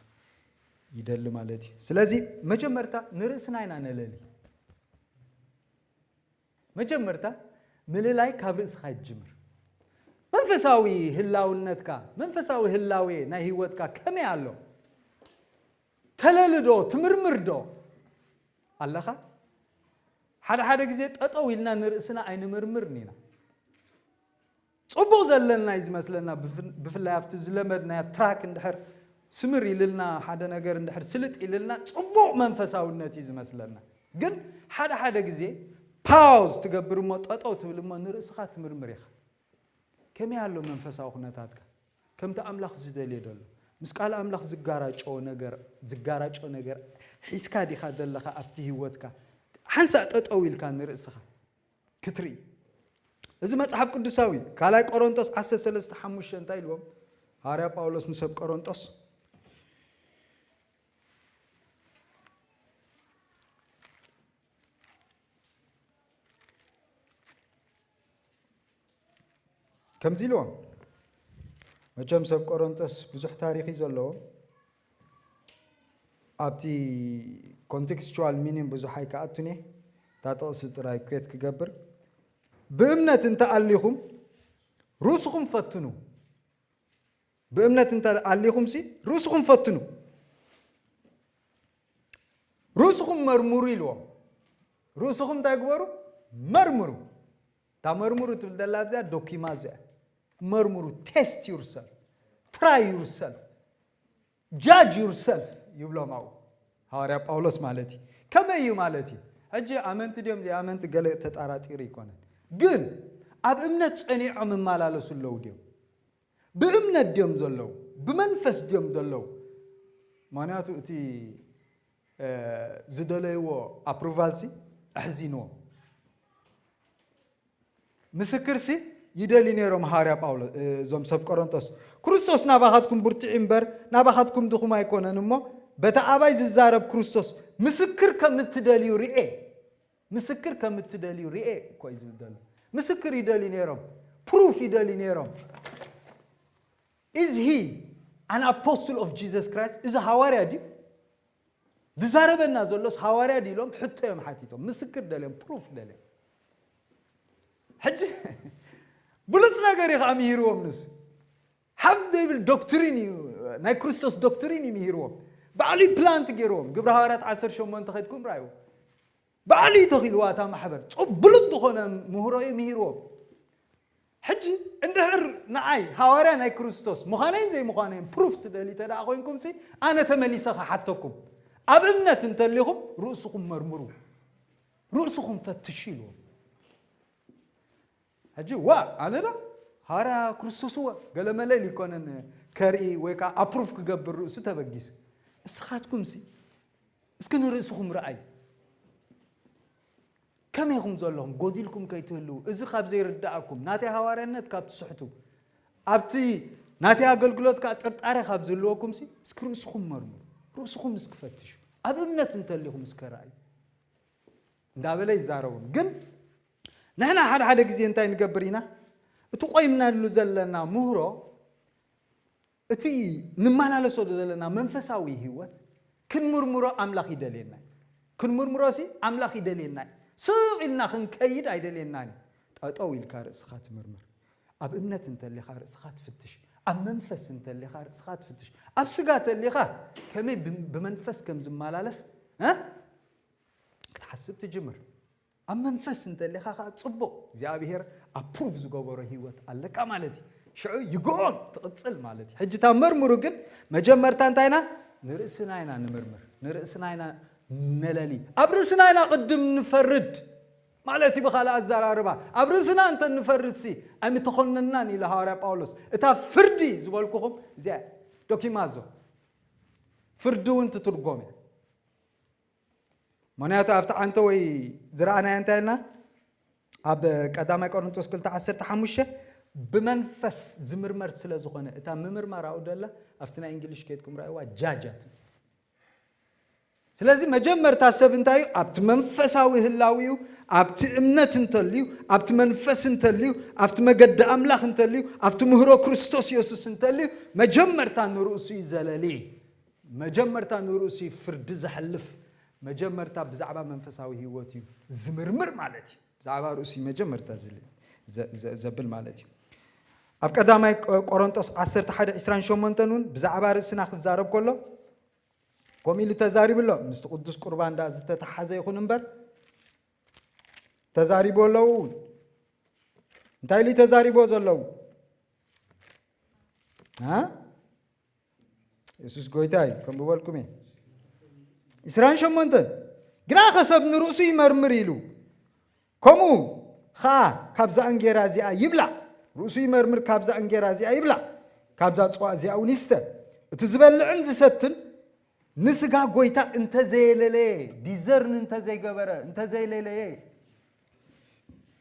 ይደሊ ማለት እዩ። ስለዚ መጀመርታ ንርእስና ኢና ነለሊ። መጀመርታ ምልላይ ካብ ርእስኻ ይጅምር። መንፈሳዊ ህላውነትካ፣ መንፈሳዊ ህላዌ ናይ ህይወትካ ከመይ ኣሎ? ተለልዶ፣ ትምርምርዶ ኣለኻ? ሓደ ሓደ ግዜ ጠጠው ኢልና ንርእስና ኣይንምርምርን ኢና። ጽቡቕ ዘለና እዩ ዝመስለና፣ ብፍ-፣ ብፍላይ ኣብቲ ዝለመድናዮ ትራክ እንድሕር ስምር ኢልልና፣ ሓደ ነገር እንድሕር ስልጥ ኢልልና፣ ጽቡቕ መንፈሳውነት እዩ ዝመስለና። ግን ሓደ ሓደ ግዜ ፓውዝ ትገብር እሞ፣ ጠጠው ትብል እሞ፣ ንርእስኻ ትምርምር ኢኻ። ከመይ ኣሎ መንፈሳዊ ኩነታትካ? ከምቲ ኣምላኽ ዝደልዮ ደሎ፣ ምስ ቃል ኣምላኽ ዝጋራጨዎ ነገር፣ ዝጋራጨዎ ነገር ሒዝካ ዲኻ ዘለኻ ኣብቲ ህይወትካ? ሓንሳእ ጠጠው ኢልካ ንርእስኻ ክትርኢ። እዚ መጽሓፍ ቅዱሳዊ እዩ። ካልኣይ ቆሮንቶስ ዓሰርተ ሰለስተ ሓሙሽተ እንታይ ኢልዎም? ሃዋርያ ጳውሎስ ንሰብ ቆሮንቶስ ከምዚ ኢልዎም። መቸም ሰብ ቆሮንቶስ ብዙሕ ታሪኽ እዩ ዘለዎም። ኣብቲ ኮንቴክስቹዋል ሚኒንግ ብዙሕ ኣይከኣቱን እየ። እታ ጥቕሲ ጥራይ ኩዌት ክገብር። ብእምነት እንተ ኣሊኹም ርእስኹም ፈትኑ። ብእምነት እንተ ኣሊኹምሲ ርእስኹም ፈትኑ። ርእስኹም መርምሩ ኢልዎም። ርእስኹም እንታይ ግበሩ? መርምሩ። እታ መርምሩ ትብል ዘላ ኣብዚኣ ዶኪማ እዚኣ። መርምሩ፣ ቴስት ዩርሰልፍ፣ ትራይ ዩርሰልፍ፣ ጃጅ ዩርሰልፍ ይብሎም ኣብኡ። ሃዋርያ ጳውሎስ ማለት እዩ። ከመይ እዩ ማለት እዩ? ሕጂ ኣመንቲ ድዮም ዘይኣመንቲ ገለ ተጣራጢሩ ይኮነን። ግን ኣብ እምነት ጸኒዖም ይመላለሱ ኣለዉ ድዮም? ብእምነት ድዮም ዘለዉ? ብመንፈስ ድዮም ዘለዉ? ምኽንያቱ እቲ ዝደለይዎ ኣፕሩቫልሲ ኣሕዚንዎም። ምስክርሲ ይደልዩ ነይሮም። ሃዋርያ ጳውሎስ እዞም ሰብ ቆሮንቶስ፣ ክርስቶስ ናባኻትኩም ብርቱዕ እምበር ናባኻትኩም ድኹም ኣይኮነን እሞ፣ በቲ ኣባይ ዝዛረብ ክርስቶስ ምስክር ከም እትደልዩ ርኤ። ምስክር ከም እትደልዩ ርኤ እኮ እዩ ዝብል ዘሎ። ምስክር ይደልዩ ነይሮም። ፕሩፍ ይደልዩ ነይሮም። Is he an apostle of Jesus Christ? እዚ ሃዋርያ ድዩ? ዝዛረበና ዘሎስ ሃዋርያ ድዩ ኢሎም ሕቶ እዮም ሓቲቶም። ምስክር ደልዮም፣ ፕሩፍ ደልዮም። ሕጂ ብሉፅ ነገር እዩ ከዓ ምሂርዎም። ንሱ ሓፍ ዘይብል ዶክትሪን እዩ፣ ናይ ክርስቶስ ዶክትሪን እዩ ምሂርዎም። ባዕሉ እዩ ፕላንት ገይርዎም። ግብረ ሃዋርያት ዓሰርተ ሸሞንተ ከድኩም ራእይዎ። ባዕሉ እዩ ተኺልዋ እታ ማሕበር። ብሉፅ ዝኾነ ምህሮ እዩ ምሂርዎም። ሕጂ እንድሕር ንዓይ ሃዋርያ ናይ ክርስቶስ ምዃነይን ዘይምዃነይን ፕሩፍ ትደልዩ እንተ ደኣ ኮይንኩም ሲ፣ ኣነ ተመሊሰ ክሓተኩም። ኣብ እምነት እንተሊኹም ርእስኹም መርምሩ፣ ርእስኹም ፈትሹ ኢልዎም። ሕጂ ዋ ኣነ ዶ ሃዋርያ ክርስቶስ እወ ገለመለ ኢሉ ይኮነን ከርኢ ወይ ከዓ ኣፕሩፍ ክገብር ርእሱ ተበጊሱ። እስኻትኩም ሲ እስኪ ንርእስኹም ረኣዩ። ከመይ ኢኹም ዘለኹም? ጎዲልኩም ከይትህልዉ። እዚ ካብ ዘይርድኣኩም፣ ናተይ ሃዋርያነት ካብ ትስሕቱ፣ ኣብቲ ናተይ ኣገልግሎት ከዓ ጥርጣረ ካብ ዝህልወኩም ሲ እስኪ ርእስኹም መርምሩ። ርእስኹም እስኪ ፈትሹ። ኣብ እምነት እንተሊኹም እስከ ረኣዩ። እንዳበለ ይዛረቦም። ግን ንሕና ሓደ ሓደ ግዜ እንታይ ንገብር ኢና? እቲ ቆይምናሉ ዘለና ምህሮ፣ እቲ ንመላለሶ ዘለና መንፈሳዊ ህይወት ክንምርምሮ ኣምላኽ ይደልየና እዩ። ክንምርምሮ ሲ ኣምላኽ ይደልየና እዩ። ስቕ ኢልና ክንከይድ ኣይደልየናን እዩ። ጠጠው ኢልካ ርእስኻ ትምርምር። ኣብ እምነት እንተሊኻ ርእስኻ ትፍትሽ። ኣብ መንፈስ እንተሊኻ ርእስኻ ትፍትሽ። ኣብ ስጋ ተሊኻ ከመይ ብ-፣ ብመንፈስ ከም ዝመላለስ፣ እ? ክትሓስብ ትጅምር። ኣብ መንፈስ እንተሊኻ ከዓ ጽቡቕ እግዚኣብሔር ኣፕሩቭ ዝገበሮ ህይወት ኣለካ ማለት እዩ። ሽዑ ይግኦን ትቕጽል ማለት እዩ። ሕጂ እታ መርምሩ ግን መጀመርታ እንታይ ኢና? ንርእስና ኢና ንምርምር። ንርእስና ኢና ነለሊ። ኣብ ርእስና ኢና ቅድም ንፈርድ ማለት እዩ። ብኻልእ ኣዘራርባ ኣብ ርእስና እንተ ንፈርድ ሲ ኣይምተኾነናን ኢለ ሃዋርያ ጳውሎስ። እታ ፍርዲ ዝበልኩኹም እዚኣ ዶኪማዞ ፍርዲ እውን ትትርጎም እያ። ምኽንያቱ ኣብቲ ዓንተ ወይ ዝረኣናዮ እንታይ ኢልና? ኣብ ቀዳማይ ቆሮንቶስ ክልተ ዓሰርተ ሓሙሽተ ብመንፈስ ዝምርመር ስለ ዝኾነ፣ እታ ምምርማር ኣብኡ ደላ ኣብቲ ናይ እንግሊሽ ከይድኩም ረኣይዋ ጃጃት። ስለዚ መጀመርታ ሰብ እንታይ እዩ? ኣብቲ መንፈሳዊ ህላዊኡ፣ ኣብቲ እምነት እንተልዩ፣ ኣብቲ መንፈስ እንተልዩ፣ ኣብቲ መገዲ ኣምላኽ እንተልዩ፣ ኣብቲ ምህሮ ክርስቶስ የሱስ እንተልዩ፣ መጀመርታ ንርእሱ እዩ ዘለሊ። መጀመርታ ንርእሱ እዩ ፍርዲ ዘሕልፍ። መጀመርታ ብዛዕባ መንፈሳዊ ህይወት እዩ ዝምርምር ማለት እዩ። ብዛዕባ ርእሱ እዩ መጀመርታ ዝል-፣ ዘ-፣ ዘ-፣ ዘብል ማለት እዩ። ኣብ ቀዳማይ ቆ-፣ ቆሮንጦስ ዓሰርተ ሓደ ዕስራን ሸሞንተን እውን ብዛዕባ ርእስና ክዛረብ ከሎ ከምኡ ኢሉ ተዛሪቡ ኣሎ። ምስቲ ቅዱስ ቁርባን ዳ ዝተተሓዘ ይኹን እምበር ተዛሪቡ ኣለዉ እውን። እንታይ ኢሉ ተዛሪቦ ዘለዉ? አ? የሱስ ጎይታ እዩ፣ ከም ዝበልኩም እየ። ዕስራን ሸሞንተን ግና ከሰብ ንርእሱ ይመርምር ኢሉ፣ ከምኡ ኸዓ ካብዛ እንጌራ እዚኣ ይብላዕ። ርእሱ ይመርምር፣ ካብዛ እንጌራ እዚኣ ይብላዕ፣ ካብዛ ጽዋ እዚኣ እውን ይስተ። እቲ ዝበልዕን ዝሰትን ንስጋ ጎይታ እንተዘየለለየ፣ ዲዘርን እንተዘይገበረ፣ እንተዘይለለየ፣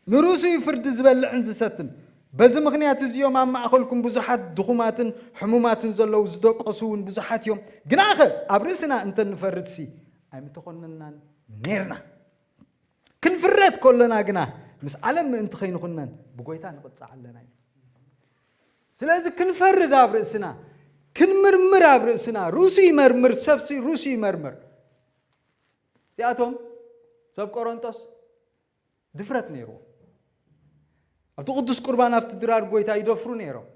ንርእሱ እዩ ፍርዲ ዝበልዕን ዝሰትን። በዚ ምኽንያት እዚ እዮም ኣብ ማእኸልኩም ብዙሓት ድኹማትን ሕሙማትን ዘለዉ፣ ዝደቀሱ እውን ብዙሓት እዮም። ግናኸ ኣብ ርእስና እንተንፈርድሲ ኣይምተኾነናን ኔርና። ክንፍረድ ከሎና ግና ምስ ዓለም ምእንቲ ከይንኹነን ብጎይታ ንቕጻዕ ኣለና እዩ። ስለዚ ክንፈርድ ኣብ ርእስና፣ ክንምርምር ኣብ ርእስና፣ ርእሱ ይመርምር፣ ሰብሲ ርእሱ ይመርምር። እዚኣቶም ሰብ ቆሮንጦስ ድፍረት ነይርዎ። ኣብቲ ቅዱስ ቁርባን ኣብቲ ድራር ጎይታ ይደፍሩ ነይሮም።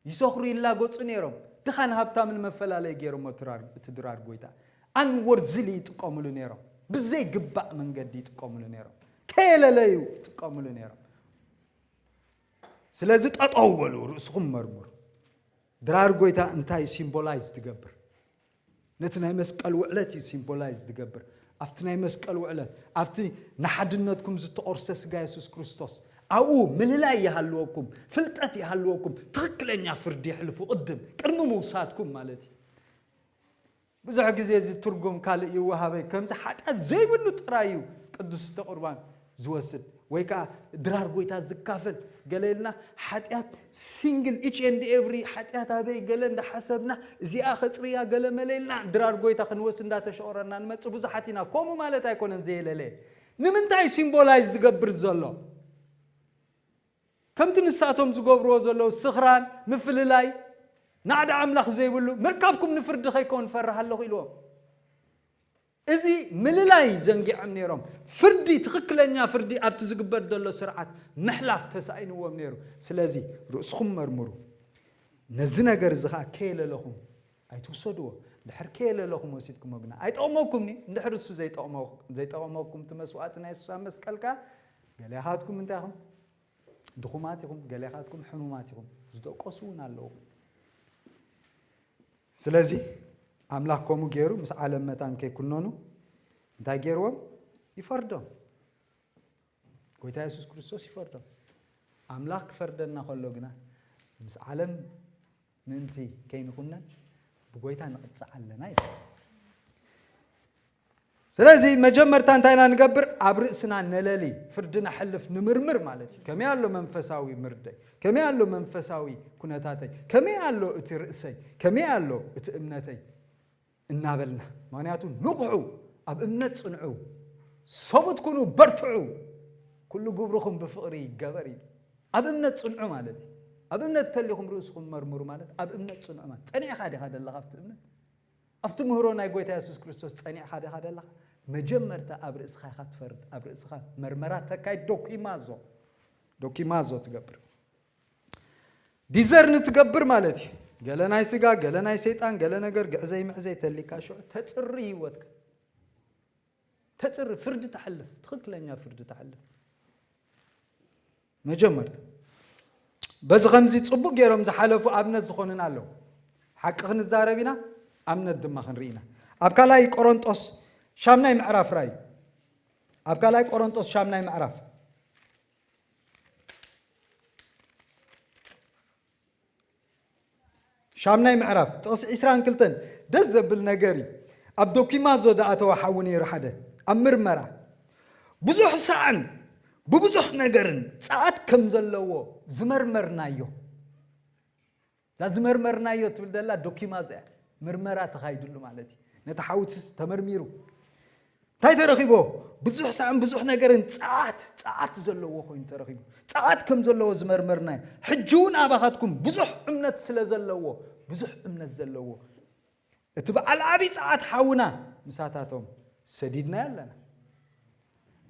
ይሰኽሩ ይላገጹ ነይሮም። ድኻን ሃብታምን መፈላለይ ገይሮሞ እቲ ድራር፣ እቲ ድራር ጎይታ። ኣንወርዝሊ ይጥቀምሉ ነይሮም። ብዘይግባእ መንገዲ ይጥቀምሉ ነይሮም። ከየለለዩ ይጥቀምሉ ነይሮም። ስለዚ ጠጠው በሉ፣ ርእስኹም መርምሩ። ድራር ጎይታ እንታይ ሲምቦላይዝ ትገብር? ነቲ ናይ መስቀል ውዕለት እዩ ሲምቦላይዝ ዝገብር። ኣብቲ ናይ መስቀል ውዕለት፣ ኣብቲ ንሓድነትኩም ዝተቖርሰ ስጋ የሱስ ክርስቶስ፣ ኣብኡ ምልላይ ይሃልወኩም፣ ፍልጠት ይሃልወኩም፣ ትኽክለኛ ፍርዲ የሕልፉ ቅድም ቅድሚ ምውሳድኩም ማለት እዩ። ብዙሕ ግዜ እዚ ትርጉም ካልእ ይወሃበይ። ከምዚ ሓጢኣት ዘይብሉ ጥራይ እዩ ቅዱስተ ቁርባን ዝወስድ ወይ ከዓ ድራር ጎይታ ዝካፈል። ገለ ኢልና ሓጢኣት ሲንግል ኢች ኤንድ ኤቭሪ ሓጢኣት ኣበይ ገለ እንዳሓሰብና እዚኣ ከፅርያ ገለ መለ ኢልና ድራር ጎይታ ክንወስድ እንዳተሸቆረና ንመፅእ ብዙሓት ኢና። ከምኡ ማለት ኣይኮነን ዘየለለ። ንምንታይ ሲምቦላይዝ ዝገብር ዘሎ? ከምቲ ንሳቶም ዝገብርዎ ዘለዉ ስኽራን ምፍልላይ ናዕዳ ኣምላኽ ዘይብሉ ምርካብኩም ንፍርዲ ከይከውን ፈርህ ኣለኹ ኢልዎም። እዚ ምልላይ ዘንጊዖም ነይሮም። ፍርዲ ትኽክለኛ ፍርዲ ኣብቲ ዝግበር ዘሎ ስርዓት ምሕላፍ ተሳኢንዎም ነይሩ። ስለዚ ርእስኹም መርምሩ። ነዚ ነገር እዚ ኸዓ ከየለለኹም ኣይትውሰድዎ። ድሕር ከየለለኹም ወሲድኩሞ ግና ኣይጠቕመኩምኒ። እንድሕር እሱ ዘይጠቕመ- ዘይጠቕመኩም እቲ መስዋዕቲ ናይ የሱስ ኣብ መስቀል ከኣ ገሊኣኻትኩም እንታይ ኢኹም? ድኹማት ኢኹም፣ ገሊኣኻትኩም ሕሙማት ኢኹም። ዝደቀሱ እውን ኣለዉ። ስለዚ ኣምላኽ ከምኡ ገይሩ ምስ ዓለም መታን ከይኩነኑ እንታይ ገይርዎም? ይፈርዶም። ጎይታ የሱስ ክርስቶስ ይፈርዶም። ኣምላኽ ክፈርደና ከሎ ግና ምስ ዓለም ምእንቲ ከይንኹነን ብጎይታ ንቕጻዕ ኣለና ይብል። ስለዚ መጀመርታ እንታይ ኢና ንገብር? ኣብ ርእስና ነለሊ፣ ፍርዲ ነሕልፍ፣ ንምርምር ማለት እዩ። ከመይ ኣሎ መንፈሳዊ ምርደይ? ከመይ ኣሎ መንፈሳዊ ኩነታተይ? ከመይ ኣሎ እቲ ርእሰይ? ከመይ ኣሎ እቲ እምነተይ? እናበልና፣ ምኽንያቱ ንቕሑ፣ ኣብ እምነት ጽንዑ፣ ሰቡት ኩኑ፣ በርትዑ፣ ኩሉ ግብርኹም ብፍቕሪ ይገበር ኢሉ። ኣብ እምነት ጽንዑ ማለት እዩ። ኣብ እምነት ተሊኹም ርእስኹም መርምሩ ማለት ኣብ እምነት ጽንዑ ማለት። ጸኒዕኻ ዲኻ ደለኻ ኣብቲ እምነት? ኣብቲ ምህሮ ናይ ጎይታ የሱስ ክርስቶስ ጸኒዕኻ ዲኻ ደለኻ? መጀመርታ ኣብ ርእስኻ ኢኻ ትፈርድ። ኣብ ርእስኻ መርመራ ተካይድ። ዶኪማዞ፣ ዶኪማዞ ትገብር። ዲዘርን ትገብር ማለት እዩ። ገለ ናይ ስጋ፣ ገለ ናይ ሰይጣን፣ ገለ ነገር ግዕዘይ ምዕዘይ ተሊካ ሽዑ ተጽሪ ህይወትካ። ተጽሪ፣ ፍርዲ ተሕልፍ፣ ትኽክለኛ ፍርዲ ተሕልፍ። መጀመርታ በዚ ከምዚ ጽቡቅ ገይሮም ዝሓለፉ ኣብነት ዝኾኑና ኣለዉ። ሓቂ ክንዛረብ ኢና፣ ኣብነት ድማ ክንርኢ ኢና። ኣብ ካልኣይ ቆሮንጦስ ሻምናይ ምዕራፍ ራእዩ። ኣብ ካልኣይ ቆሮንጦስ ሻምናይ ምዕራፍ ሻምናይ ምዕራፍ ጥቕሲ ዕስራን ክልተን ደስ ዘብል ነገር እዩ። ኣብ ዶኪማዞ ዝኣተወ ሓዊ ነይሩ ሓደ ኣብ ምርመራ ብዙሕ ሳዕን ብብዙሕ ነገርን ጸኣት ከም ዘለዎ ዝመርመርናዮ። እዛ ዝመርመርናዮ ትብል ዘላ ዶኪማዞ እያ። ምርመራ ተኻይድሉ ማለት እዩ። ነቲ ሓዊትስ ተመርሚሩ እንታይ ተረኺቦ? ብዙሕ ሳዕን ብዙሕ ነገርን ጸዓት፣ ጸዓት ዘለዎ ኮይኑ ተረኺቡ። ጸዓት ከም ዘለዎ ዝመርመርናዮ። ሕጂ እውን ኣባኻትኩም ብዙሕ እምነት ስለ ዘለዎ፣ ብዙሕ እምነት ዘለዎ። እቲ በዓል ዓቢ ጸዓት ሓውና ምሳታቶም ሰዲድናዮ ኣለና።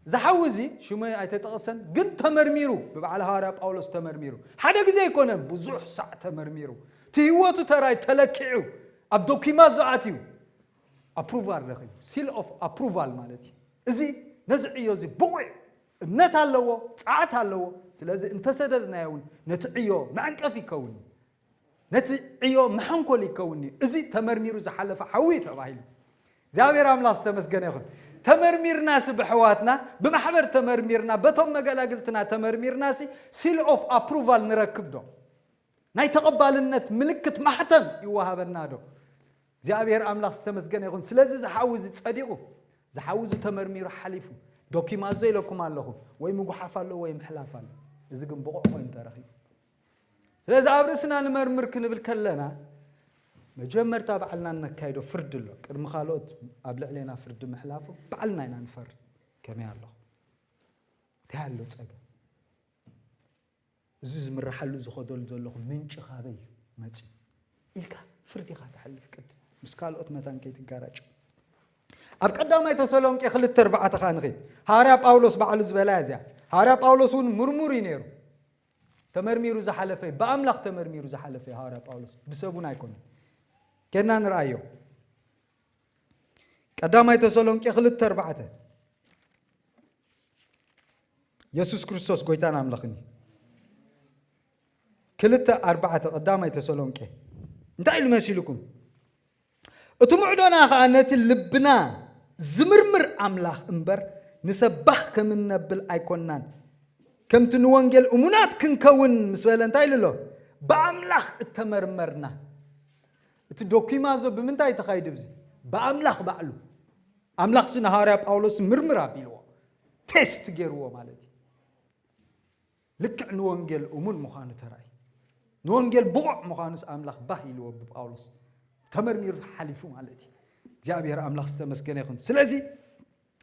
እዚ ሓዊ እዚ ሽሙ ኣይተጠቕሰን፣ ግን ተመርሚሩ፣ ብበዓል ሃዋርያ ጳውሎስ ተመርሚሩ። ሓደ ግዜ ኣይኮነን፣ ብዙሕ ሳዕ ተመርሚሩ። እቲ ህይወቱ ተራይ ተለኪዑ፣ ኣብ ዶኪማዞ ኣትዩ። ኣፕሩቫል ረኺቡ፣ ሲል ኦፍ ኣፕሩቫል ማለት እዩ። እዚ ነዚ ዕዮ እዚ ብቑዕ እምነት ኣለዎ፣ ጸዓት ኣለዎ። ስለዚ እንተሰደድናዮ እውን ነቲ ዕዮ መዐንቀፍ ይከውን እዩ። ነቲ ዕዮ መሐንኮል ይከውን እዩ። እዚ ተመርሚሩ ዝሓለፈ ሓዊ እዩ ተባሂሉ። እግዚኣብሔር ኣምላኽ ዝተመስገነ ይኹን። ተመርሚርናሲ ብሕዋትና ብማሕበር ተመርሚርና በቶም መገላግልትና ተመርሚርናሲ ሲል ኦፍ ኣፕሩቫል ንረክብ ዶ? ናይ ተቐባልነት ምልክት ማሕተም ይወሃበና ዶ? እግዚኣብሔር ኣምላኽ ዝተመስገነ ይኹን። ስለዚ ዝሓዊ እዚ ጸዲቑ፣ ዝሓዊ እዚ ተመርሚሩ ሓሊፉ፣ ዶኪማዞ ኢለኩም ኣለኹ፣ ወይ ምጉሓፍ ኣሎ ወይ ምሕላፍ ኣሎ። እዚ ግን ብቑዕ ኮይኑ ተረኺቡ። ስለዚ ኣብ ርእስና ንመርምር ክንብል ከለና መጀመርታ ባዕልና እነካይዶ ፍርዲ ኣሎ። ቅድሚ ካልኦት ኣብ ልዕሌና ፍርዲ ምሕላፉ ባዕልና ኢና ንፈርድ። ከመይ ኣለኹ? እንታይ ኣሎ ጸገም? እዚ ዝምርሓሉ ዝኸደሉ ዘለኹ ምንጪ ካበይ እዩ መጺኡ ኢልካ ፍርዲኻ ተሕልፍ ቅድም ምስ ካልኦት መታን ከይትጋራጭ። ኣብ ቀዳማይ ተሰሎንቄ ክልተ ኣርባዕተ ኸዓ ንኸይድ። ሃዋርያ ጳውሎስ ባዕሉ ዝበላ እያ እዚኣ። ሃዋርያ ጳውሎስ እውን ምርሙር እዩ ነይሩ። ተመርሚሩ ዝሓለፈ እዩ። ብኣምላኽ ተመርሚሩ ዝሓለፈ እዩ ሃዋርያ ጳውሎስ። ብሰቡን ኣይኮነን። ኬድና ንርኣዮ። ቀዳማይ ተሰሎንቄ ክልተ ኣርባዕተ። የሱስ ክርስቶስ ጎይታን ኣምላኽን እዩ። ክልተ ኣርባዕተ ቀዳማይ ተሰሎንቄ እንታይ ኢሉ መሲልኩም? እቲ ምዕዶና ኸዓ ነቲ ልብና ዝምርምር ኣምላኽ እምበር ንሰባህ ከም እነብል ኣይኮንናን። ከምቲ ንወንጌል እሙናት ክንከውን ምስ በለ እንታይ ኢሉ ኣሎ? ብኣምላኽ እተመርመርና። እቲ ዶኪማዞ ብምንታይ ተኻይዱ? ብዚ ብኣምላኽ ባዕሉ። ኣምላኽሲ ንሃዋርያ ጳውሎስ ምርምር ኣቢልዎ፣ ቴስት ገይርዎ ማለት እዩ። ልክዕ ንወንጌል እሙን ምዃኑ ተራእዩ። ንወንጌል ብቑዕ ምዃኑስ ኣምላኽ ባህ ኢልዎ ብጳውሎስ። ተመርሚሩ ሓሊፉ ማለት እዩ። እግዚኣብሔር ኣምላኽ ዝተመስገነ ይኹን። ስለዚ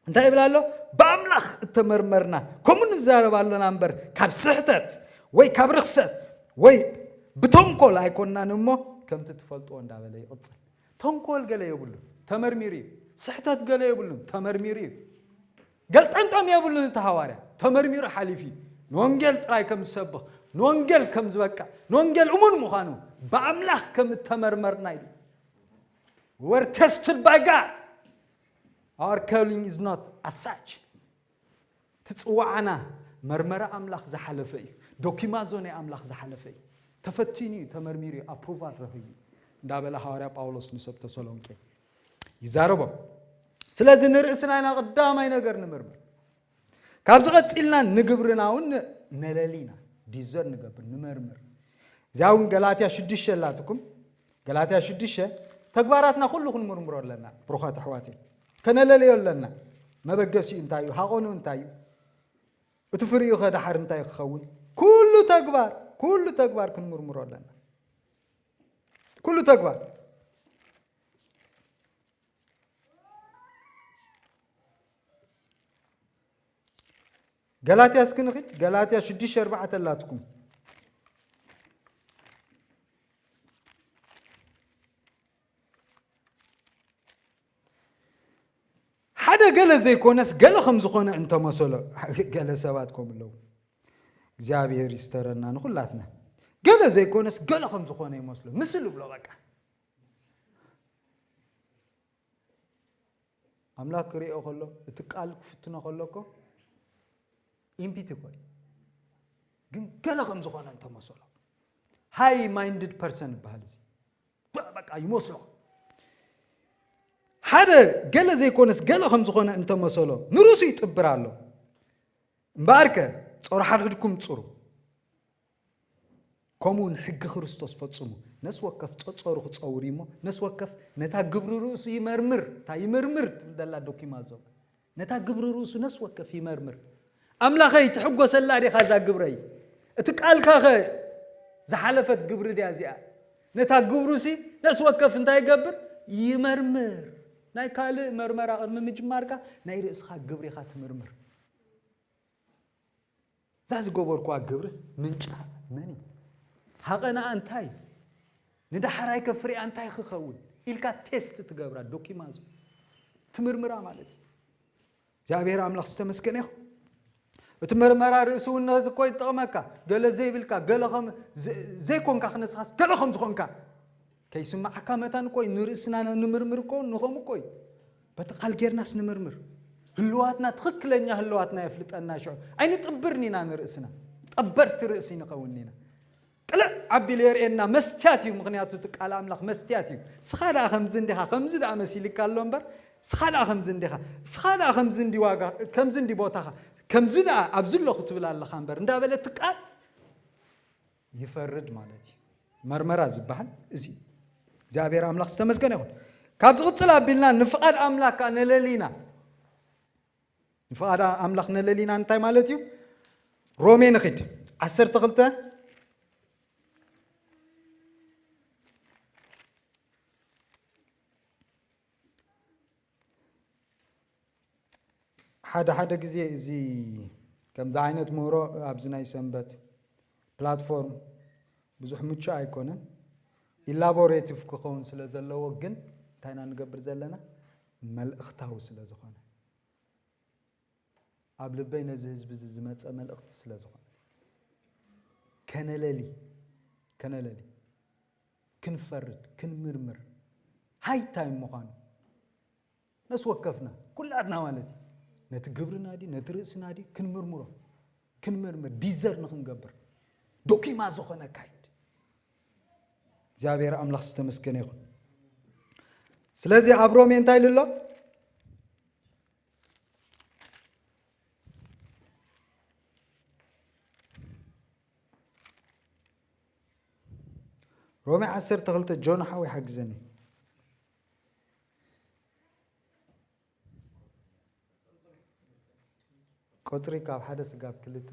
እንታይ ይብል ኣሎ? ብኣምላኽ እተመርመርና፣ ከምኡ ንዛረብ ኣለና እምበር፣ ካብ ስሕተት ወይ ካብ ርኽሰት ወይ ብተንኮል ኣይኮንናን እሞ፣ ከምቲ ትፈልጥዎ እንዳበለ ይቕጽል። ተንኮል ገለ የብሉን፣ ተመርሚሩ እዩ። ስሕተት ገለ የብሉን፣ ተመርሚሩ እዩ። ገልጠምጠም የብሉን። እቲ ሃዋርያ ተመርሚሩ ሓሊፉ እዩ። ንወንጌል ጥራይ ከም ዝሰብኽ፣ ንወንጌል ከም ዝበቅዕ፣ ንወንጌል እሙን ምዃኑ ብኣምላኽ ከም እተመርመርና ኢሉ። We were tested by God. Our calling is not as such. ትጽዋዓና መርመራ ኣምላኽ ዝሓለፈ እዩ። ዶኪማዞ ናይ ኣምላኽ ዝሓለፈ እዩ። ተፈቲኑ እዩ፣ ተመርሚሩ እዩ፣ ኣፕሩቫል ረኺቡ እዩ እንዳበለ ሃዋርያ ጳውሎስ ንሰብ ተሰሎንቄ ይዛረቦም። ስለዚ ንርእስና ኢና ቀዳማይ ነገር ንምርምር። ካብዚ ቀጺልና ንግብርና እውን ን-፣ ነለሊና ዲዘር ንገብር፣ ንመርምር። እዚኣ እውን ገላትያ ሽዱሽተ ኣላትኩም። ገላትያ ሽዱሽተ፣ ተግባራትና ኩሉ ክንምርምሮ ኣለና። ብሩኻት ኣሕዋተይ፣ ከነለለዮ ኣለና። መበገሲኡ እንታይ እዩ? ሃቐኑ እንታይ እዩ? እቲ ፍሪኡ ከ ደሓር እንታይ ክኸውን? ኩሉ ተግባር፣ ኩሉ ተግባር ክንምርምሮ ኣለና። ኩሉ ተግባር። ገላትያ እስኪ ንኺድ። ገላትያ ሽዱሽተ ኣርባዕተ ኣላትኩም። ሓደ ገለ ዘይኮነስ ገለ ከም ዝኾነ እንተመሰሎ፣ ገለ ሰባት ከም ኣለዉ፣ እግዚኣብሔር ይስተረና ንኹላትና። ገለ ዘይኮነስ ገለ ከም ዝኾነ ይመስሎ፣ ምስል ብሎ በቃ። ኣምላኽ ክሪኦ ከሎ፣ እቲ ቃል ክፍትኖ ከሎ እኮ ኢምፒቲ እኮ እዩ። ግን ገለ ከም ዝኾነ እንተመሰሎ፣ ሃይ ማይንድድ ፐርሰን ይበሃል እዚ። በ-፣ በቃ ይመስሎ። ሓደ ገለ ዘይኮነስ ገለ ከም ዝኾነ እንተመሰሎ፣ ንርእሱ ይጥብር ኣሎ። እምበኣርከ፣ ጸሩ ሓድሕድኩም ጽሩ። ከምኡ እውን ሕጊ ክርስቶስ ፈጽሙ። ነፍሲ ወከፍ ጸጸሩ ክጸውር እዩ እሞ፣ ነፍሲ ወከፍ ነታ ግብሪ ርእሱ ይመርምር። እታ ይምርምር ትብል ዘላ ዶኪማዞ። ነታ ግብሪ ርእሱ ነፍሲ ወከፍ ይመርምር። ኣምላኸይ፣ ትሕጎሰላ ዲኻ እዛ ግብረይ? እቲ ቃልካኸ ዝሓለፈት ግብሪ ድያ እዚኣ? ነታ ግብሩሲ ነፍሲ ወከፍ እንታይ ይገብር? ይመርምር። ናይ ካልእ መርመራ ቅድሚ ምጅማርካ ናይ ርእስኻ ግብሪ ኢኻ ትምርምር። እዛ ዝገበርኩዋ ግብርስ ምንጫ መን እዩ? ሃቐናኣ እንታይ እዩ? ንዳሕራይ ከ ፍሬኣ እንታይ ክኸውን? ኢልካ ቴስት ትገብራ፣ ዶኪማዞ ትምርምራ ማለት እዩ። እግዚኣብሔር ኣምላኽ ዝተመስገነ ይኹን። እቲ መርመራ ርእሲ እውን ነዚ እኮ ይጠቕመካ። ገለ ዘይብልካ፣ ገለ ከም ዘ-፣ ዘይኮንካ ክነስኻስ ገለ ከም ዝኾንካ ከይስምዓካ መታን እኮ እዩ። ንርእስና ን-፣ ንምርምር እኮ ንኸምኡ እኮ እዩ። በቲ ቃል ጌርናስ ንምርምር። ህልዋትና፣ ትኽክለኛ ህልዋትና የፍልጠና ሽዑ። ኣይንጥብርን ኢና ንርእስና። ጠበርቲ ርእሲ ንኸውን ኢና። ቅልዕ ኣቢሉ የርእየና፣ መስትያት እዩ። ምኽንያቱ እቲ ቃል ኣምላኽ መስትያት እዩ። ስኻ ደኣ ከምዚ እንዲኻ፣ ከምዚ ደኣ መሲልካ ኣሎ እምበር፣ ስኻ ደኣ ከምዚ እንዲኻ፣ ስኻ ደኣ ከምዚ እንዲ ዋጋ፣ ከምዚ እንዲ ቦታኻ፣ ከምዚ ደኣ ኣብዚ ኣለኹ ትብል ኣለኻ እምበር፣ እንዳበለ እቲ ቃል ይፈርድ ማለት እዩ። መርመራ ዝበሃል እዚ እዩ። እግዚኣብሔር ኣምላኽ ዝተመስገነ ይኹን። ካብ ዝቕጽል ኣቢልና ንፍቓድ ኣምላኽ ከኣ ነለሊና። ንፍቓድ ኣምላኽ ነለሊና እንታይ ማለት እዩ? ሮሜ ንኺድ። ዓሰርተ ክልተ። ሓደ ሓደ ግዜ እዚ ከምዚ ዓይነት ምህሮ ኣብዚ ናይ ሰንበት ፕላትፎርም ብዙሕ ምቹእ ኣይኮነን። ኢላቦሬቲቭ ክኸውን ስለ ዘለዎ ግን እንታይ ኢና ንገብር ዘለና? መልእኽታዊ ስለ ዝኾነ። ኣብ ልበይ ነዚ ህዝቢ እዚ ዝመጸ መልእኽቲ ስለ ዝኾነ። ከነለሊ፣ ከነለሊ፣ ክንፈርድ፣ ክንምርምር፣ ሃይ ታይም ምዃኑ። ነፍሲ ወከፍና፣ ኩላትና ማለት እዩ። ነቲ ግብርና ድዩ፣ ነቲ ርእስና ድዩ፣ ክንምርምሮ። ክንምርምር፣ ዲዘር ንኽንገብር። ዶኪማ ዝኾነ ካይንድ። እግዚኣብሔር ኣምላኽ ዝተመስገነ ይኹን። ስለዚ ኣብ ሮሜ እንታይ ኢሉ ኣሎ? ሮሜ ዓሰርተ ክልተ፣ ጆን ሓወይ ሓግዘኒ። ቁጽሪ ካብ ሓደ ስጋብ ክልተ።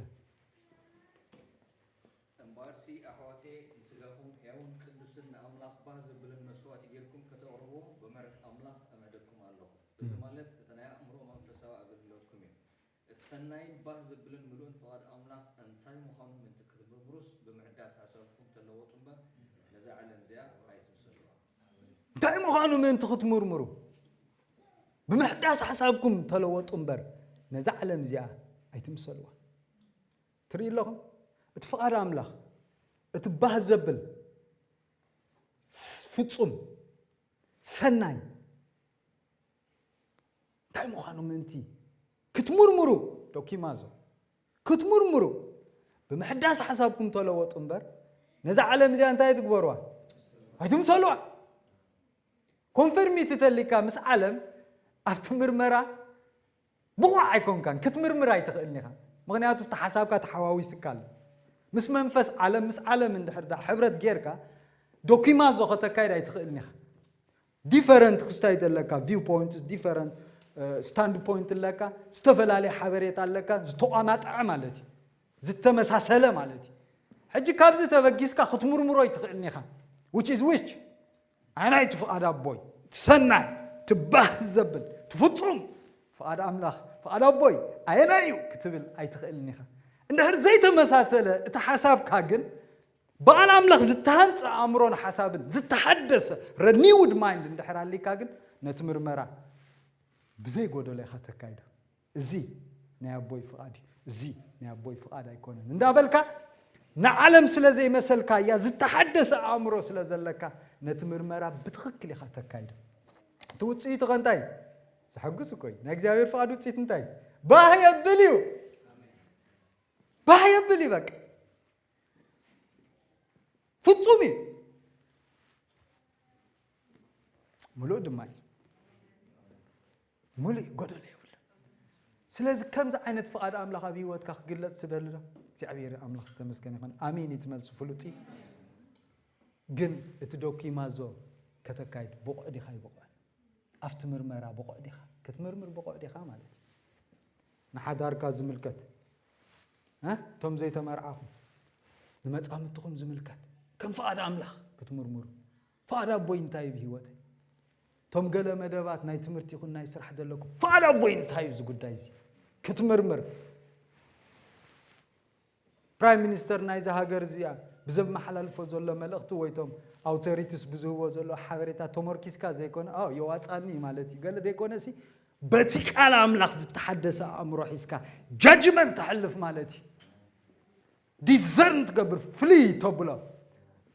እምበኣርሲ ኣሕዋተየ፣ ንስጋኹም ሕያውን ቅዱስን ንኣምላኽ ባህ ዘብልን መስዋእቲ ጌርኩም ከተቕርብዎ ብምህረት ኣምላኽ እምዕደኩም ኣለኹ። እዚ ማለት እቲ ናይ ኣእምሮ መንፈሳዊ ኣገልግሎትኩም እዩ። እቲ ሰናይን ባህ ዘብልን ምሉእን ፍቓድ ኣምላኽ እንታይ ምዃኑ ምእንቲ ክትምርምሩስ ብምሕዳስ ሓሳብኩም ተለወጡ እምበር ነዛ ዓለም እዚኣ ኣይትምሰልዋ። እንታይ ምዃኑ ምእንቲ ክትምርምሩ ብምሕዳስ ሓሳብኩም ተለወጡ እምበር ነዛ ዓለም እዚኣ ኣይትምሰልዋ። ትርኢ ኣለኹም፣ እቲ ፍቓድ ኣምላኽ፣ እቲ ባህ ዘብል፣ ፍጹም፣ ሰናይ እንታይ ምዃኑ ምእንቲ ክትምርምሩ፣ ዶኪማዞ ክትምርምሩ ብምሕዳስ ሓሳብኩም ተለወጡ እምበር ነዛ ዓለም እዚኣ እንታይ ትግበርዋ? ኣይትምሰልዋ። ኮንፈርሚቲ ተሊካ ምስ ዓለም ኣብቲ ምርመራ ብቑዕ ኣይኮንካን፣ ክትምርምር ኣይትኽእልን ኢኻ። ምኽንያቱ እቲ ሓሳብካ ተሓዋዊስካ ኣሎ። ምስ መንፈስ ዓለም፣ ምስ ዓለም እንድሕር ዳ ሕብረት ጌርካ ዶኪማዞ ከተካይድ ኣይትኽእልን ኢኻ። ዲፈረንት ክስታይ ዘለካ ቪው ፖይንት፣ ዲፈረንት ስታንድ ፖይንት ኣለካ፣ ዝተፈላለየ ሓበሬታ ኣለካ፣ ዝተቋማጠዐ ማለት እዩ፣ ዝተመሳሰለ ማለት እዩ። ሕጂ ካብዚ ተበጊስካ ክትምርምሮ ኣይትኽእልን ኢኻ። Which is which? ኣየናይ እቲ ፍቓድ ኣቦይ፣ እቲ ሰናይ፣ እቲ ባህ ዘብል፣ እቲ ፍጹም ፍቓድ ኣምላኽ፣ ፍቓድ ኣቦይ ኣየናይ እዩ ክትብል ኣይትኽእልን ኢኻ። እንድሕር ዘይተመሳሰለ እቲ ሓሳብካ ግን ብቓል ኣምላኽ ዝተሃንጸ ኣእምሮን ሓሳብን ዝተሓደሰ ረኒውድ ማይንድ እንድሕር ኣሊካ ግን ነቲ ምርመራ ብዘይ ጎደሎ ኢኻ ተካይዶ። እዚ ናይ ኣቦይ ፍቓድ እዩ፣ እዚ ናይ ኣቦይ ፍቓድ ኣይኮነን እንዳበልካ ንዓለም ስለ ዘይመሰልካያ ዝተሓደሰ ኣእምሮ ስለ ዘለካ ነቲ ምርመራ ብትኽክል ኢኻ ተካይዶ። እቲ ውፅኢቱ ኸ እንታይ? ዘሐጉስ እኮ እዩ። ናይ እግዚኣብሔር ፍቓድ ውፅኢት እንታይ? ባህ የብል እዩ። ባህ የብል እዩ። በቃ ፍጹም እዩ፣ ምሉእ ድማ እዩ። ምሉእ እዩ፣ ጎደሎ የብሉን። ስለዚ ከምዚ ዓይነት ፍቓድ ኣምላኽ ኣብ ህይወትካ ክግለጽ ትደሊ ዶ? እግዚኣብሔር ኣምላኽ ዝተመስገነ ይኹን። ኣሜን እዩ እቲ መልሲ፣ ፍሉጥ እዩ። ግን እቲ ዶኪማዞ ከተካይድ ብቑዕ ዲኻ ይብቑዕ? ኣብቲ ምርመራ ብቑዕ ዲኻ? ክትምርምር ብቑዕ ዲኻ ማለት እዩ። ንሓዳርካ ዝምልከት፣ እ? እቶም ዘይተመርዓኹም፣ ንመጻምድትኹም ዝምልከት፣ ከም ፍቓድ ኣምላኽ ክትምርምሩ። ፍቓድ ኣቦይ እንታይ እዩ ብህይወተይ? እቶም ገለ መደባት ናይ ትምህርቲ ይኹን ናይ ስራሕ ዘለኩም፣ ፍቓድ ኣቦይ እንታይ እዩ እዚ ጉዳይ እዚ? ክትምርምር። ፕራይም ሚኒስተር ናይዛ ሃገር እዚኣ ብዘመሓላልፎ ዘሎ መልእኽቲ ወይ እቶም ኣውቶሪቲስ ብዝህቦ ዘሎ ሓበሬታ ተመርኪስካ ዘይኮነ፣ ኣዎ የዋጻኒ ማለት እዩ ገለ ዘይኮነ ሲ፣ በቲ ቃል ኣምላኽ ዝተሓደሰ ኣእምሮ ሒዝካ ጃጅመንት ተሕልፍ ማለት እዩ። ዲዘርን ትገብር፣ ፍሊ ተብሎ።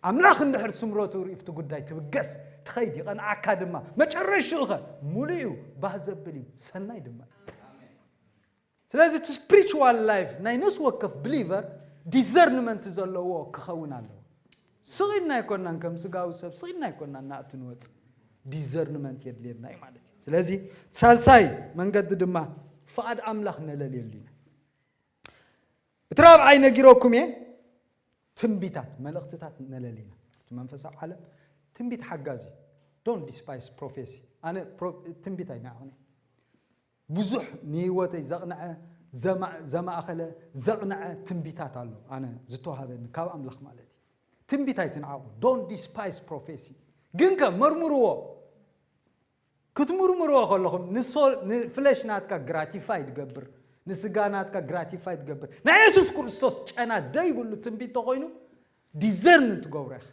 ኣምላኽ እንድሕር ስምረቱ ርእዩ ኣብቲ ጉዳይ ትብገስ፣ ትኸይድ፣ ይቐንዓካ ድማ። መጨረሽኡ ኸ ሙሉእ እዩ፣ ባህ ዘብል እዩ፣ ሰናይ ድማ እዩ። ስለዚ እቲ ስፕሪቹዋል ላይፍ ናይ ነፍሲ ወከፍ ብሊቨር ዲዘርንመንት ዘለዎ ክኸውን ኣለዎ። ስቕ ኢልና ኣይኮናን፣ ከም ስጋዊ ሰብ ስቕ ኢልና ኣይኮናን ናብቲ ንወጽእ፣ ዲዘርንመንት የድልየና እዩ ማለት እዩ። ስለዚ ሳልሳይ መንገዲ ድማ ፍቓድ ኣምላኽ ነለልየሉ ኢና። እቲ ራብዓይ ነጊረኩም እየ፣ ትንቢታት፣ መልእኽትታት ነለሊ ኢና። እቲ መንፈሳዊ ዓለም ትንቢት ሓጋዚ እዩ። Don't despise prophecy። ኣነ ፕሮ- ትንቢት ኣይንዓቕን እየ። ብዙሕ ንህይወተይ ዘቕንዐ፣ ዘማ- ዘማእኸለ፣ ዘቕንዐ ትንቢታት ኣሎ። ኣነ ዝተዋሃበኒ ካብ ኣምላኽ ማለት እዩ። ትንቢት ኣይትንዓቑ። Don't despise prophecy። ግን ከ መርምርዎ። ክትምርምርዎ ከለኹም ንሶ- ንፍለሽ ናትካ ግራቲፋይ ትገብር፣ ንስጋ ናትካ ግራቲፋይ ትገብር። ናይ የሱስ ክርስቶስ ጨና ደይብሉ ትንቢት ተኾይኑ ዲዘርን ትገብሮ ኢኻ።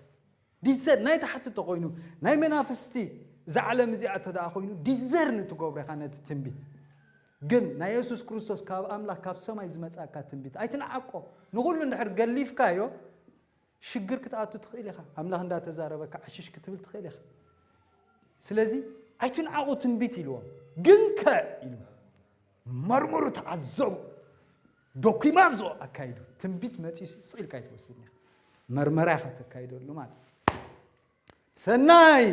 ዲዘር ናይ ታሕቲ ተኾይኑ ናይ መናፍስቲ እዛ ዓለም እዚኣ እተ ደኣ ኮይኑ ዲዘርን ትገብሮ ኢኻ ነቲ ትንቢት። ግን ናይ የሱስ ክርስቶስ ካብ ኣምላኽ ካብ ሰማይ ዝመጻካ ትንቢት ኣይትንዓቆ። ንኹሉ እንድሕር ገሊፍካዮ ሽግር ክትኣቱ ትኽእል ኢኻ። ኣምላኽ እንዳተዛረበካ ዕሽሽ ክትብል ትኽእል ኢኻ። ስለዚ ኣይትንዓቑ ትንቢት ኢልዎም። ግን ከ ኢሉ መርምሩ፣ ተዓዘቡ፣ ዶኪማዞ ኣካይዱ። ትንቢት መፂኡ ስቕ ኢልካ ኣይትወስድን ኢኻ። መርመራ ኢኻ ተካይደሉ ማለት እዩ። ሰናይ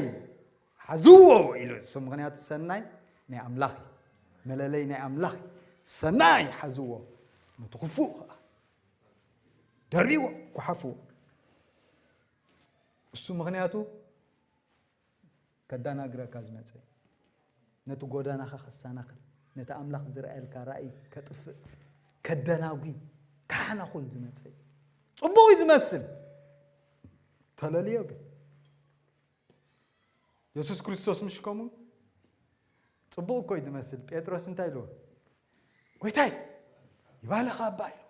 ሓዝዎ ኢሉ እሱ፣ ምኽንያቱ ሰናይ ናይ ኣምላኽ እዩ። መለለይ ናይ ኣምላኽ እዩ። ሰናይ ሓዝዎ፣ ነቲ ክፉእ ከዓ ደርብዎ፣ ጓሓፍዎ። እሱ ምኽንያቱ ከዳናግረካ ዝመጸ እዩ። ነቲ ጎዳናኻ ከሳናኽል፣ ነቲ ኣምላኽ ዝረኣየልካ ራእይ ከጥፍእ፣ ከደናጉይ፣ ካሕናኹል ዝመጸ እዩ። ጽቡቕ እዩ ዝመስል፣ ተለልዮ ግን። የሱስ ክርስቶስ ምሽ ከምኡ ጽቡቕ እኮ እዩ ዝመስል። ጴጥሮስ እንታይ ኢልዎ? "ጎይታይ፣ ይባልኻ እባ" ኢልዎ።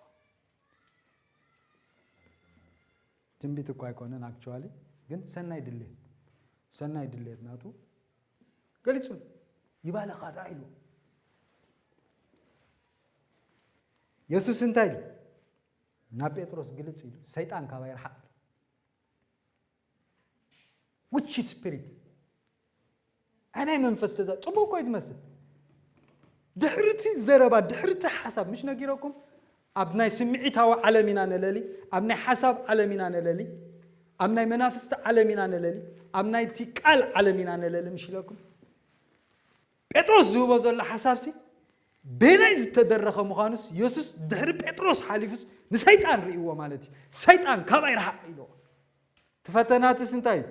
ትንቢት እኮ ኣይኮነን actually፣ ግን ሰናይ ድሌት፣ ሰናይ ድሌት ናቱ ገሊጹ። "ይባልኻ ደኣ" ኢልዎ። የሱስ እንታይ ኢሉ? ናብ ጴጥሮስ ግልጽ ኢሉ፣ "ሰይጣን ካባይ ርሓቕ" ኢሉ። Witch spirit፣ ኣይ ናይ መንፈስ ተዛ-፣ ጽቡቕ እኮ እዩ ትመስል። ድሕርቲ ዘረባ፣ ድሕርቲ ሓሳብ፣ ምሽ ነጊረኩም? ኣብ ናይ ስምዒታዊ ዓለም ኢና ነለሊ፣ ኣብ ናይ ሓሳብ ዓለም ኢና ነለሊ፣ ኣብ ናይ መናፍስቲ ዓለም ኢና ነለሊ፣ ኣብ ናይቲ ቃል ዓለም ኢና ነለሊ፣ ምሽ ኢለኩም? ጴጥሮስ ዝህቦ ዘሎ ሓሳብሲ፣ በናይ ዝተደረኸ ምዃኑስ፣ የሱስ ድሕሪ ጴጥሮስ ሓሊፉስ፣ ንሰይጣን ርእይዎ ማለት እዩ። "ሰይጣን ካባይ ርሓቕ" ኢልዎ። እቲ ፈተናትስ እንታይ እዩ?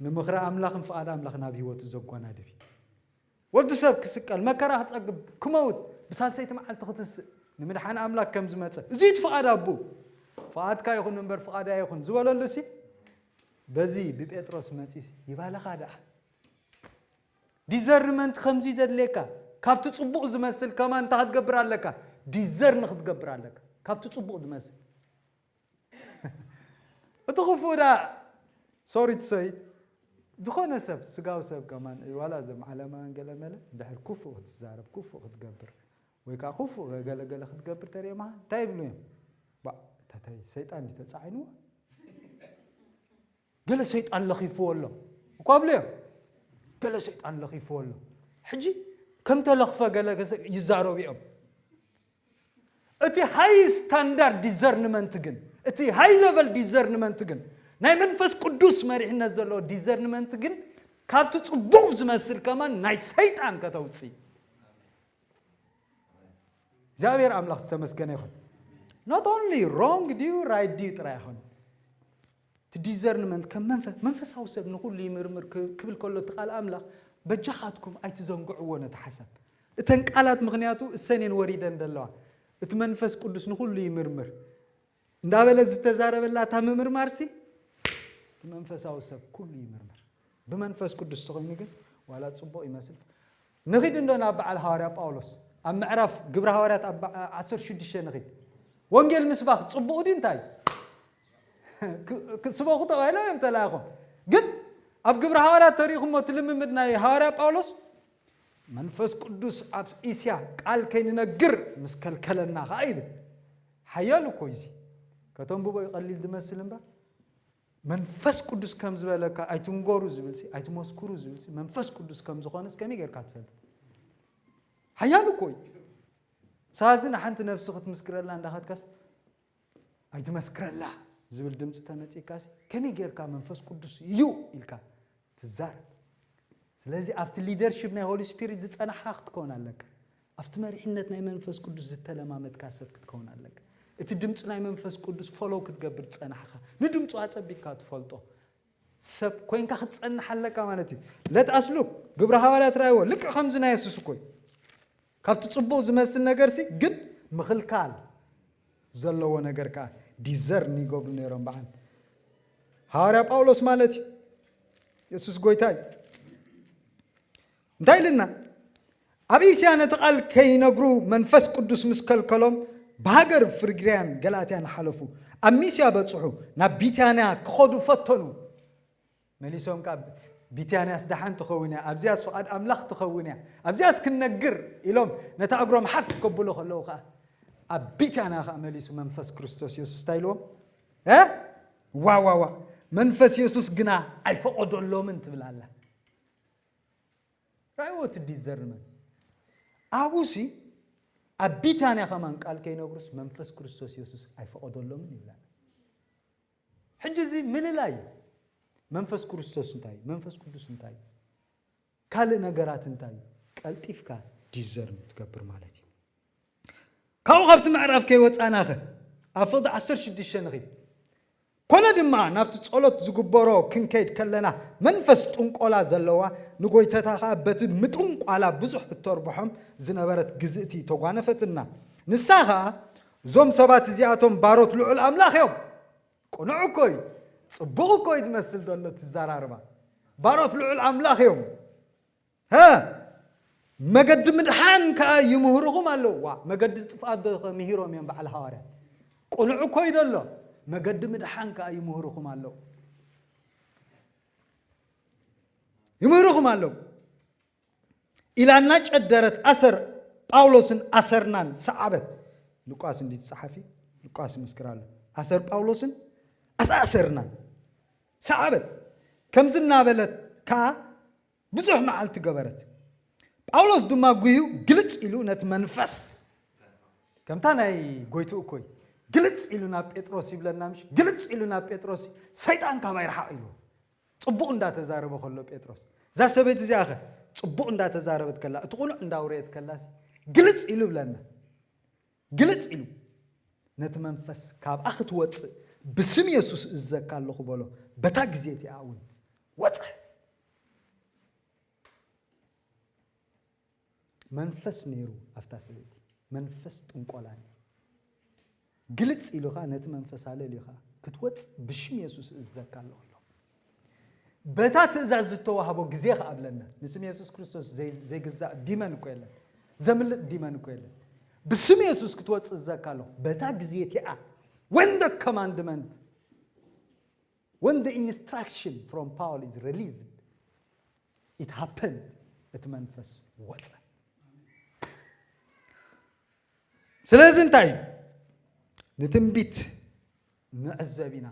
ንምኽሪ ኣምላኽን ፍቓድ ኣምላኽ ናብ ህይወቱ ዘጓናድብ እዩ። ወዲ ሰብ ክስቀል፣ መከራ ክጸግብ፣ ክመውት፣ ብሳልሰይቲ መዓልቲ ክትስእ፣ ንምድሓን ኣምላኽ ከም ዝመጸ፣ እዚ እቲ ፍቓድ ኣቦ። "ፍቓድካ ይኹን እምበር ፍቓደይ ኣይኹን" ዝበለሉ ሲ፣ በዚ ብጴጥሮስ መጺስ፣ "ይባልኻ ደኣ" ዲዘርንመንት ከምዚ ዘድልየካ፣ ካብቲ ጽቡቕ ዝመስል ከማን እንታይ ክትገብር ኣለካ? ዲዘርን ክትገብር ኣለካ። ካብቲ ጽቡቕ ዝመስል። እቲ ክፉእ ደኣ፣ ሶሪ ቱ ሰይ፣ ዝኾነ ሰብ፣ ስጋዊ ሰብ ከማን፣ ዋላ እዞም ዓለማውያን ገለ መለ፣ ድሕር ክፉእ ክትዛረብ፣ ክፉእ ክትገብር፣ ወይ ከዓ ክፉእ ገለ ገለ ክትገብር ተርእየማ፣ እንታይ ይብሉ እዮም? "ባእ፣ እንታይ ሰይጣን ድዩ ተጻዒንዎ?" ገለ ሰይጣን ለኺፍዎ ኣሎ እኳ ብለዮም። ገለ ሰይጣን ለኺፍዎ ኣሎ። ሕጂ ከም ተለኽፈ ገለ ገሰ-፣ ይዛረቡ እዮም። እቲ ሃይ ስታንዳርድ ዲዘርንመንት ግን፣ እቲ ሃይ ለቨል ዲዘርንመንት ግን፣ ናይ መንፈስ ቅዱስ መሪሕነት ዘለዎ ዲዘርንመንት ግን፣ ካብቲ ጽቡቕ ዝመስል ከማን ናይ ሰይጣን ከተውጽእ። እግዚኣብሔር ኣምላኽ ዝተመስገነ ይኹን። Not only wrong ድዩ ራይት ድዩ ጥራይ ይኹን፣ እቲ ዲዘርንመንት ከም መንፈስ፣ መንፈሳዊ ሰብ ንኹሉ ይምርምር ክ-፣ ክብል ከሎ እቲ ቃል ኣምላኽ፣ በጃኻትኩም ኣይትዘንግዕዎ ነቲ ሓሳብ። እተን ቃላት ምኽንያቱ እሰን እየን ወሪደን ዘለዋ። እቲ መንፈስ ቅዱስ ንኹሉ ይምርምር እንዳበለ ዝተዛረበላ እታ ምምርማርሲ፣ እቲ መንፈሳዊ ሰብ ኩሉ ይምርምር። ብመንፈስ ቅዱስ ተኾይኑ ግን ዋላ ጽቡቕ ይመስል። ንኺድ እንዶ ናብ በዓል ሃዋርያ ጳውሎስ ኣብ ምዕራፍ ግብረ ሃዋርያት ኣብ በ-፣ ዓሰርተ ሽዱሽተ ንኺድ። ወንጌል ምስባኽ ጽቡቕ ድዩ እንታይ? ክ-፣ ክስበኹ ተባሂሎም እዮም ተላእኾም። ግን ኣብ ግብረ ሃዋርያት ተሪእኹሞ እቲ ልምምድ ናይ ሃዋርያ ጳውሎስ፣ "መንፈስ ቅዱስ ኣብ እስያ ቃል ከይንነግር ምስ ከልከለና" ኸዓ ይብል። ሓያል እኮ እዩ እዚ። ከተንብቦ እዩ ቀሊል ዝመስል እምበር፣ መንፈስ ቅዱስ ከም ዝበለካ ኣይትንገሩ ዝብልሲ፣ ኣይትመስክሩ ዝብልሲ፣ መንፈስ ቅዱስ ከም ዝኾነስ ከመይ ጌርካ ትፈልጥ? ሓያል እኮ እዩ። ሳዚ ንሓንቲ ነፍሲ ክትምስክረላ እንዳኸድካስ፣ "ኣይትመስክረላ" ዝብል ድምፂ ተመፂእካሲ፣ ከመይ ጌርካ መንፈስ ቅዱስ እዩ ኢልካ ትዛረብ? ስለዚ ኣብቲ ሊደርሺፕ ናይ ሆሊ ስፒሪት ዝጸናሕካ ክትከውን ኣለካ። ኣብቲ መሪሕነት ናይ መንፈስ ቅዱስ ዝተለማመድካ ሰብ ክትከውን ኣለካ። እቲ ድምፂ ናይ መንፈስ ቅዱስ ፎሎው ክትገብር ዝጸናሕካ፣ ንድምፁ ኣጸቢቅካ ትፈልጦ ሰብ ኮይንካ ክትጸንሕ ኣለካ ማለት እዩ። ለት ኣስሉክ ግብረ ሃዋርያት ራእይዎ ልክዕ ከምዚ ናይ የሱስ እኮ እዩ። ካብቲ ጽቡቕ ዝመስል ነገርሲ ግን ምኽልካል ዘለዎ ነገር ከኣ ዲዘርን ይገብሩ ነይሮም በዓል ሃዋርያ ጳውሎስ ማለት እዩ። የሱስ ጎይታ እዩ። እንታይ ኢልና? ኣብ እስያ ነቲ ቃል ከይነግሩ መንፈስ ቅዱስ ምስ ከልከሎም ብሃገር ፍርግያን ገላትያን ሓለፉ። ኣብ ሚስያ በጽሑ፣ ናብ ቢታንያ ክኸዱ ፈተኑ። መሊሶም ካብ ቢታንያስ ደሓን ትኸውን እያ፣ ኣብዚኣስ ፍቓድ ኣምላኽ ትኸውን እያ፣ ኣብዚኣስ ክንነግር ኢሎም ነታ እግሮም ሓፍ ከብሉ ከለዉ ኸዓ ኣብ ቢታንያ ኸዓ መሊሱ መንፈስ ክርስቶስ የሱስ እንታይ ኢልዎም? እ? ዋ፣ ዋ፣ ዋ። መንፈስ የሱስ ግና ኣይፈቐደሎምን ትብል ኣላ። ራእይዎ እቲ ዲዘርመን። ኣብኡሲ ኣብ ቢታንያ ኸማን ቃል ከይነግሩስ መንፈስ ክርስቶስ የሱስ ኣይፈቐደሎምን ይብላል። ሕጂ እዚ ምልላይ እዩ። መንፈስ ክርስቶስ እንታይ እዩ? መንፈስ ቅዱስ እንታይ እዩ? ካልእ ነገራት እንታይ እዩ? ቀልጢፍካ ዲዘርን ትገብር ማለት እዩ። ካብኡ ካብቲ ምዕራፍ ከይወጻእናኸ ኣብ ፍቕዲ ዓሰርተ ሽዱሽተ ንኺድ። ኮነ ድማ ናብቲ ጸሎት ዝግበሮ ክንከይድ ከለና መንፈስ ጥንቆላ ዘለዋ ንጎይታታ ኸኣ በቲ ምጥንቋላ ብዙሕ እተርብሖም ዝነበረት ግዝእቲ ተጓነፈትና። ንሳ ኸኣ እዞም ሰባት እዚኣቶም ባሮት ልዑል ኣምላኽ እዮም። ቅኑዕ እኮ እዩ። ጽቡቕ እኮ እዩ ትመስል ዘሎ ትዘራርባ። ባሮት ልዑል ኣምላኽ እዮም። ሀ መገዲ ምድሓን ከኣ ይምህርኹም ኣለዉ። ዋ መገዲ ጥፍኣት ዶ ምሂሮም እዮም በዓል ሃዋርያት? ቅኑዕ እኮ እዩ ዘሎ። መገዲ ምድሓን ከኣ ይምህርኹም ኣለዉ። ይምህርኹም ኣለዉ። ኢላ እናጨደረት ኣሰር ጳውሎስን ኣሰርናን ሰዓበት። ሉቃስ እንዲ ጸሓፊ ሉቃስ ይምስክር ኣሎ። ኣሰር ጳውሎስን ኣሰ ኣሰርናን ሰዓበት። ከምዚ እናበለት ከኣ ብዙሕ መዓልቲ ገበረት። ጳውሎስ ድማ ጉዩ ግልጽ ኢሉ ነቲ መንፈስ ከምታ ናይ ጎይትኡ እኮይ ግልጽ ኢሉ ናብ ጴጥሮስ ይብለና ምሽ ግልጽ ኢሉ ናብ ጴጥሮስ ሰይጣን ካባይ ረሓቕ ኢሉ ጽቡቕ እንዳተዛረበ ከሎ ጴጥሮስ እዛ ሰበይቲ እዚኣ ኸ ጽቡቕ እንዳተዛረበት ከላ እቲ ቁኑዕ እንዳውረየት ከላስ ግልጽ ኢሉ ብለና ግልጽ ኢሉ ነቲ መንፈስ ካብኣ ክትወጽእ ብስም የሱስ እዘካ ኣለኹ በሎ። በታ ግዜ እቲኣ እውን ወጸ። መንፈስ ነይሩ ኣብታ ሰበይቲ መንፈስ ጥንቆላ ነይሩ። ግልጽ ኢሉ ኸኣ ነቲ መንፈስ ኣለልዩ ኸኣ ክትወጽእ ብሽም የሱስ እዘካ ኣለኹ ኢሎ። በታ ትእዛዝ ዝተዋህቦ ግዜ ኸኣ ብለና ንስም የሱስ ክርስቶስ ዘይግዛእ ዲመን እኮ የለን። ዘምልጥ ዲመን እኮ የለን። ብስም የሱስ ክትወጽእ እዘካ ኣለኹ። በታ ግዜ እቲኣ when the commandment when the instruction from Paul is released it happened እቲ መንፈስ ወጸ። ስለዚ እንታይ እዩ ንትንቢት ንዕዘብ ኢና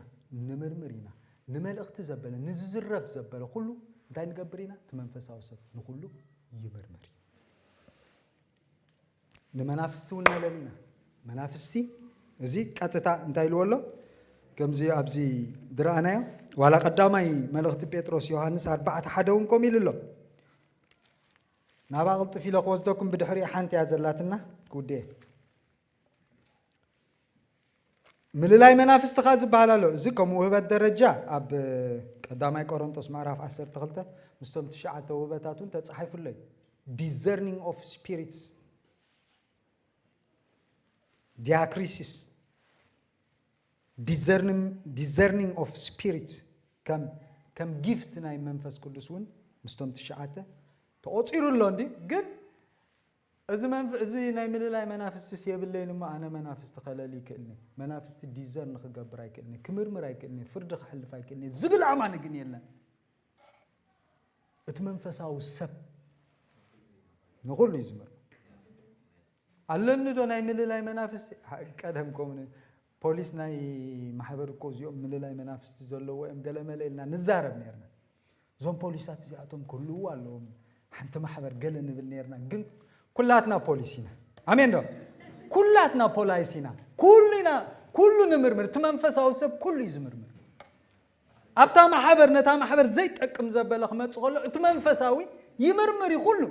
ንምርምር ኢና። ንመልእኽቲ ዘበለ ንዝዝረብ ዘበለ ኩሉ እንታይ ንገብር ኢና እቲ መንፈሳዊ ሰብ ንኩሉ ይምርምር እዩ። ንመናፍስቲ እውን ነለሊ ኢና። መናፍስቲ እዚ ቀጥታ እንታይ ኢልዎ ኣሎ? ከምዚ ኣብዚ ዝረኣናዮ ዋላ ቀዳማይ መልእኽቲ ጴጥሮስ ዮሃንስ ኣርባዕተ ሓደ እውን ከምኡ ኢሉ ኣሎ። ናብኣ ቅልጥፍ ኢለ ክወስደኩም ብድሕሪኡ ሓንቲ እያ ዘላትና ክውድየ። ምልላይ መናፍስቲ ኸኣ ዝበሃል ኣሎ። እዚ ከም ውህበት ደረጃ ኣብ ቀዳማይ ቆሮንጦስ ምዕራፍ ዓሰርተ ክልተ ምስቶም ትሽዓተ ውህበታት እውን ተጻሒፉ ኣሎ እዩ። Discerning of spirits diakrisis discerning of spirit ከም ከም ጊፍት ናይ መንፈስ ቅዱስ እውን ምስቶም ትሽዓተ ተቆፂሩ ኣሎ እንዲ ግን እዚ መንፍ እዚ ናይ ምልላይ መናፍስቲስ የብለይን እሞ ኣነ መናፍስቲ ከለሊ ይክእልኒ መናፍስቲ ዲዘር ንክገብር ኣይክእልኒ ክምርምር ኣይክእልኒ ፍርዲ ክሕልፍ ኣይክእልኒ ዝብል ኣማኒ ግን የለን። እቲ መንፈሳዊ ሰብ ንኹሉ እዩ ዝምርምር። ኣለኒ ዶ ናይ ምልላይ መናፍስቲ? ቀደም ከምኡ ፖሊስ ናይ ማሕበር እኮ እዚኦም ምልላይ መናፍስቲ ዘለዎ እዮም ገለመለ ኢልና ንዛረብ ነርና። እዞም ፖሊሳት እዚኣቶም ክህልዉ ኣለዎም ሓንቲ ማሕበር ገለ ንብል ነርና። ግን ኩላትና ፖሊስ ኢና። ኣሜን ዶ? ኩላትና ፖላይስ ኢና። ኩሉ ኢና ኩሉ ንምርምር። እቲ መንፈሳዊ ሰብ ኩሉ እዩ ዝምርምር። ኣብታ ማሕበር ነታ ማሕበር ዘይጠቅም ዘበለ ክመጽእ ከሎ እቲ መንፈሳዊ ይምርምር እዩ ኩሉ።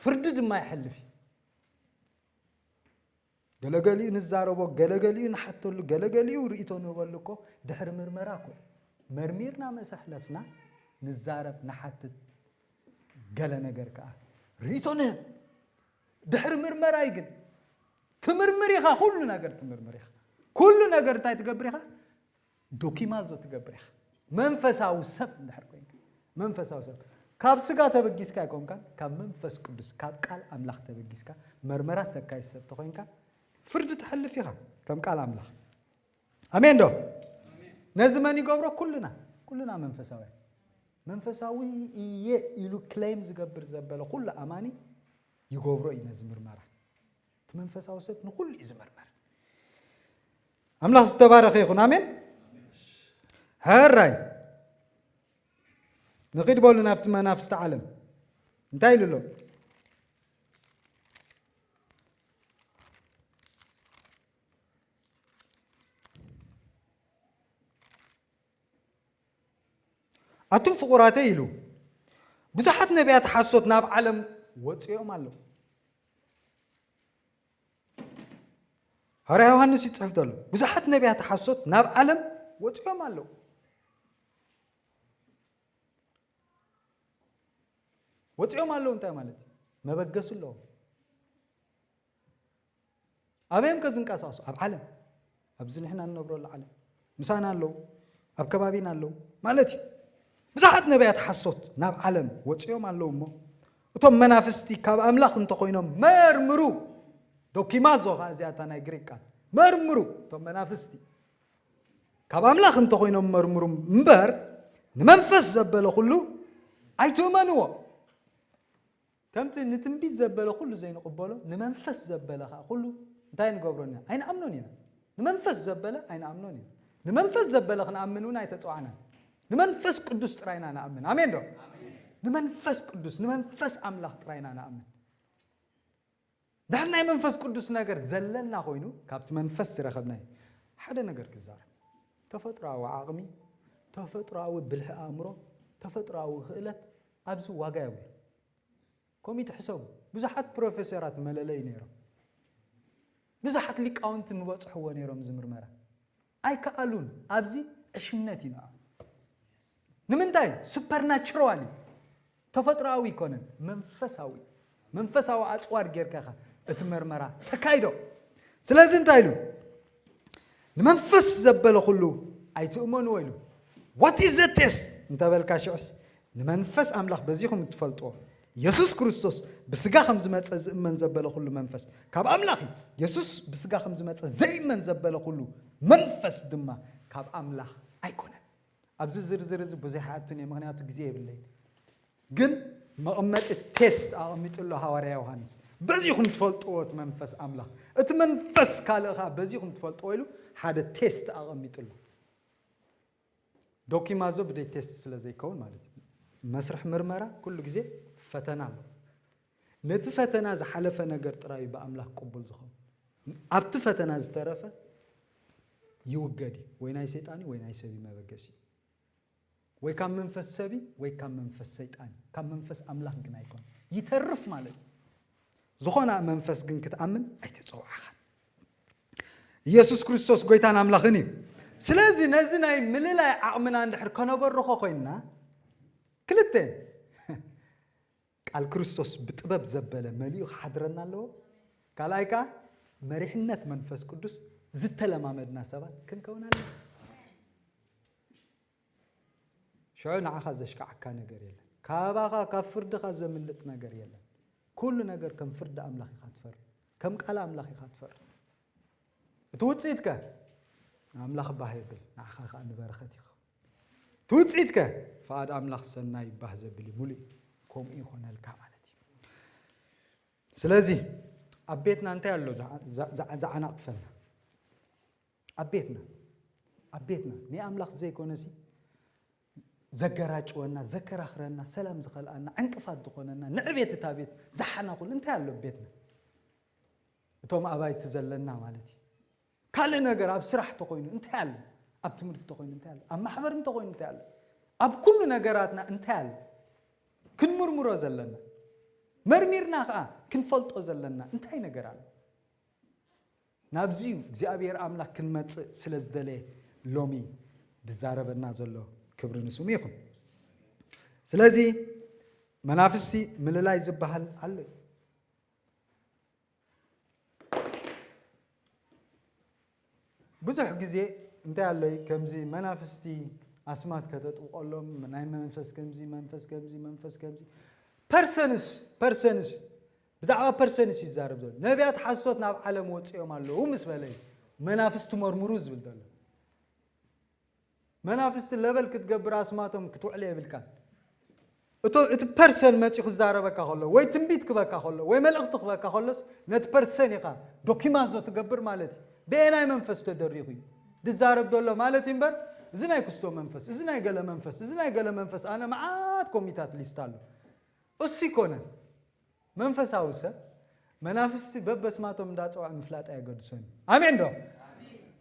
ፍርዲ ድማ ይሕልፍ እዩ። ገለገሊኡ ንዛረቦ፣ ገለገሊኡ ንሓተሉ፣ ገለገሊኡ ርእይቶ ንህበሉ እኮ ድሕሪ ምርመራ እኮ መርሚርና መሰሕለፍና ንዛረብ ንሓትት ገለ ነገር ከኣ ርእይቶ ንህብ። ድሕሪ ምርመራ እዩ ግን ትምርምር ኢኻ፣ ኩሉ ነገር ትምርምር ኢኻ። ኩሉ ነገር እንታይ ትገብር ኢኻ? ዶኪማዞ ትገብር ኢኻ። መንፈሳዊ ሰብ እንድሕር ኮይንካ መንፈሳዊ ሰብ ካብ ስጋ ተበጊስካ ኣይኮንካን፣ ካብ መንፈስ ቅዱስ ካብ ቃል ኣምላኽ ተበጊስካ መርመራት ተካይድ ሰብ ተኮይንካ ፍርዲ ተሕልፍ ኢኻ ከም ቃል ኣምላኽ። ኣሜን ዶ? ነዚ መን ይገብሮ? ኩልና ኩልና መንፈሳውያን። መንፈሳዊ እየ ኢሉ ክሌም ዝገብር ዘበለ ኩሉ ኣማኒ ይገብሮ እዩ ነዚ ምርመራ። እቲ መንፈሳዊ ሰብ ንኹሉ እዩ ዝምርምር። ኣምላኽ ዝተባረኸ ይኹን። ኣሜን። ሕራይ ንኺድ በሉ ናብቲ መናፍስቲ ዓለም እንታይ ኢሉ ኣሎ? ኣቱም ፍቑራተይ ኢሉ ብዙሓት ነቢያት ሓሶት ናብ ዓለም ወፂኦም ኣለዉ። ሃዋርያ ዮሃንስ ይጽሕፍ ዘሎ፣ ብዙሓት ነቢያት ሓሶት ናብ ዓለም ወጺኦም ኣለዉ። ወጺኦም ኣለዉ እንታይ ማለት እዩ? መበገሲ ኣለዎም። ኣበዮም ከ ዝንቀሳቐሱ? ኣብ ዓለም፣ ኣብዚ ንሕና እንነብረሉ ዓለም ምሳና ኣለዉ፣ ኣብ ከባቢና ኣለዉ ማለት እዩ። ብዙሓት ነቢያት ሓሶት ናብ ዓለም ወጺኦም ኣለዉ እሞ፣ እቶም መናፍስቲ ካብ ኣምላኽ እንተኾይኖም መርምሩ። ዶኪማዞ ኸዓ እዚኣታ ናይ ግሪክ ቃል፣ መርምሩ። እቶም መናፍስቲ ካብ ኣምላኽ እንተኾይኖም መርምሩ እምበር፣ ንመንፈስ ዘበለ ኩሉ ኣይትእመንዎ። ከምቲ ንትንቢት ዘበለ ኩሉ ዘይንቕበሎ፣ ንመንፈስ ዘበለ ኸዓ ኩሉ እንታይ ንገብሮን ኢና? ኣይንኣምኖን ኢና። ንመንፈስ ዘበለ ኣይንኣምኖን ኢና። ንመንፈስ ዘበለ ክንኣምን እውን ኣይተጸዋዕናን። ንመንፈስ ቅዱስ ጥራይና ንኣምን። ኣሜን ዶ? ንመንፈስ ቅዱስ፣ ንመንፈስ ኣምላኽ ጥራይና ንኣምን። ድሕር ናይ መንፈስ ቅዱስ ነገር ዘለና ኮይኑ፣ ካብቲ መንፈስ ዝረኸብናዮ ሓደ ነገር ክዛረብ። ተፈጥሮኣዊ ዓቕሚ፣ ተፈጥሮኣዊ ብልሒ ኣእምሮ፣ ተፈጥሮኣዊ ክእለት ኣብዚ ዋጋ የብሉ። ከምኡ ትሕሰቡ። ብዙሓት ፕሮፌሰራት መለለይ ነይሮም። ብዙሓት ሊቃውንቲ ምበጽሕዎ ነይሮም እዚ ምርመራ። ኣይከኣሉን። ኣብዚ ዕሽነት እዩ ንዕኦም። ንምንታይ? ሱፐርናቹራል እዩ። ተፈጥሮኣዊ ኣይኮነን፣ መንፈሳዊ። መንፈሳዊ ኣጽዋር ጌርካ ኢኻ እቲ መርመራ ተካይዶ። ስለዚ እንታይ ኢሉ? ንመንፈስ ዘበለ ኩሉ ኣይትእመንዎ ኢሉ። What is the test? እንተበልካ ሽዑስ ንመንፈስ ኣምላኽ በዚኹም እትፈልጥዎ የሱስ ክርስቶስ ብስጋ ከም ዝመጸ ዝእመን ዘበለ ኩሉ መንፈስ ካብ ኣምላኽ እዩ። የሱስ ብስጋ ከም ዝመጸ ዘይእመን ዘበለ ኩሉ መንፈስ ድማ ካብ ኣምላኽ ኣይኮነን። ኣብዚ ዝርዝር እዚ ብዙሕ ኣይኣቱን እየ፣ ምኽንያቱ ግዜ የብለይን። ግን መቐመጢ ቴስት ኣቐሚጡ ኣሎ ሃዋርያ ዮሃንስ። በዚኹም ትፈልጥዎ እቲ መንፈስ ኣምላኽ። እቲ መንፈስ ካልእ ኸዓ በዚኹም ትፈልጥዎ ኢሉ ሓደ ቴስት ኣቐሚጡ ኣሎ። ዶኪማዞ ብደይ ቴስት ስለ ዘይከውን ማለት እዩ። መስርሕ ምርመራ ኩሉ ግዜ ፈተና ኣሎ። ነቲ ፈተና ዝሓለፈ ነገር ጥራይ እዩ ብኣምላኽ ቅቡል ዝኸውን። ኣብቲ ፈተና ዝተረፈ ይውገድ እዩ። ወይ ናይ ሰይጣን እዩ ወይ ናይ ሰብ እዩ መበገሲ። ወይ ካብ መንፈስ ሰብ እዩ ወይ ካብ መንፈስ ሰይጣን እዩ። ካብ መንፈስ ኣምላኽ ግን ኣይኮን። ይተርፍ ማለት እዩ። ዝኾነ መንፈስ ግን ክትኣምን ኣይተጸዋዕኻን። ኢየሱስ ክርስቶስ ጎይታን ኣምላኽን እዩ። ስለዚ ነዚ ናይ ምልላይ ዓቕምና እንድሕር ከነበርኾ ኮይንና ክልተ ቃል ክርስቶስ ብጥበብ ዘበለ መሊኡ ክሓድረና ኣለዎ። ካልኣይ ከኣ መሪሕነት መንፈስ ቅዱስ ዝተለማመድና ሰባት ክንከውን ኣለና። ሽዑ ንዓኻ ዘሽካዓካ ነገር የለን። ካባኻ ካብ ፍርድኻ ዘምልጥ ነገር የለን። ኩሉ ነገር ከም ፍርዲ ኣምላኽ ኢኻ ትፈርድ። ከም ቃል ኣምላኽ ኢኻ ትፈርድ። እቲ ውጽኢትከ ንኣምላኽ ባህ የብል፣ ንዓኻ ከኣ ንበረኸት ይኸውን። እቲ ውጽኢትከ ፍቓድ ኣምላኽ ሰናይ ባህ ዘብል እዩ፣ ሙሉእ እዩ። ከምኡ ይኾነልካ ማለት እዩ። ስለዚ ኣብ ቤትና እንታይ ኣሎ ዝዓ- ዝዓ- ዝዓናቕፈና? ኣብ ቤትና፣ ኣብ ቤትና ናይ ኣምላኽ ዘይኮነሲ ዘገራጭወና፣ ዘከራኽረና፣ ሰላም ዝኸልኣና፣ ዕንቅፋት ዝኾነና፣ ንዕቤት እታ ቤት ዝሓናኹል እንታይ ኣሎ ኣብ ቤትና? እቶም ኣባይቲ ዘለና ማለት እዩ። ካልእ ነገር ኣብ ስራሕ ተኾይኑ እንታይ ኣሎ? ኣብ ትምህርቲ ተኾይኑ እንታይ ኣሎ? ኣብ ማሕበር እንተኾይኑ እንታይ ኣሎ? ኣብ ኩሉ ነገራትና እንታይ ኣሎ? ክንምርምሮ ዘለና፣ መርሚርና ኸዓ ክንፈልጦ ዘለና እንታይ ነገር ኣሎ? ናብዚ እዩ እግዚኣብሔር ኣምላኽ ክንመጽእ ስለ ዝደለየ ሎሚ ዝዛረበና ዘሎ። ክብሪ ንስሙ ይኹን። ስለዚ መናፍስቲ ምልላይ ዝበሃል ኣሎ እዩ። ብዙሕ ግዜ እንታይ ኣሎ እዩ፣ ከምዚ መናፍስቲ ኣስማት ከተጥብቆሎም፣ ናይ መንፈስ ከምዚ፣ መንፈስ ከምዚ፣ መንፈስ ከምዚ፣ ፐርሰንስ፣ ፐርሰንስ፣ ብዛዕባ ፐርሰንስ ይዛረብ ዘሎ። ነቢያት ሓሶት ናብ ዓለም ወፂኦም ኣለዉ ምስ በለ እዩ መናፍስቲ መርምሩ ዝብል ዘሎ። መናፍስቲ ለበል ክትገብር ኣስማቶም ክትውዕሎ የብልካን። እቶ እቲ ፐርሰን መፂኡ ክዛረበካ ከሎ ወይ ትንቢት ክበካ ከሎ ወይ መልእኽቲ ክበካ ከሎስ ነቲ ፐርሰን ኢኻ ዶኪማዞ ትገብር ማለት እዩ። ብኤናይ መንፈስ ተደሪኹ እዩ ዝዛረብ ዘሎ ማለት እዩ እምበር፣ እዚ ናይ ክስቶ መንፈስ፣ እዚ ናይ ገለ መንፈስ፣ እዚ ናይ ገለ መንፈስ፣ ኣነ መዓት ኮሚታት ሊስት ኣሎ። እሱ ይኮነን። መንፈሳዊ ሰብ መናፍስቲ በበስማቶም እንዳፀውዐ ምፍላጥ ኣየገድሶን እዩ። ኣሜን ዶ?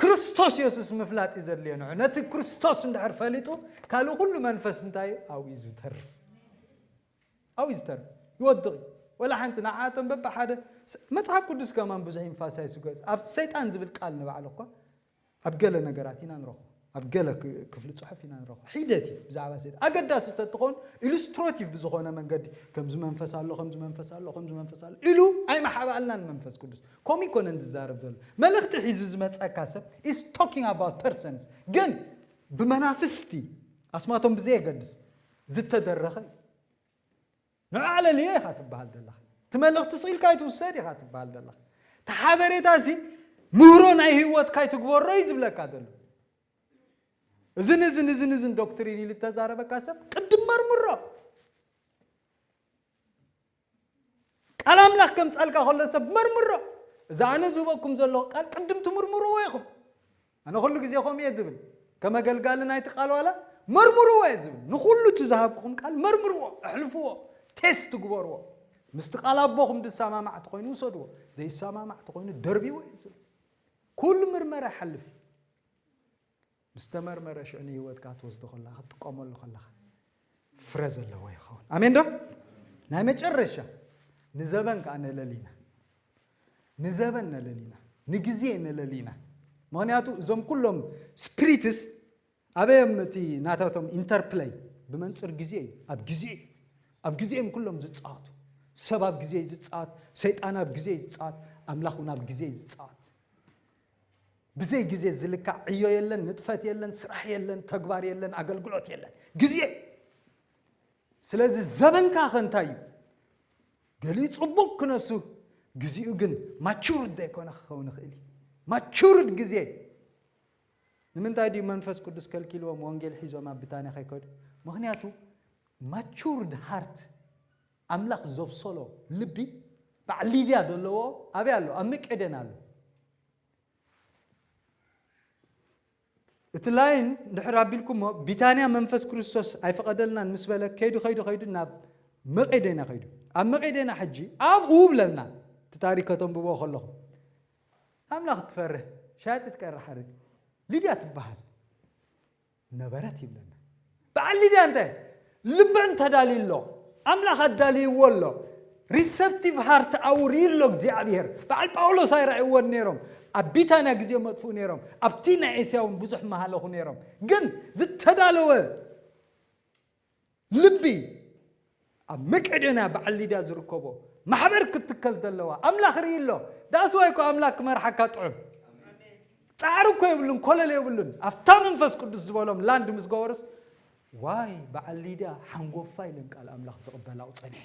ክርስቶስ የሱስ ምፍላጥ እዩ ዘድልዮ። ንዑ ነቲ ክርስቶስ እንድሕር ፈሊጡ ካልእ ኩሉ መንፈስ እንታይ እዩ? ኣብኡ እዩ ዝተርፍ። ኣብኡ እዩ ዝተርፍ። ይወድቕ እዩ። ወላ ሓንቲ ንዓቶም በብሓደ መጽሓፍ ቅዱስ ከማን ብዙሕ ኢንፋሳይዝ ይገጽ ኣብ ሰይጣን ዝብል ቃል ንባዕሉ እኳ ኣብ ገለ ነገራት ኢና ንረኽቦ። ኣብ ገለ ክፍሊ ጽሑፍ ኢና ንረኽቦ። ሒደት እዩ ብዛዕባ ሰይጣን። ኣገዳሲ ተትኾን ኢሉስትሬቲቭ ብዝኾነ መንገዲ ከምዚ መንፈስ ኣሎ፣ ከምዚ መንፈስ ኣሎ፣ ከምዚ መንፈስ ኣሎ ኢሉ ኣይመሓባልናን መንፈስ ቅዱስ። ከምኡ ይኮነን ዝዛረብ ዘሎ። መልእኽቲ ሒዙ ዝመጸካ ሰብ is talking about persons። ግን ብመናፍስቲ ኣስማቶም ብዘየገድስ ዝተደረኸ እዩ። ንዑ ኣለልዮ ኢኻ ትበሃል ዘለኻ። እቲ መልእኽቲ ስኢልካ ኣይትውሰድ ኢኻ ትበሃል ዘለኻ። እቲ ሓበሬታ እዚ ምህሮ ናይ ህይወትካ ኣይትግበሮ እዩ ዝብለካ ዘሎ። እዝን እዝን እዝን እዝን ዶክትሪን ኢሉ እተዛረበካ ሰብ ቅድም መርምሮ። ቃል ኣምላኽ ከምጻልካ ከሎ ሰብ መርምሮ። እዚ ኣነ ዝህበኩም ዘለኹ ቃል ቅድም ትምርምርዎ ኢኹም። ኣነ ኩሉ ግዜ ከምኡ እየ ዝብል። ከም ኣገልጋሊ ናይቲ ቃል ዋላ መርምርዎ እየ ዝብል። ንኹሉ እቲ ዝሃብኩም ቃል መርምርዎ፣ ኣሕልፍዎ፣ ቴስት ግበርዎ። ምስቲ ቃል ኣቦኹም ዝሰማማዕ ተኾይኑ ውሰድዎ፣ ዘይሰማማዕ ተኾይኑ ደርብይዎ እየ ዝብል። ኩሉ ምርመራ ይሓልፍ እዩ። ምስ ተመርመረ ሽዑ ንህይወትካ ትወስዶ ከለኻ ክትጥቀመሉ ከለኻ ፍረ ዘለዎ ይኸውን። ኣሜን ዶ? ናይ መጨረሻ ንዘበን ከዓ ነለሊና ንዘበን ነለሊና ንግዜ ነለሊና። ምክንያቱ እዞም ኩሎም ስፕሪትስ ኣበዮም እቲ ናታቶም ኢንተርፕለይ ብመንፅር ግዜ እዩ። ኣብ ግዜ እዩ። ኣብ ግዜ እዮም ኩሎም ዝፃወቱ። ሰብ ኣብ ግዜ እዩ ዝፃወት፣ ሰይጣን ኣብ ግዜ እዩ ዝፃወት፣ ኣምላኽ እውን ኣብ ግዜ እዩ ዝፃወት። ብዘይ ግዜ ዝልካዕ ዕዮ የለን፣ ንጥፈት የለን፣ ስራሕ የለን፣ ተግባር የለን፣ ኣገልግሎት የለን። ግዜ። ስለዚ ዘበንካ ከ እንታይ እዩ? ገሊኡ ጽቡቕ ክነሱ፣ ግዚኡ ግን ማቹርድ ዘይኮነ ክኸውን ይኽእል እዩ። ማቹርድ ግዜ። ንምንታይ ድዩ መንፈስ ቅዱስ ከልኪልዎም ወንጌል ሒዞም ኣብ ብታንያ ከይከዱ? ምኽንያቱ ማቹርድ ሃርት፣ ኣምላኽ ዘብሰሎ ልቢ፣ በዓል ሊድያ ዘለዎ ኣበይ ኣሎ? ኣብ መቄደን ኣሎ። እቲ ላይን ድሕር ኣቢልኩሞ፣ ቢታንያ መንፈስ ክርስቶስ ኣይፈቐደልናን ምስ በለ፣ ከይዱ ከይዱ ከይዱ ናብ መቄደና ከይዱ። ኣብ መቄደና ሕጂ ኣብኡ ብለና፣ እቲ ታሪክ ከተንብቦ ከለኹም ኣምላኽ ትፈርህ ሻጢ ትቀርሕ ሓርግ ሊድያ ትበሃል ነበረት ይብለና። በዓል ሊድያ እንተ ልበን ተዳልዩ ኣሎ፣ ኣምላኽ ኣዳልይዎ ኣሎ። ሪሰፕቲቭ ሃርት ኣውርዩ ኣሎ እግዚኣብሔር። በዓል ጳውሎስ ኣይረኣይዎን ነይሮም። ኣብ ቢታንያ ግዜ መጥፍኡ ነይሮም። ኣብቲ ናይ ኤስያ እውን ብዙሕ መሃለኹ ነይሮም። ግን ዝተዳለወ ልቢ ኣብ መቄዶንያ በዓል ሊድያ ዝርከቦ ማሕበር ክትከል ዘለዋ ኣምላኽ ርኢ ኣሎ። ዳስዋይ እኮ ኣምላኽ ክመርሓካ ጥዑም ጻዕሪ እኮ የብሉን፣ ኮለል የብሉን። ኣብታ መንፈስ ቅዱስ ዝበሎም ላንድ ምስ ገበሩስ ዋይ በዓል ሊድያ ሓንጎፋ ኢለን ቃል ኣምላኽ ዝቕበላው ጸኒሐ።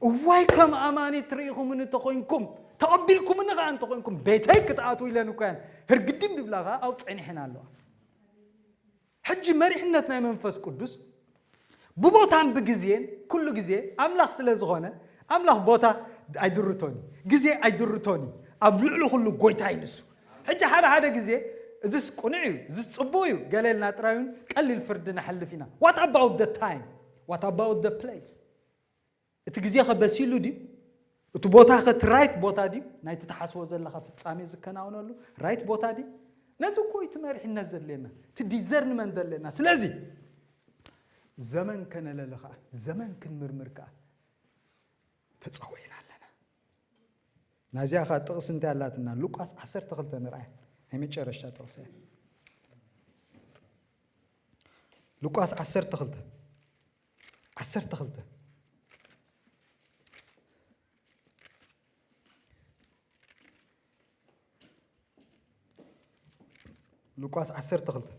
እዋይ ከም ኣማኒ ትርኢኹምኒ ተኾይንኩም ተቐቢልኩምኒ ከኣ እንተኾይንኩም ቤተይ ክትኣትዉ ኢለን እኮ እያን ህርግድም ድብላ ከኣ ኣብ ጸኒሐን ኣለዋ። ሕጂ መሪሕነት ናይ መንፈስ ቅዱስ ብቦታን ብግዜን ኩሉ ግዜ ኣምላኽ ስለ ዝኾነ ኣምላኽ ቦታ ኣይድርቶን እዩ፣ ግዜ ኣይድርቶን እዩ። ኣብ ልዕሊ ኩሉ ጎይታ እዩ ንሱ። ሕጂ ሓደ ሓደ ግዜ እዚስ ቁኑዕ እዩ፣ እዚስ ጽቡቕ እዩ ገለ ኢልና ጥራይ እውን ቀሊል ፍርዲ ነሕልፍ ኢና። What about the time? What about the place? እቲ ግዜ ከ በሲሉ ድዩ? እቲ ቦታ ከ እቲ ራይት ቦታ ድዩ? ናይቲ ትሓስቦ ዘለኻ ፍጻሜ ዝከናወነሉ ራይት ቦታ ድዩ? ነዚ እኮ እዩ እቲ መሪሕነት ዘድልየና፣ እቲ ዲዘርንመንት ዘድልየና። ስለዚ ዘመን ከነለሊ ከኣ ዘመን ክንምርምር ከኣ ተጸዊዕና ኣለና። ናዚኣ ከኣ ጥቕሲ እንታይ ኣላትና? ሉቃስ ዓሰርተ ክልተ ንርኣያ። ናይ መጨረሽታ ጥቕሲ እያ። ሉቃስ ዓሰርተ ክልተ ዓሰርተ ክልተ ሉቃስ ዓሰርተ ክልተ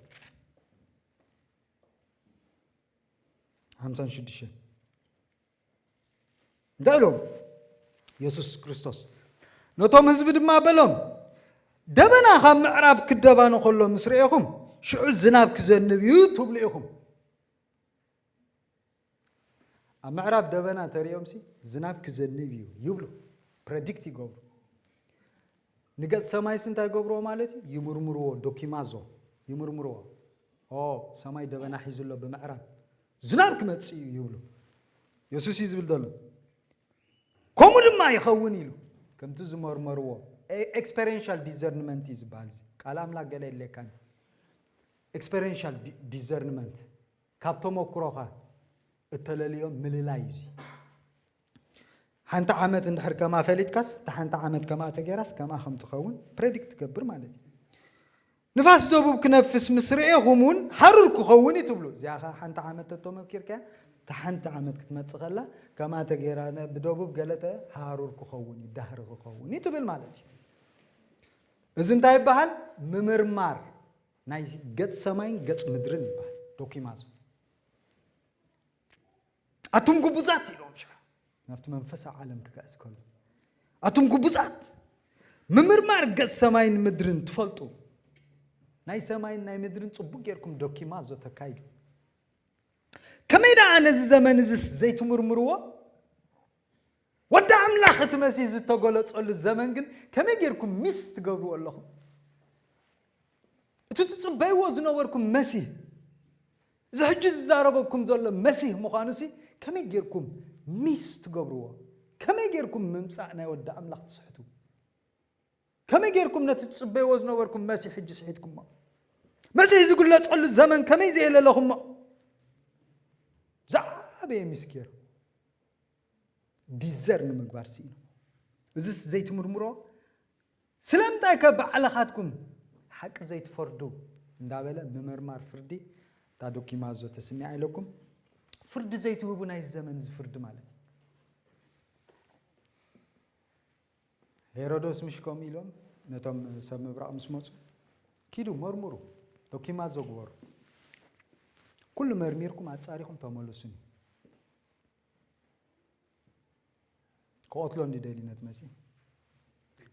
ሓምሳን ሽዱሽተን እንታይ ኢሎም? የሱስ ክርስቶስ ነቶም ህዝቢ ድማ በሎም፣ ደበና ካብ ምዕራብ ክደባኖ ከሎ ምስ ርኤኹም፣ ሽዑ ዝናብ ክዘንብ እዩ ትብሉ ኢኹም። ኣብ ምዕራብ ደበና ተሪኦምሲ ዝናብ ክዘንብ እዩ ይብሉ፣ ፕረዲክት ይገብሩ። ንገጽ ሰማይስ እንታይ ይገብርዎ ማለት እዩ? ይምርምርዎ፣ ዶኪማዞ ይምርምርዎ። ኦ ሰማይ ደበና ሒዙ ኣሎ ብምዕራብ ዝናብ ክመጽእ እዩ ይብሉ። የሱስ እዩ ዝብል ዘሎ። ከምኡ ድማ ይኸውን ኢሉ ከምቲ ዝመርመርዎ። ኤክስፐሪንሻል ዲዘርንመንት እዩ ዝበሃል። እዚ ቃል ኣምላኽ ገለ የድልየካን። ኤክስፐሪንሻል ዲዘርንመንት ካብ ተመክሮኻ እተለልዮ ምልላይ እዩ። ሓንቲ ዓመት እንድሕር ከማ ፈሊጥካስ፣ እታ ሓንቲ ዓመት ከማ ተገይራስ ከማ ከም ትኸውን ፕሬዲክት ትገብር ማለት እዩ። ንፋስ ደቡብ ክነፍስ ምስ ርኤኹም እውን ሃሩር ክኸውን እዩ ትብሉ። እዚኣ ኸ ሓንቲ ዓመት ተተመኪርካያ፣ እታ ሓንቲ ዓመት ክትመጽእ ከላ ከማ ተገይራ ነ-፣ ብደቡብ ገለተ ሃሩር ክኸውን እዩ፣ ዳህሪ ክኸውን እዩ ትብል ማለት እዩ። እዚ እንታይ ይበሃል? ምምርማር ናይ ገጽ ሰማይን ገጽ ምድርን ይበሃል። ዶኪማዞ። ኣቱም ግቡዛት ኢሎም ሽዓ ናብቲ መንፈሳዊ ዓለም ክግዕዝ ከሎ፣ ኣቱም ግቡዛት፣ ምምርማር ገጽ ሰማይን ምድርን ትፈልጡ፣ ናይ ሰማይን ናይ ምድርን ጽቡቅ ጌርኩም ዶኪማዞ ተካይዱ። ከመይ ደኣ ነዚ ዘመን እዚስ ዘይትምርምርዎ? ወዲ ኣምላኽ እቲ መሲህ ዝተገለጸሉ ዘመን ግን ከመይ ጌርኩም ሚስ ትገብርዎ ኣለኹም? እቲ ትጽበይዎ ዝነበርኩም መሲህ፣ እዚ ሕጂ ዝዛረበኩም ዘሎ መሲህ ምዃኑሲ ከመይ ጌርኩም ሚስ ትገብርዎ? ከመይ ጌርኩም ምምጻእ ናይ ወዲ ኣምላኽ ትስሕቱ? ከመይ ጌርኩም ነቲ ትጽበይዎ ዝነበርኩም መሲህ ሕጂ ስሒትኩሞ? መሲህ ዝግለጸሉ ዘመን ከመይ ዘየለለኹሞ? ዝዓበየ ሚስ ገይሩ ዲዘር ንምግባር ስኢኑ። እዚስ ዘይትምርምሮ? ስለምንታይ ከ ባዕልኻትኩም ሓቂ ዘይትፈርዱ? እንዳበለ ምምርማር ፍርዲ፣ እታ ዶኪማዞ ተስሚዓ ኢለኩም፣ ፍርዲ ዘይትህቡ ናይዚ ዘመን እዚ ፍርዲ ማለት እዩ። ሄሮዶስ ምሽ ከምኡ ኢሎም ነቶም ሰብ ምብራቕ ምስ መጹ፣ ኪዱ መርምሩ፣ ዶኪማዞ ግበሩ፣ ኩሉ መርሚርኩም ኣጻሪኹም ተመልሱኒ። ክቐትሎ እንዲ ደልዩ ነቲ መሲህ።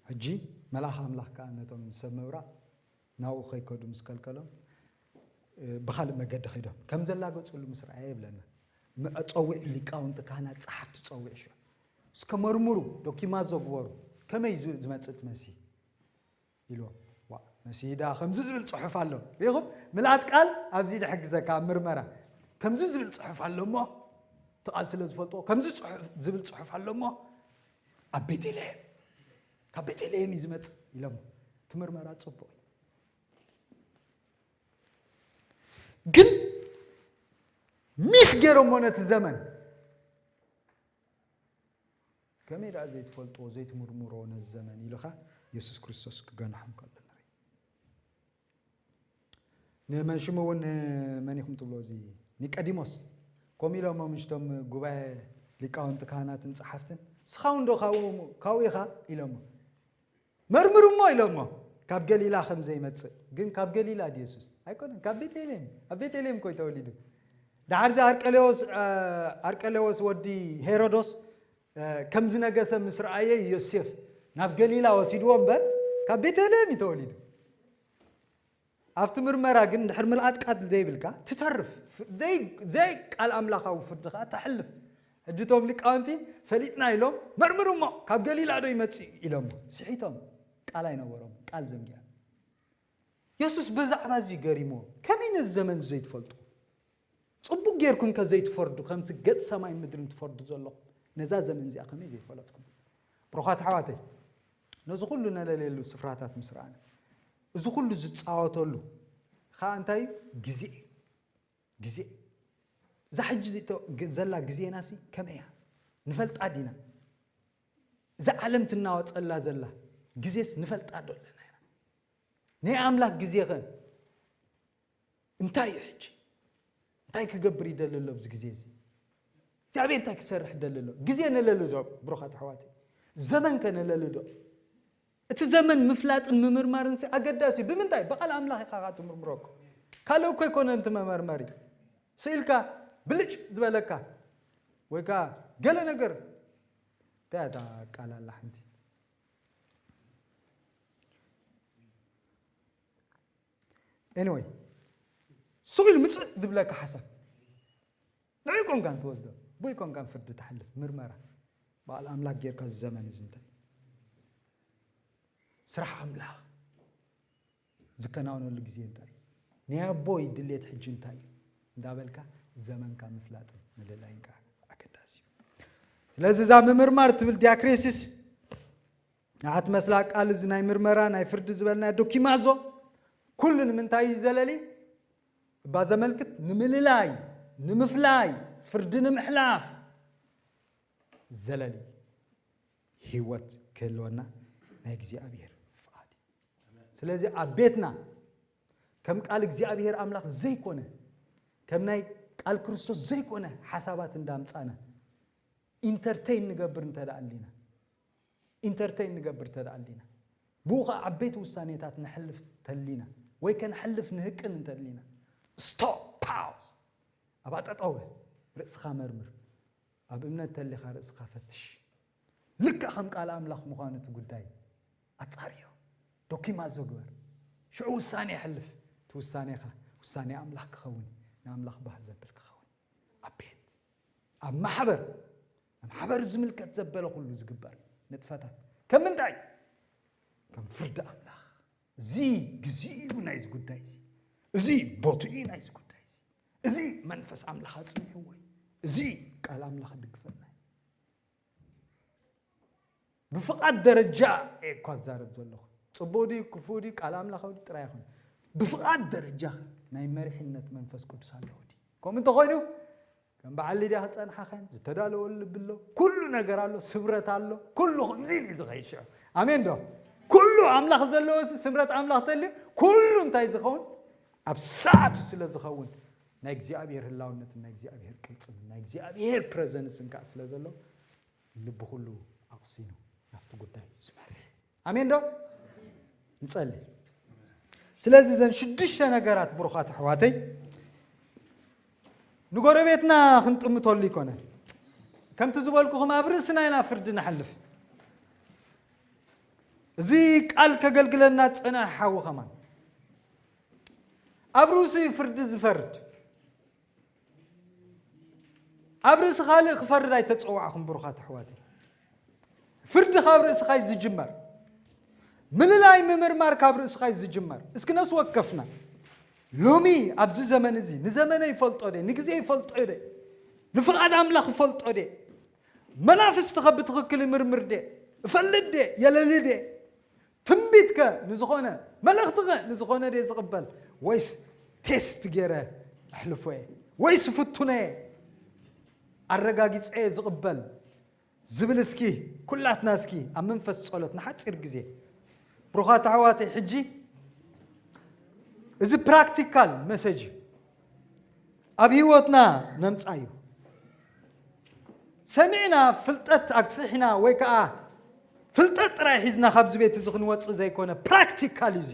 ሕጂ መልኣኽ ኣምላኽ ከኣ ነቶም ሰብ ምብራቕ ናብኡ ከይከዱ ምስ ከልከሎም፣ እ፣ ብኻልእ መገዲ ከይዶም ከም ዘላገጹሉ ምስ ረኣየ ይብለና። ም-፣ ጸዊዑ ሊቃውንቲ ካህናት ጸሓፍቲ ጸዊዑ ሽዑ፣ "እስከ መርምሩ፣ ዶኪማዞ ግበሩ፣ ከመይ ዝ-፣ ዝመጽእ እቲ መሲህ?" ኢልዎም። "ዋ፣ መሲህ ደኣ ከምዚ ዝብል ጽሑፍ ኣሎ። ርኢኹም? ምልኣት ቃል ኣብዚ ድሕግዘካ ኣብ ምርመራ። ከምዚ ዝብል ጽሑፍ ኣሎ እሞ፣ እቲ ቃል ስለ ዝፈልጥዎ፣ ከምዚ ጽሑፍ፣ ዝብል ጽሑፍ ኣሎ እሞ፣ ኣብ ቤተልሔም፣ ካብ ቤተልሔም እዩ ዝመጽእ" ኢሎም። እቲ ምርመራ ጽቡቕ እዩ። ግን ሚስ ገይሮሞ ነቲ ዘመን። ከመይ ደኣ ዘይትፈልጥዎ፣ ዘይትምርምሮ ነዚ ዘመን ኢሉ ኸኣ የሱስ ክርስቶስ ክገንሖም ከሎ ንርኢ። ንመን ሽሙ እውን፣ መን ኢኹም ትብሎ እዚ ኒቀዲሞስ? ከምኡ ኢሎሞ ምሽቶም ጉባኤ ሊቃውንቲ ካህናትን ጸሓፍትን፣ "ንስኻ እውን ዶ ካብኡ፣ ካብኡ ኢኻ?" ኢሎሞ። "መርምሩ እሞ" ኢሎሞ፣ "ካብ ገሊላ ከም ዘይመጽእ።" ግን ካብ ገሊላ ድዩ የሱስ? ኣይኮነን፣ ካብ ቤተልሔም። ኣብ ቤተልሔም እኮ እዩ ተወሊዱ። ደሓር እዚ ኣርቀሌዎስ፣ እ፣ ኣርቀሌዎስ ወዲ ሄሮዶስ፣ እ፣ ከም ዝነገሰ ምስ ረኣየ ዮሴፍ ናብ ገሊላ ወሲድዎ እምበር ካብ ቤተልሔም እዩ ተወሊዱ። ኣብቲ ምርመራ ግን ድሕር ምልኣት ቃል ዘይብልካ ትተርፍ። ፍ-፣ ዘይ-፣ ዘይ ቃል ኣምላኻዊ ፍርዲ ኸኣ ተሕልፍ። ሕጂ እቶም ሊቃውንቲ ፈሊጥና ኢሎም፣ "መርምሩ እሞ ካብ ገሊላ ዶ ይመጽእ?" ኢሎም ስሒቶም። ቃል ኣይነበሮም፣ ቃል ዘንጊያ። የሱስ ብዛዕባ እዚ ገሪሞ፣ "ከመይ ነዚ ዘመን ዘይትፈልጡ? ጽቡቕ ጌርኩም ከ ዘይትፈርዱ፣ ከምዚ ገጽ ሰማይን ምድርን ትፈርዱ ዘለኹም፣ ነዛ ዘመን እዚኣ ከመይ ዘይፈለጥኩም?" ብሩኻት ኣሕዋተይ፣ ነዚ ኩሉ ነለልየሉ ስፍራታት ምስ ረኣና፣ እዚ ኩሉ ዝጻወተሉ ኸኣ እንታይ እዩ? ግዜ እዩ። ግዜ። እዛ ሕጂ ዚ-፣ ተ-፣ ግ-፣ ዘላ ግዜናሲ ከመይ እያ? ንፈልጣ ዲና? እዛ ዓለም ትናወጸላ ዘላ ግዜስ ንፈልጣ ዶ ኣለና ኢና? ናይ ኣምላኽ ግዜ ኸ እንታይ እዩ ሕጂ? እንታይ ክገብር ይደሊ ኣሎ ኣብዚ ግዜ እዚ? እግዚኣብሔር እንታይ ክሰርሕ ይደሊ ኣሎ? ግዜ ነለሉ ዶ፣ ብሩኻት ኣሕዋተይ? ዘመን ከ ነለሉ ዶ? እቲ ዘመን ምፍላጥን ምምርማርን ሲ ኣገዳሲ እዩ። ብምንታይ? ብቓል ኣምላኽ ኢኻ ኸዓ ትምርምሮ እኮ። ካልእ እኮ ኣይኮነን እቲ መመርመሪ። ስኢልካ ብልጭ ዝበለካ ወይ ከዓ ገለ ነገር፣ እንታይ እያ እታ ቃል ኣላ ሓንቲ? ኤኒወይ፣ ስቕ ኢሉ ምጽእ ዝብለካ ሓሳብ። ንዑ ይኮንካን ትወስዶ፣ ብኡ ይኮንካን ፍርዲ ትሓልፍ። ምርመራ በዓል ኣምላኽ ጌርካ፣ እዚ ዘመን እዚ እንታይ እዩ? ስራሕ ኣምላኽ ዝከናወነሉ ግዜ እንታይ እዩ? ናይ ኣቦይ ድሌት ሕጂ እንታይ እዩ? እንዳበልካ ዘመንካ ምፍላጥን ምልላይን ከዓ ኣገዳሲ እዩ። ስለዚ እዛ ምምርማር ትብል ዲያክሬሲስ ንዓት መስላ ቃል እዚ ናይ ምርመራ፣ ናይ ፍርዲ ዝበልና ዶኪማዞ፣ ኩሉ ንምንታይ እዩ ዘለሊ? እባ ዘመልክት ንምልላይ፣ ንምፍላይ፣ ፍርዲ ንምሕላፍ ዘለሊ። ህይወት ክህልወና ናይ እግዚኣብሔር ፍቓድ እዩ። ስለዚ ኣብ ቤትና ከም ቃል እግዚኣብሔር ኣምላኽ ዘይኮነ፣ ከም ናይ ቃል ክርስቶስ ዘይኮነ ሓሳባት እንዳምጻና ኢንተርቴይን ንገብር እንተ ደኣ ኣሊና፣ ኢንተርቴይን ንገብር እንተ ደኣ ኣሊና፣ ብኡ ኸዓ ዓበይቲ ውሳኔታት ንሕልፍ ተሊና ወይ ከነሕልፍ ንህቅን እንተ ኣሊና፣ ስቶፕ፣ ፓውዝ፣ ኣብኣ ጠጠው በል፣ ርእስኻ መርምር። ኣብ እምነት ተሊኻ ርእስኻ ፈትሽ። ልክዕ ከም ቃል ኣምላኽ ምዃኑ እቲ ጉዳይ ኣጻርዮ። ዶኪማዞ ግበር። ሽዑ ውሳኔ የሕልፍ። እቲ ውሳኔኻ ውሳኔ ኣምላኽ ክኸውን እዩ። ንኣምላኽ ባህ ዘብል ክኸውን እዩ። ኣብ ቤት፣ ኣብ ማሕበር፣ ንማሕበር ዝምልከት ዘበለ ኩሉ ዝግበር ንጥፈታት። ከም ምንታይ? ከም ፍርዲ ኣምላኽ። እዚ ግዜኡ እዩ ናይዚ ጉዳይ እዚ። እዚ ቦትኡ እዩ ናይዚ ጉዳይ እዚ። እዚ መንፈስ ኣምላኽ ኣጽኒዕዎ እዩ። እዚ ቃል ኣምላኽ ድግፈና እዩ። ብፍቓድ ደረጃ እየ እኳ ዝዛረብ ዘለኹ። ጽቡቕ ድዩ፣ ክፉእ ድዩ፣ ቃል ኣምላኻዊ ድዩ ጥራይ ኣይኮነ። ብፍቓድ ደረጃ ናይ መሪሕነት መንፈስ ቅዱስ ኣለዎ ድዩ? ከምኡ እንተኾይኑ፣ ከም በዓል ሊድያ ክጸንሓኸን ዝተዳለወሉ ልቢ ኣሎ፣ ኩሉ ነገር ኣሎ፣ ስብረት ኣሎ፣ ኩሉ ከምዚ ኢሉ እዩ ዝኸይድ ሽዑ። ኣሜን ዶ? ኩሉ ኣምላኽ ዘለዎ ሲ ስምረት ኣምላኽ ተልዩ፣ ኩሉ እንታይ ዝኸውን? ኣብ ሰዓቱ ስለ ዝኸውን፣ ናይ እግዚኣብሔር ህላውነትን ናይ እግዚኣብሔር ቅልጽምን ናይ እግዚኣብሔር ፕረዘንስን ከኣ ስለ ዘሎ፣ ልቢ ኩሉ ኣቕሲኑ ናብቲ ጉዳይ ዝመርሕ። ኣሜን ዶ? ንጸሊ። ስለዚ እዘን ሽዱሽተ ነገራት ብሩኻት ኣሕዋተይ፣ ንጎረቤትና ክንጥምተሉ ይኮነን። ከምቲ ዝበልኩኹም ኣብ ርእስና ኢና ፍርዲ ንሓልፍ። እዚ ቃል ከገልግለና ዝጸንሐ ሓዊ ከማን ኣብ ርእሱ እዩ ፍርዲ ዝፈርድ። ኣብ ርእሲ ካልእ ክፈርድ ኣይተጸዋዕኹም ብሩኻት ኣሕዋተይ። ፍርዲ ካብ ርእስኻ እዩ ዝጅመር። ምልላይ ምምርማር ካብ ርእስኻ እዩ ዝጅመር። እስኪ ነፍሲ ወከፍና ሎሚ ኣብዚ ዘመን እዚ ንዘመነ ይፈልጦ ደ፣ ንግዜ ይፈልጦ ደ፣ ንፍቓድ ኣምላኽ ይፈልጦ ደ፣ መናፍስቲ ከ ብትኽክል ይምርምር ደ፣ እፈልጥ ደ፣ የለሊ ደ፣ ትንቢት ከ ንዝኾነ፣ መልእኽቲ ከ ንዝኾነ ደ ዝቕበል፣ ወይስ ቴስት ገይረ ኣሕልፎ እየ፣ ወይስ ፍቱነ እየ፣ ኣረጋጊጸ እየ ዝቕበል ዝብል እስኪ ኩላትና እስኪ ኣብ መንፈስ ጸሎት ንሓጺር ግዜ። ብሩኻት ኣሕዋተይ፣ ሕጂ እዚ ፕራክቲካል መሰጅ እዩ። ኣብ ህይወትና ነምጻ እዩ። ሰሚዕና ፍልጠት ኣግፊሕና ወይ ከኣ ፍልጠት ጥራይ ሒዝና ካብዚ ቤት እዚ ክንወጽእ ዘይኮነ፣ ፕራክቲካል እዩ እዚ።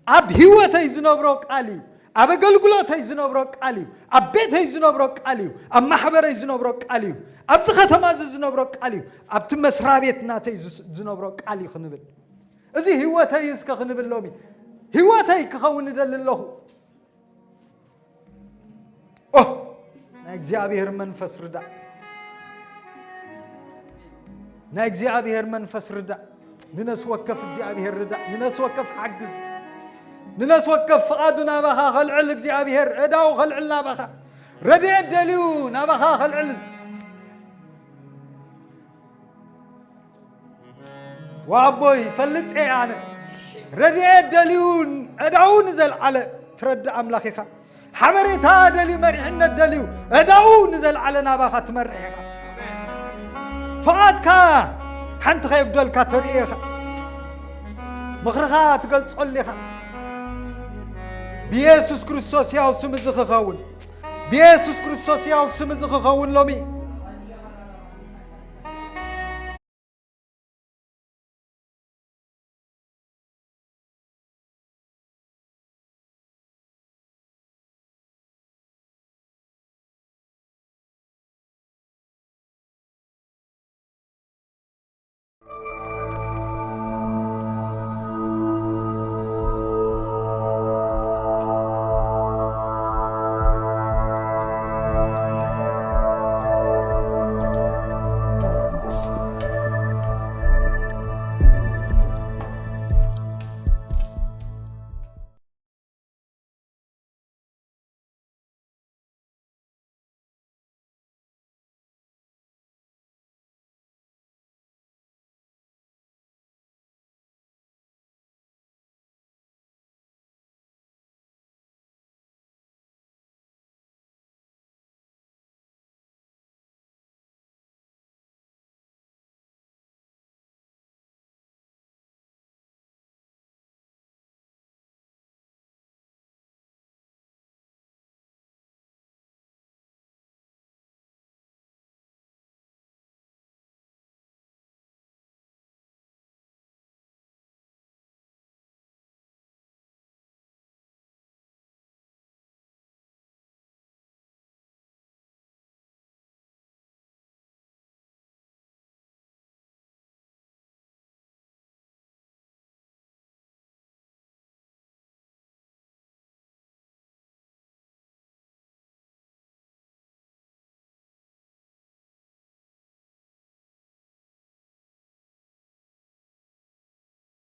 ኣብ ህይወተይ ዝነብሮ ቃል እዩ። ኣብ ኣገልግሎተይ ዝነብሮ ቃል እዩ። ኣብ ቤተይ ዝነብሮ ቃል እዩ። ኣብ ማሕበረይ ዝነብሮ ቃል እዩ። ኣብዚ ከተማ እዚ ዝነብሮ ቃል እዩ። ኣብቲ መስሪያ ቤት ናተይ ዝስ-፣ ዝነብሮ ቃል እዩ ክንብል። እዚ ህይወተይ እዩ እስከ ክንብል ሎሚ። ህይወተይ ክኸውን እደሊ ኣለኹ። ኦ፣ ናይ እግዚኣብሔር መንፈስ ርዳእ። ናይ እግዚኣብሔር መንፈስ ርዳእ። ንነፍሲ ወከፍ እግዚኣብሔር ርዳእ። ንነፍሲ ወከፍ ሓግዝ። ንነፍሲ ወከፍ ፍቓዱ ናባኻ ከልዕል እግዚኣብሔር፣ ዕዳኡ ከልዕል ናባኻ። ረድኤት ደልዩ ናባኻ ከልዕል። ወኣቦይ ይፈልጥ እየ ኣነ። ረድኤት ደልዩ ዕዳኡ ንዘልዓለ ትረድእ ኣምላኽ ኢኻ። ሓበሬታ ደልዩ፣ መሪሕነት ደልዩ ዕዳኡ ንዘልዓለ ናባኻ ትመርሕ ኢኻ። ፍቓድካ ሓንቲ ከየጉደልካ ተርኢ ኢኻ። ምኽርኻ ትገልጸሉ ኢኻ። ብየሱስ ክርስቶስ ያው ስም እዚ ክኸውን፣ ብየሱስ ክርስቶስ ያው ስም እዚ ክኸውን ሎሚ